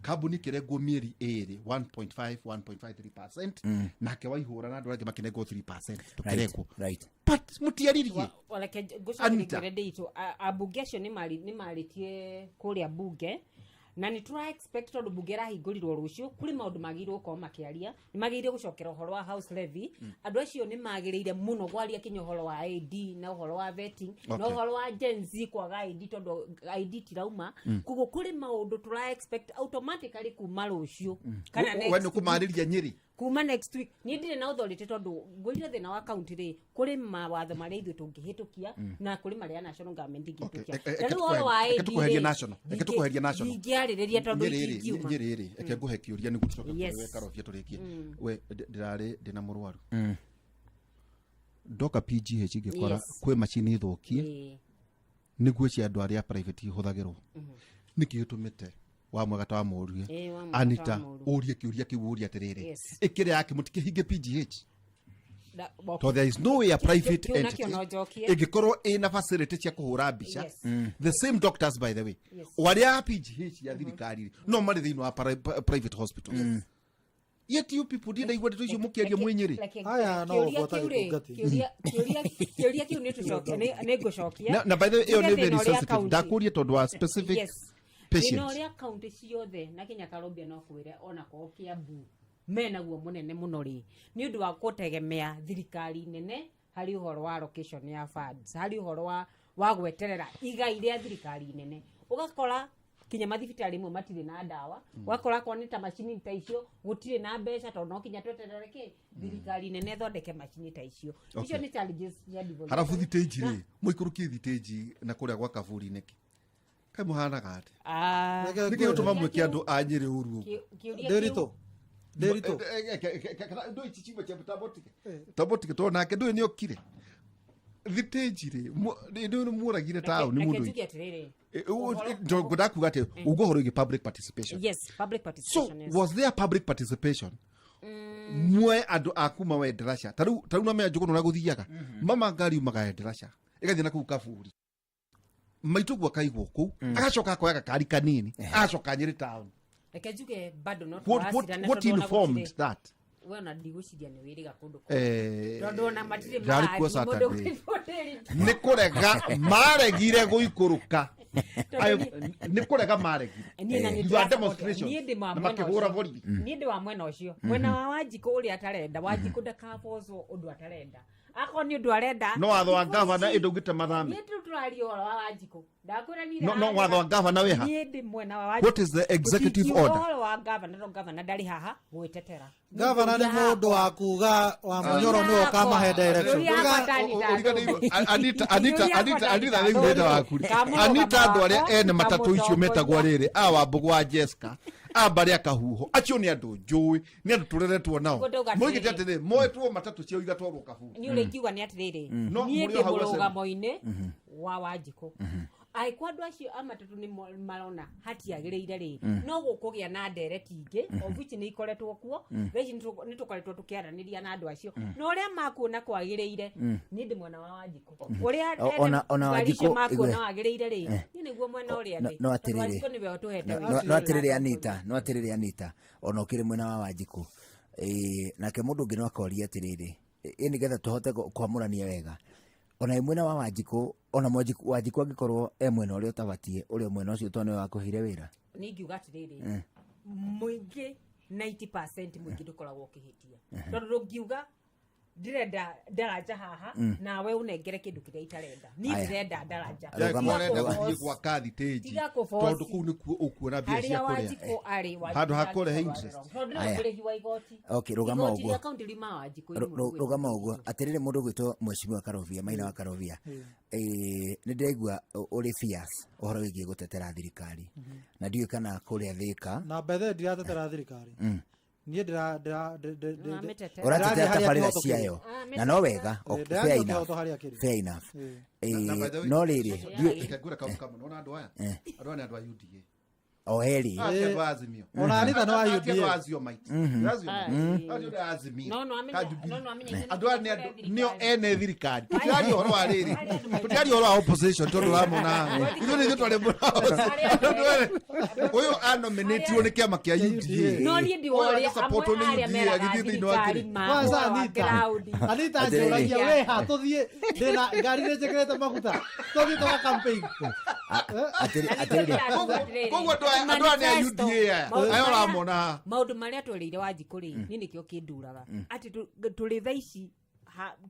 Kambuni kĩrengwo mĩeri ĩrĩ 1.5 1.53%, nake Waihũra na andũ angĩ makĩnengwo 3%, tũkĩrengwo. Right. But mũtiaririe. Reke Anita. ngũcokerie nditũ, ambunge acio nĩ marĩtie kũrĩa bunge na nĩ tũra expect tondũ bunge ĩrahingũrirwo rũciũ, kũrĩ maũndũ magĩrĩirwo gũkorwo makĩaria. Nĩ magĩrĩire gũcokera ũhoro wa house levy. Andũ acio nĩ magĩrĩire mũno kwaria kinya ũhoro wa ID na ũhoro wa vetting na ũhoro wa Gen Z kwaga ID tondũ ID tirauma. Koguo kũrĩ maũndũ tũra expect automatically kuma rũciũ kana We nĩ next week. kũmarĩria Nyĩrĩ. Kuma next week niä ndirä na authority tondå ngwärire thä na wa kaunti rä kå rä mawatho marä a ithuä tå ngä hä tå kia na kå rä marä a national government ingä hä tå kia. Na rä u ũhoro wa Reke AD tũkweherie rĩ, national. Reke tũkweherie national. ndingĩarĩrĩria tondũ Nyĩrĩ rĩ, itingiuma. Nyĩrĩ rĩ, reke ngũhe kĩũria nĩguo tũcoke Yes. kũrĩ we Karobia tũrĩkie. We ndĩrarĩ ndĩna mũrwaru ndoka PGH ngĩkora kwĩ macini thũkie nĩguo cia andũ arĩa private ihũthagĩrwo. Nĩkĩ gĩtũmĩte wa mwega ta wa mũrie Ĩĩ, wa mwega ta Anita wa mũũru. ũrie kĩũria kĩu ũrie atĩrĩrĩ, ĩkĩrĩ yake mũtikĩhinge PGH tondũ there is no way a private Kĩu nakĩo entity no njokie. ĩngĩkorwo ĩna facility cia kũhũra mbica. The same doctors, by the way, o arĩa a PGH ya thirikari rĩ, no marĩ thĩinĩ wa private hospitals, yet you people ndiĩ ndaigua ndeto icio mũkĩaria mwĩ Nyĩrĩ. Aya, no Kĩũria ũbuata kĩu rĩ, gĩtungati. kĩũria kĩu nĩ tũcokia, nĩ ngũcokia. Na by the way, ĩyo Tuge nĩ thĩna very ũrĩa sensitive. county- Ndakũrie tondũ wa specific Yes. Thĩna patients. ũrĩa kaunti ciothe na kinya Karobia no kwĩre ona korwo Kiambu menaguo mũnene mũno rĩ, nĩ ũndũ wa gũtegemea thirikari nene harĩ ũhoro wa allocation ya funds, harĩ ũhoro wa gweterera igai rĩa thirikari nene. Ũgakora kinya mathibitarĩ imwe matirĩ na ndawa, ũgakora korwo nĩ ta macini ta icio gũtirĩ na mbeca tondũ no kinya tweterere kĩ thirikari nene ĩthondeke macini ta icio. Icio nĩ challenges cia devolution. Harabu thitĩnji rĩ, mũikũrũkie thitĩnji na kũrĩa gwa kaburi nĩkĩ kaĩ mũhanaga atĩ Ah, Reke nĩkĩ ngwĩre. gĩtũma mwĩke andũ a Nyĩrĩ ũru ũguo? kĩũria Ndĩritũ, Ndĩritũ. Ndå ici ciuma cia tambotike tondå nake ndå nä okire thitĩnji rä nä muoragire taũni Reke mũndũ njuge atĩrĩrĩ Ũhoro- ndakuga atä ugo horo wĩgiĩ public participation. Yes, public So participation, yes. was there public participation mwe andå a kuma Wenderasha ta rä u namenya njå gå na gå thiaga mama ngari umaga Wenderasha ĩgathiĩ na kũu kaburi maitå guo akaigwo kũu agacoka akoya gakari kanini agacoka Nyĩrĩ town. Reke njuge bado no What tũracirana tondũ ona informed gũtirĩ- that? We ona ndigwĩciria nĩ wĩrĩga kũndũ kũu. Tondũ ona matirĩ Ndarĩ kuo marathiĩ mũndũ Saturday. gwĩtwo Ndĩritũ. Nä kå rega maregire gå ikå rå ka, nä kå rega maregire. Niĩ na nĩ Thutha wa ndĩra- demonstrations, niĩ ndĩ wa na mwena makĩhũra ũcio. borithi. Niĩ ndĩ wa mwena ũcio, mwena wa Wanjikũ ũrĩa atarenda. Wanjikũ ndakabocwo ũndũ atarenda, akorwo nĩ ũndũ arenda. No watho wa gavana ä ndå ngä te mathame. Niĩ tu tũraria ũhoro wa Wanjikũ, ndakwĩra niĩ No watho wa gavana wĩ ha? Niĩ ndĩ mwena wa What is the executive Tũtingiuga order? ũhoro wa gavana no gavana ndarĩ haha gwĩtetera. Gavana nĩ mũndũ wa kuga wa Mũnyoro nĩwe ũkamahe direction. Anita, Anita, Anita, Anita, rä u rä waku Anita, andå arä a ene matatå icio metagwo rä rä a Wambå wa Jesca a mbarä a Kahuho acio nä andå njå nä andå tå reretwo nao. Nĩguo ndauga Moigä te atĩrĩrĩ. atä rä moetwo matatå ciao igatwarwo Kahuho. Niĩ ũrĩa ingiuga nĩ atĩrĩrĩ, No, niĩ mũrĩ ndĩ o hau mũrũgamo-inĩ wa Wanjikũ. Angĩkorwo andũ acio a matatũ nĩ marona hatiagĩrĩire rĩ, no gũkũgĩa na ndereti ingĩ, of which nĩ ikoretwo kuo. Thaa ici nĩ tũkoretwo tũkĩaranĩria na andũ acio na ũrĩa makuona kwagĩrĩire. Niĩ ndĩ mwena wa Wanjikũ ũrĩa Ona ngari icio Wanjikũ, makuona igwe. wagĩrĩire rĩ, niĩ nĩguo mwena ũrĩa ndĩ. No Tondũ atĩrĩrĩ. Wanjikũ nĩwe ũtũhete wĩra. No atĩrĩrĩ Anita, no atĩrĩrĩ Anita, ona ũkĩrĩ mwena wa Wanjikũ, nake mũndũ ũngĩ no akoria atĩrĩrĩ, ĩ nĩgetha tũhote kwamũrania wega, ona ĩ mwena wa Wanjikũ, ona Wanjikũ angĩkorwo e mwena ũrĩa ũtabatiĩ, ũrĩa mwena ũcio tondũ nĩwe wakũheire wĩra. Nĩ ingiuga atĩrĩrĩ, mũingĩ 90% mũingĩ ndũkoragwo ũkĩhĩtia, tondũ ndũngiuga ndĩrenda ndaraja haha nawe ũnengere kĩndũ kĩrĩa itarenda. Niĩ Aya. ndĩrenda ndaraja. Rũgama- Arenda rũgama- gũthiĩ gwaka thitĩnji Tiga kũboci. tondå kå u nä kuo å kuona mbia cia Harĩa kå rä Wanjikũ arĩ. Handũ ha kũrehe interest. Tondũ nĩwe Aya. mũrĩhi wa igoti. Okay, rũgama Igoti ũguo. rĩa kaunti riumaga Wanjikũ. Rũgama ũguo atĩrĩrĩ, mũndũ ũgwĩtwo mheshimiwa Karovia, Maina wa Karovia, nĩ ndĩraigua ũrĩ fierce ũhoro wĩgiĩ gũtetera thirikari, na ndiũĩ kana kũrĩa Thĩka. Na bethe ndiratetera thirikari niĩ. Nĩũramĩtetera. Ũratetera Ndĩrathiĩ harĩa tabarĩra kĩhoto kĩrĩ. ciayo na no wega. Ndĩrathiĩ Fair kĩhoto enough. harĩa kĩrĩ. Fair enough. Na by the way- No rĩrĩ ndiũĩ- Ngwĩra kaũndũ kamwe, nĩwona andũ aya, andũ aya nĩ andũ a UDA. O erĩ. Aya ti andũ a Azimio. Ona Anita nĩ wa Aya ti andũ a UDA. Aziomite. Aziomite. Acio nĩ a Azimio. No, no amenya- Ka Jubilee. no, no amenya ithuĩ Andũ aya nĩ nĩ andũ nĩo ene thirikari. Tũtiraria ũhoro wa rĩrĩ, tũtiraria ũhoro wa opposition tondũ ũramona ithuĩ nĩ ithuĩ twarĩ ũyũ anominĩtirwo nĩ kĩama kĩa UDA. No niĩ ndi wa Ũyũ ũrĩa agĩsupportwo amwe nĩ arĩa UDA meraga agĩthiĩ thĩinĩ wa thirikari kĩrĩ. ma Kwanza ũhoro wa Anita. ground. Anita Atĩrĩrĩ. anjũragia we ha tũthiĩ ndĩna ngari nĩ njĩkĩrĩte maguta tũthiĩ tũga campaign. Atĩrĩrĩ. Koguo andũ aya nĩ a UDA aya aya ũramona haha. Maũndũ marĩa twerĩire Wanjikũ rĩ, niĩ nĩkĩo kĩnduraga atĩ tũrĩ thaa ici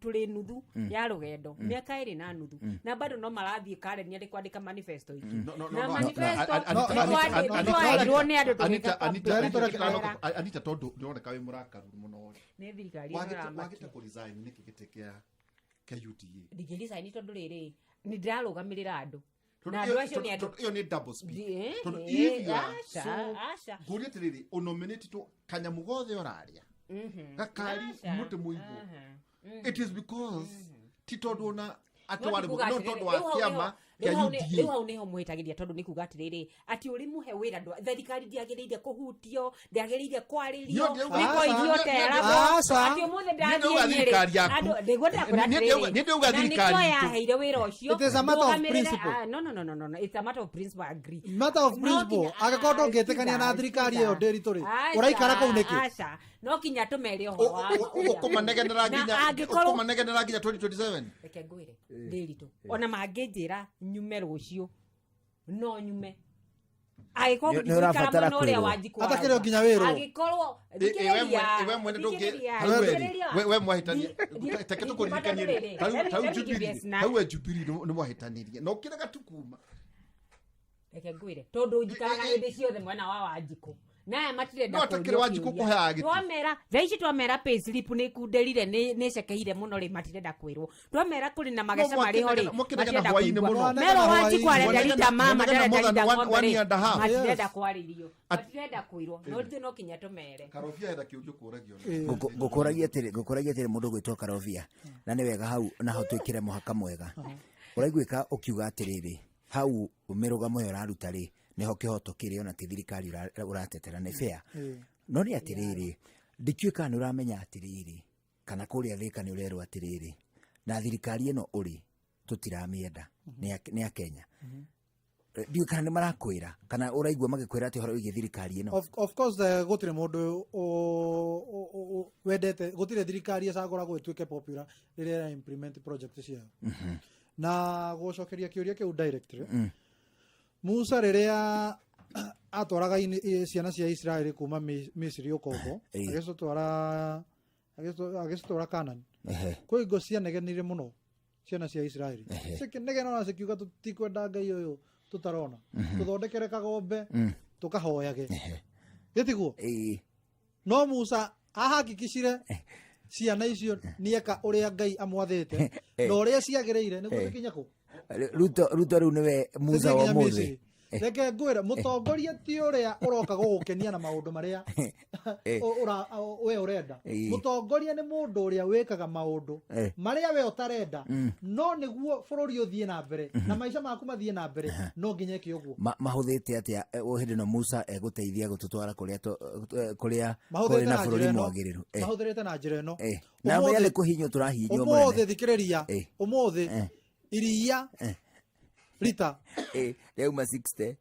tũrĩ nuthu ya rũgendo, mĩaka 2.5, na bado no marathiĩ Karen arĩ kwandĩka manifesto ingĩ. No, no, no, Na no, manifesto Anita, nĩ twaheirwo nĩ andũ Anita, tũgĩka Anita, campaign. Anita, Anita, tondũ ndĩroneka wĩ mũrakaru mũno rĩ. Nĩ thirikari Wagĩte ĩno wagĩte ĩramakia. kũ-resign nĩkĩ gĩtĩ kĩa UDA? Ndingĩricaini tondũ rĩrĩ nĩ ndĩrarũgamĩrĩra andũ Tondũ na andũ acio nĩ andũ tondũ ĩyo nĩ double speak. Tondũ if you are aca, aca. Ngũrie atĩrĩrĩ, ũnominĩtĩtwo kanyamũ gothe ũrarĩa gakari Aca. mũtĩ mũigũ, it is because ti tondũ ona atĩ No warĩ ti kuga no atĩrĩrĩ, tondũ wa rĩu hau kĩama nĩho- kĩa rĩu UDA. hau nĩho mũhĩtagĩria, tondũ nĩ kuga atĩrĩrĩ atĩ ũrĩ mũhe wĩra thirikari ndĩagĩrĩire kũhutio, ndĩagĩrĩire kwarĩrio, Niĩ ndĩrauga- nĩ kũirio Aca. teragwo Aca. atĩ ũmũthĩ Niĩ ndathiĩ ndĩrauga Nyĩrĩ. thirikari yaku. Andũ- nĩguo ndĩrakwĩra Niĩ atĩrĩrĩ, ndĩrauga na nĩkĩo thirikari itũ. yaheire wĩra ũcio It is a matter of ndũgamĩrĩre- principle. Ah, no, no, no, no, no, no, it's a matter of principle, I agree. Matter of No principle, nginya- angĩkorwo ndũngĩtĩkania na Aca, thirikari ĩyo Ndĩritũ rĩ, aca, ũraikara kũu nĩkĩ? Aca, no kinya tũmere ũhoro wa Ũkũmanegenera Na nginya angĩkorwo ũkũmanegenera nginya 2027. Reke ngwĩre Ndĩritũ, ona mangĩnjĩra nyume rũciũ no nyume, angĩkorwo Nĩ- nĩ ndigũikara ũrabatara mwena ũrĩa kwĩrwo. Wanjikũ Ata kĩrĩ arauga. nginya wĩrwo. Angĩkorwo We mwene ndũngĩ we mwahĩtania, teke tũkũririkanie tau Jubilee, tau we Jubilee nĩ mwahĩtanirie na ũkĩrega tu kuma. Reke ngwĩre, tondũ njikaraga hĩndĩ ciothe mwena wa Wanjikũ Naya matirenda No atakĩrĩ kũũrio Wanjikũ kĩũria. kũheaga gĩtĩ. Twamera thaa ici twamera payslip nĩ ikunderire nĩ cekeire mũno rĩ, matirenda kwĩrwo. Twamera kũrĩ na mageca No, marĩ ho rĩ, mwakĩnegena matirenda hwaĩ-inĩ kũigua. mũno. Merwo Wanjikũ arenda Mwanegena- rita mama mwanegena ndarenda more than rita ng'ombe one rĩ, year and a half. matirenda kwarĩrio, matirenda kwĩrwo, no ithuĩ no kinya tũmere. Karobia hena kĩũria kũragio. Ngũkũragia atĩrĩ mũndũ ũgwĩtwo Karobia, na nĩ wega hau naho twĩkĩre mũhaka mwega. Ũraiguĩka ũkiuga atĩrĩrĩ, hau mĩrũgamo ĩyo ũraruta rĩ, nĩho kĩhoto kĩrĩ, ona ti thirikari ũratetera, nĩ fair. No nĩ atĩrĩrĩ, ndikĩũĩ kana nĩ ũramenya atĩrĩrĩ, kana kũrĩa Thĩka nĩ ũrerwo atĩrĩrĩ, na thirikari ĩno ũrĩ tũtiramĩenda, nĩ a Kenya. Ndiũĩ kana nĩ marakwĩra, kana ũraigua magĩkwĩra atĩ ũhoro wĩgiĩ thirikari ĩno. Of course, gũtirĩ mũndũ wendete, gũtirĩ thirikari ĩcagũragwo ĩtuĩke popular rĩrĩa ĩra implement project ciayo. Na gũcokeria kĩũria kĩu directly, Musa rĩrĩa atwaraga ciana cia Israeli kuma Misiri ũkombo, agĩcitwara Canaan, kwĩ hingo cianegenire mũno ciana cia Israeli, cikĩnegena ona cikiuga tũtikwenda Ngai ũyũ tũtarona, tũthondekere kagombe tũkahoyage, gĩtiguo? No Musa ahakikicire ciana icio nĩeka ũrĩa Ngai amwathĩte na ũrĩa ciagĩrĩire nĩguo cikinye kũ. Ruto rĩu nĩwe Musa wa Cikinye ũmũthĩ. Misiri. Reke ngwĩre, mũtongoria ti ũrĩa ũroka gũgũkenia na maũndũ marĩa we ũrenda. Mũtongoria nĩ mũndũ ũrĩa wĩkaga maũndũ marĩa we ũtarenda, no nĩguo bũrũri ũthiĩ na mbere na maica maku mathiĩ na mbere, no nginya eke ũguo. Mahũthĩte atĩa hĩndĩ ĩno Musa egũteithia gũtũtwara kũrĩa kũrĩa Mahũthĩrĩte kũrĩ na na bũrũri njĩra ĩno. mwagĩrĩru? Mahũthĩrĩte na njĩra ĩno. Na Ũmũthĩ- ũrĩa nĩ kũhinywo tũrahinywo ũmũthĩ mũnene. thikĩrĩria, ũmũthĩ iria rita Rĩauma 60.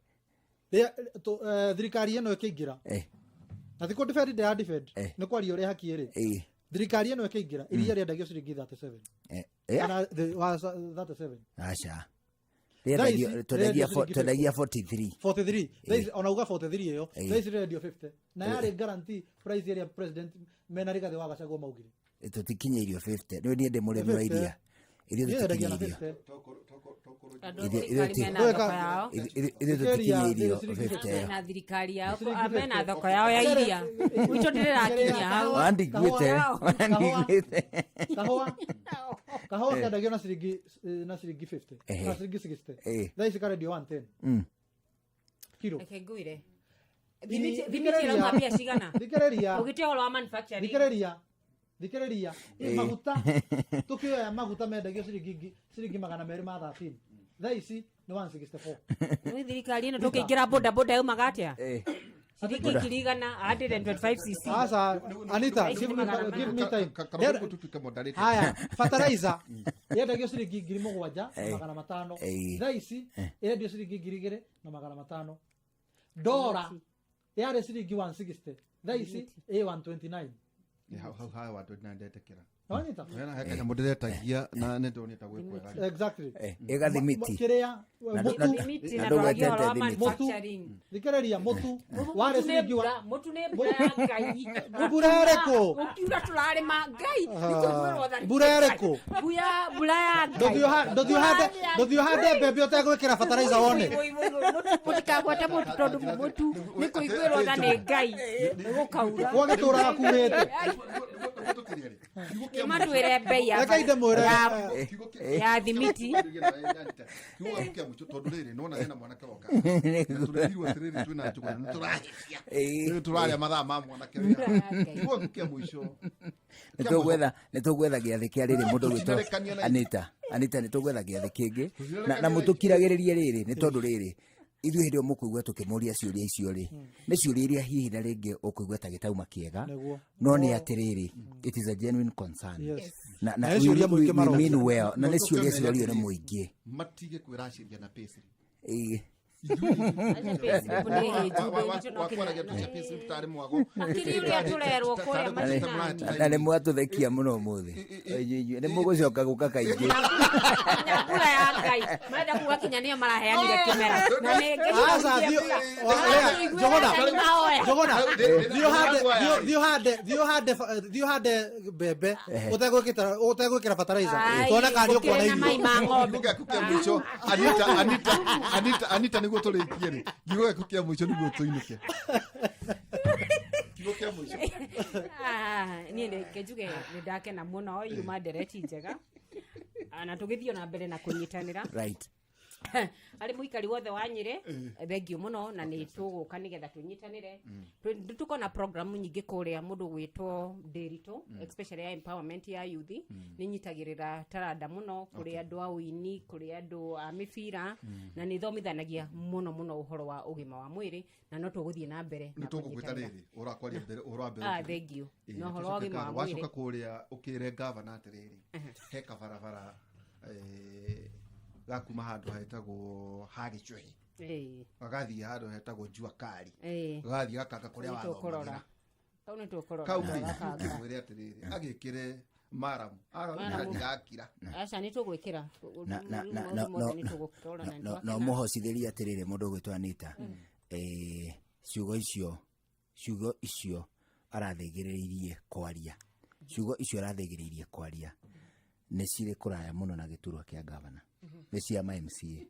Thirikari ĩno ĩkĩingĩra, na ti kũ defend ndĩra defend, nĩ kwaria ũrĩa haki ĩrĩ. Thirikari ĩno ĩkĩingĩra, iria rĩendagio ciringi 37 kana wa 37. Aca. Thaa ici, Twendagia rĩendio ciringi twendagia 43. 43 thaa ici, ona uga 43 ĩyo, thaa ici rĩrendio 50 na yarĩ guarantee price ĩrĩa president mena Rigathĩ wa Gachagua maugire. Tũtikinyĩirio 50. Nĩ niĩ ndĩ mũrĩmi wa 50. iria. Ithuĩ Niĩ nyendagia na tũtikinyĩirio. 50. Andũ Ithuĩ- thirikari ithuĩ mena Ithuĩ thoko yao. Ithuĩ tũtikinyĩirio 50 ĩyo. Mena thirikari yao, Ciringi mena 50. thoko yao ya iria, gwitũ ndĩrĩrakinyia hau. Wandiguĩte. Wandiguĩte. Kahũa kendagio na ciringi na ciringi 50 na ciringi 60, thaa ici karendio 110 kilo. Reke ngwĩre, thimiti ĩrauma mbia cigana? Thikĩrĩria. Ũgĩtua ũhoro wa manufacturing. Thikĩrĩria, maguta tũkĩoya, maguta mendagio ciringi 213, thaa ici nĩ 164. Nĩ thirikari ĩno tũkĩingĩra boda boda yaumaga atĩa? Ciringi 100,000, 125 cc. Asa, Anita, Thaa ici give nĩ me, magana give mana. me time. Karobia tutuike moderator. Haya, fertilizer yendagio ciringi 7,500, thaa ici ĩrendio ciringi 2,500. Ndora yarĩ ciringi 160, thaa ici ĩ 129. Hau hau haya wandũ na ndetĩkĩra. Wanyita? Hena he kanyamũ ndĩretagia na nĩ ndonete gwĩ kwega. Exactly. Ĩgathimiti. Kĩrĩa Na mũtu, Thimiti na na twaragia ndũgwetete ũhoro wa thimiti. manufacturing. Thikĩrĩria, mũtu warĩ Mũtu nĩ ciringi wa mbura, mũtu nĩ mbura ya Ngai. Mbura ĩrĩkũ? Gũkiura tũrarĩma Ngai, nĩ kũiguĩrwo tha nĩ Mbura ĩrĩkũ? Mbura ya Ngai. Ndũthiĩ ũhande mbembe ũtegwĩkĩra fertilizer wone. Mũtikagwete mũtu tondũ mũtu nĩ kũiguĩrwo tha nĩ Ngai, nĩ gũkaura. Gwagĩtũraga kurĩte. Nĩ matwĩre mbei ya Reke ndĩmwĩre, ya thimiti. Kiugo gĩaku kĩa mũico, tondũ rĩrĩ nĩwona hena mwanake woka na tũrerirwo atĩrĩrĩ, twĩna njũgũna nĩ tũrahĩtia, rĩu tũrarĩa mathaa ma mwanake wĩ haha. Kiugo gĩaku kĩa mũico. Nĩ tũgwetha gĩathĩ kĩa rĩrĩ mũndũ ũgwĩtwo Tũtinarekania na Anita. Anita, nĩ tũgwetha gĩathĩ kĩngĩ na mũtũkiragĩrĩrie rĩrĩ, nĩ tondũ rĩrĩ ithuĩ hĩndĩ ĩyo mũkũigua tũkĩmũria ciũria icio rĩ, nĩ ciũria iria hihi na rĩngĩ ũkũigua ta gĩtauma kĩega, Nĩguo. no nĩ atĩrĩrĩ, it is a genuine concern. Yes. Na Na nĩ ciũria mũingĩ we maroria. mean well, na nĩ ciũria Mũkĩmenya ciorio nĩ atĩrĩrĩ, mũingĩ. Matige kwĩracĩria na payslip. Wakwaragia tu cia payslip tarĩ mwago. Makĩria ũrĩa tũrerwo kũrĩa mashinani. Na nĩ mwatũthekia mũno ũmũthĩ. Nĩ mũgũcoka gũka kaingĩ. Nginya mbura ya Ngai marenda kuga kinya nĩo maraheanire kĩmera na nĩ Ngai Aca, arutie thiĩ- mbura. Lea, Njogona, Nĩ mahoya. Njogona, thiĩ ũhande, thiĩ ũhande mbembe ũtegwĩkĩra fertilizer, Ai, tuone kana nĩ ũkuona gũkĩrĩ na mai irio. ma ng'ombe. Kiugo gĩaku kĩa mũico, Anita, Anita, Anita, Anita, nĩguo tũrĩkie rĩ, kiugo gĩaku kĩa mũico nĩguo tũinũke. Kĩa mũico. Ah, niĩ reke njuge nĩ ndakena mũno yuma ndereti njega. Ah, na tũgĩthiĩ na mbere na kũnyitanĩra. Right. Harĩ mũikari wothe wa Nyĩrĩ, thengio mũno, na nĩ tũgũka nĩgetha tũnyitanĩre. Nĩ tũkona programu nyingĩ kũrĩa mũndũ gwĩtwo Ndĩritũ, especially ya empowerment ya youth. Nĩ nyitagĩrĩra taranda mũno kũrĩ andũ a ũini, kũrĩ andũ a mĩbira, na nĩ thomithanagia mũno mũno ũhoro wa ũgima wa mwĩrĩ, na no tũgũthiĩ na mbere nĩ na tũgũgwĩta kũnyitanĩra. rĩrĩ ũrakwaria mbere ũhoro wa mbere. Ah, thengio. Ĩĩ, Na ũhoro wa tũcoke ũgima wa ngatho. Wacoka mwĩrĩ. kũrĩa ũkĩre gavana atĩrĩrĩ, he kabarabara gakuma handũ hetagwo ha Gĩcũhĩ, gagathiĩ handũ hetagwo Jua Kali, gagathiĩ gakanga kũrĩa Nĩ tũkũrora. wathomagĩra. Kau nĩ tũkũrora. Kau rĩ, Gakanga. ũkĩmwĩre atĩrĩrĩ agĩkĩre maramu. Maramu. Gakira. Aca, nĩ tũgwĩkĩra. Na na na Maũndũ no mothe no nĩ tũgũkĩrora na nĩ no twakena. mũhocithĩrie atĩrĩrĩ mũndũ ũgwĩtwo Anita, ciugo icio arathĩgĩrĩirie kwaria, ciugo icio arathĩgĩrĩirie kwaria nĩ cirĩ kũraya mũno na gĩturwa kĩa gavana, nĩ cia ma MCA.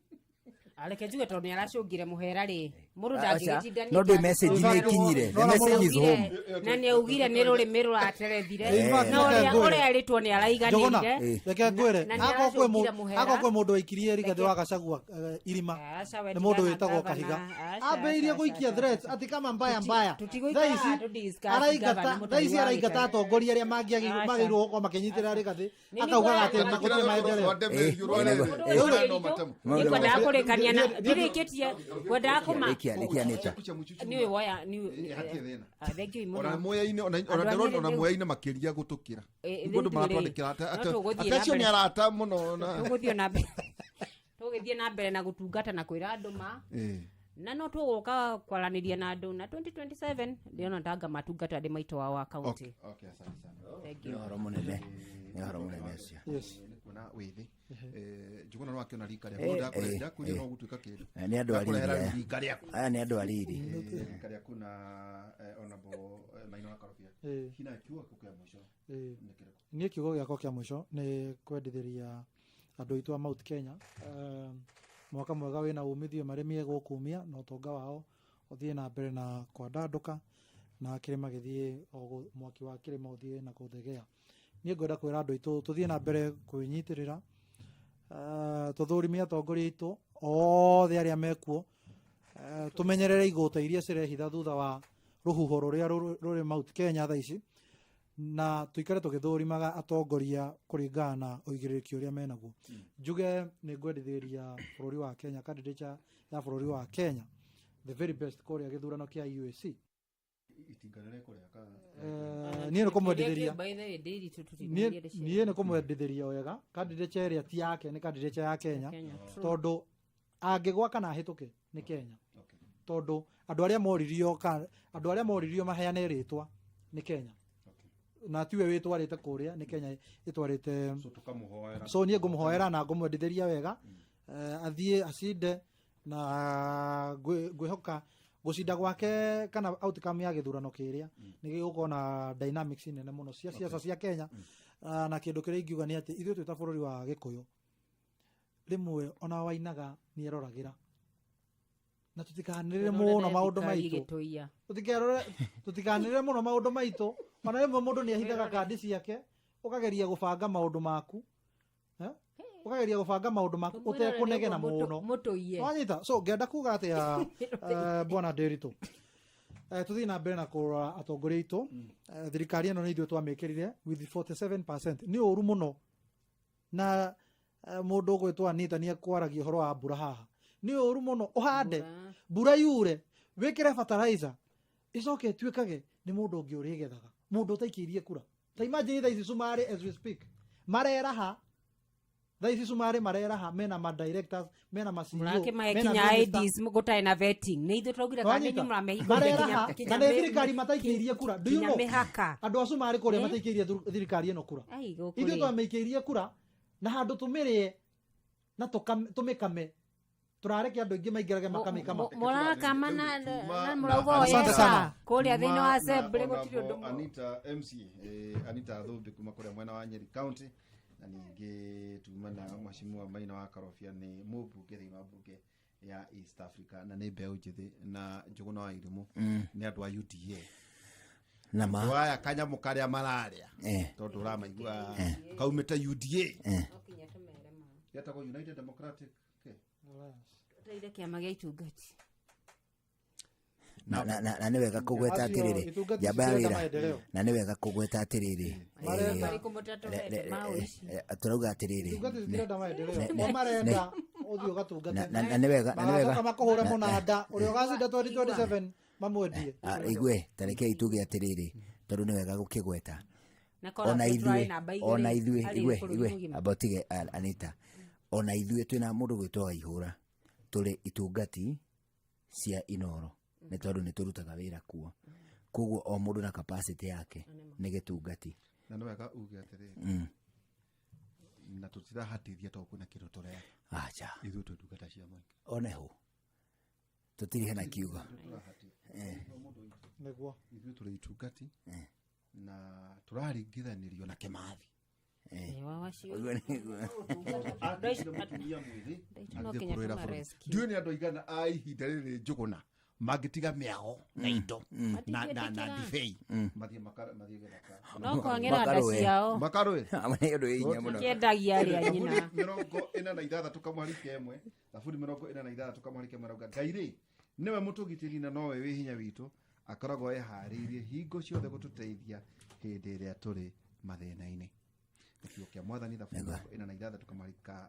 Reke njuge tondũ nĩ aracũngire mũhera rĩ, mũndũ Aca, ndangĩgĩtindania. no ndĩ message nĩ ikinyire. The message is home. Na nĩ augire nĩ rũrĩmĩ rũraterethire. In fact, Na reke ũrĩa ngwĩre. ũrĩa erĩtwo nĩ Njogona, araiganĩire. Reke ngwĩre, Na nĩ akorwo kwĩ aracũngire mũhera. akorwo kwĩ mũndũ waikirie Rigathĩ Reke- wa Gachagua irima, Aca, we nĩ mũndũ tigana wĩtagwo gavana. Kahiga. Aca, Ambĩrĩirie aca, gũikia aca, threats aca. atĩ kama mbaya mbaya. Tũtigũikara Thaa ici tũ-discuss araingata, gavana thaa mũtari ici wa araingata gĩtaro. atongoria arĩa Aca. magĩrĩirwo gũkorwo makĩnyitĩrĩra Rigathĩ, Nĩ akaugaga atĩ nĩkũrora- na gũtirĩ maendeleo. Nĩ kwendaga kũrĩkania na ndirĩkĩtie kwendaga kũma Rĩkia, rĩkia, Anita. Nĩũĩ woya nĩũĩ. Hatirĩ thĩna. Ah, thank you mũno. Ona muya-inĩ ona Andũ ona a ndĩrona Nyĩrĩ ona rĩu- muya-inĩ makĩria gũtũkĩra. Eh, Nĩguo andũ rĩu rĩ, maratwandĩkĩra no tũgũthiĩ atĩ na acio nĩ mbere. arata mũno na Tũgũthiĩ na mbere na gũtungata na kwĩra andũ ma na no tũgũka kwaranĩria na andũ na 2027 ndĩrona tanga matungata ndĩ maitũ wao wa kaunti. Okay, asante sana. Thank Nĩ you. ũhoro mũnene, nĩ ũhoro mũnene ũcio. Yes. Nĩ kuona wĩthĩ. Njuguna no akĩona rika rĩaku. Ndakwĩria no gũtuĩka kĩndũ. Nĩ andũ a riri Ndakũrehera aya. rika rĩaku. Aya nĩ andũ a riri. Rika rĩaku na honorable Maina wa Karobia. Hina kiugo gĩaku kĩa mũico nĩ kĩrĩkũ? Niĩ kiugo gĩakwa kĩa mũico nĩ kwendithĩria andũ aitũ a Mount Kenya mwaka mwega wĩna umithio marĩmie gũkumia na ũtonga wao ũthiĩ na mbere na kwandandũka na kĩrĩma gĩthiĩ o mwaki wa kĩrĩma ũthiĩ na gũthegea. Niĩ ngwenda kwĩra andũ aitũ tũthiĩ na mbere kwĩnyitĩrĩra, tũthũrime atongoria aitũ othe arĩa mekuo, tũmenyerere igũta iria cirehitha thutha wa rũhuho rũrĩa rũrĩ Mount Kenya thaa ici, na tuikare tũgĩthũrimaga atongoria kũringana na ũigĩrĩrĩki ũrĩa menaguo. Njuge nĩ ngwendithĩria bũrũri wa Kenya, candidature ya bũrũri wa Kenya the very best kũrĩa gĩthurano kĩa UAC. Itinga rĩrĩa kũrĩa ka Niĩ nĩ kũmwendithĩria By the way, Ndĩritũ niĩ tũtingĩria niĩ nĩ kũmwendithĩria wega candidature ĩrĩa ti yake, nĩ candidature ya Kenya, Kenya, true. tondũ angĩgwa kana ahĩtũke nĩ Kenya, tondũ andũ arĩa moririo andũ arĩa moririo maheane rĩtwa nĩ Kenya, na tiwe wĩtwarĩte kũrĩa, nĩ Kenya ĩtwarĩte. So tũkamũhoera. So niĩ ngũmũhoera na ngũmwendithĩria wega, athiĩ acinde, na ngwĩhoka gũcinda gwake kana outcome ya gĩthurano kĩrĩa nĩ gĩgũkorwo na dynamics nene mũno cia siasa cia Kenya. Ah, na kĩndũ kĩrĩa ingiuga nĩ atĩ ithuĩ twĩ ta bũrũri wa Gĩkũyũ, rĩmwe ona wainaga nĩ eroragĩra, na tũtikanĩrĩre mũno maũndũ maitũ. Gĩtũiya. Tũtikanĩrĩre mũno maũndũ maitũ. Ona rĩmwe mũndũ nĩ ahithaga kandi ciake, ũkageria gũbanga maũndũ maku, eh? Ũkageria gũbanga maũndũ maku ũtekũnegena mũno. Mũtũiye. Wanyita? So ngenda kuga atia, bwana Ndiritu, tuthiĩ na mbere na kũrora atongoria aitũ. Thirikari ĩno nĩ ithuĩ twamĩkĩrire with 47%. Nĩ ũru mũno na mũndũ ũgwĩtwo Anita nĩ ekwaragia ũhoro wa mbura haha. Nĩ ũru mũno ũhande, mbura yure, wĩkĩre fertilizer, ĩcoke ĩtuĩkage nĩ mũndũ ũngĩ ũrĩgethaga, mũndũ ũtaikĩirie kura. Ta imagine thaa ici Cumarĩ, as we speak, mareraha. Thaa ici Cumarĩ mareraha, mena ma directors, mena ma CEO, Mũrakĩmahe mena kinya minister. IDs gũtarĩ na vetting, nĩ ithuĩ tũraugire kana Wanyita? nĩ mũramehingũrire. Mareraha na nĩ thirikari mataikĩirie kura. Do you Kinya know mĩhaka. andũ a Cumarĩ kũrĩa Eh? mataikĩirie thirikari ĩno kura? Ai, gũkũ Ithuĩ rĩ. twamĩikĩirie kura na handũ tũmĩrĩe na tũmĩkame, tũrareke andũ aingĩ maingĩrage makamĩkama. Mũrakama na Tuma na mũrauga Asante oyesa sana. kũrĩa thĩinĩ wa na assembly gũtirĩ Honorable ũndũ Anita MC, Anita Thumbi kuma kũrĩa mwena wa Nyeri County, na ningĩ tuma na mheshimiwa Maina wa Karobia, nĩ mũmbunge thĩinĩ wa mbunge ya East Africa, na nĩ mbeũ njĩthĩ, na Njũgũna wa Irimũ, nĩ andũ a UDA. Na ma. Andũ aya kanyamũ karĩa mararĩa tondũ ũramaigua kaumĩte UDA, getagwo United Democratic kĩ? Teire kĩama gĩa itungati. Na nĩ wega kũgweta Acio atĩrĩrĩ, itungati njamba ya citirenda wĩra. Maendeleo. Na nĩ wega kũgweta atĩrĩrĩ, Marenda. Marĩkũ mũtatũhete ma ũici? tũrauga atĩrĩrĩ, Itungati citirenda maendeleo, ne- o marenda ũthiĩ ũgatungate. Na nĩ wega, na nĩ wega. Magacoka makũhũre mũnanda ũrĩa ũgacinda 2027 mamwendie. Ah, igue, tareke tuge atĩrĩrĩ, tondũ nĩ wega gũkĩgweta Na korwo ona tũrarĩ ithuĩ, namba igĩrĩ ona ithuĩ, harĩ igue, bũrũri igue, mũgima. amba ũtige, Anita, ona ithuĩ twĩna mũndũ gwĩtwo Waihũra, tũrĩ itungati cia Inoro nĩ tondũ nĩ tũrutaga wĩra kuo, koguo o mũndũ na capacity yake nĩ gĩtungati. Na nĩ wega uge atĩrĩrĩ, na tũtirahatithia tondũ kwĩna kĩndũ tũreka. Acha. Ithuĩ twĩ ndungata cia mũingĩ. Oneho tũtirĩ hena kiugo. Nĩguo. Ithuĩ tũrĩ itungati na tũraringithanĩrio na Kĩmathi. Wa wacio. Ũguo nĩguo. Atigire mũtumia mwĩthĩ No agĩthiĩ nginya kũrũĩra tũma bũrũri. rescue. Ndiũĩ nĩ andũ aigana a ihinda rĩrĩ Njũgũna mangĩtiga mĩago na indo na ndibei mathiĩ gĩthaka. No kwang'era nda Makarũe. ciao. Makarũe. Nĩ ũndũ wĩ hinya mũno. Kĩendagia arĩa Thaburi nyina. 46 kamwari kemwe, Thaburi 46 kamwari kemwe rauga, Ngai rĩ nĩwe mũtũgitĩri na nowe wĩ hinya witũ, akoragwo eharĩirie hingo ciothe gũtũteithia hĩndĩ ĩrĩa tũrĩ mathĩna-inĩ. Nĩ kiugo kĩa Mwathani, Thaburi 46 kamwari ka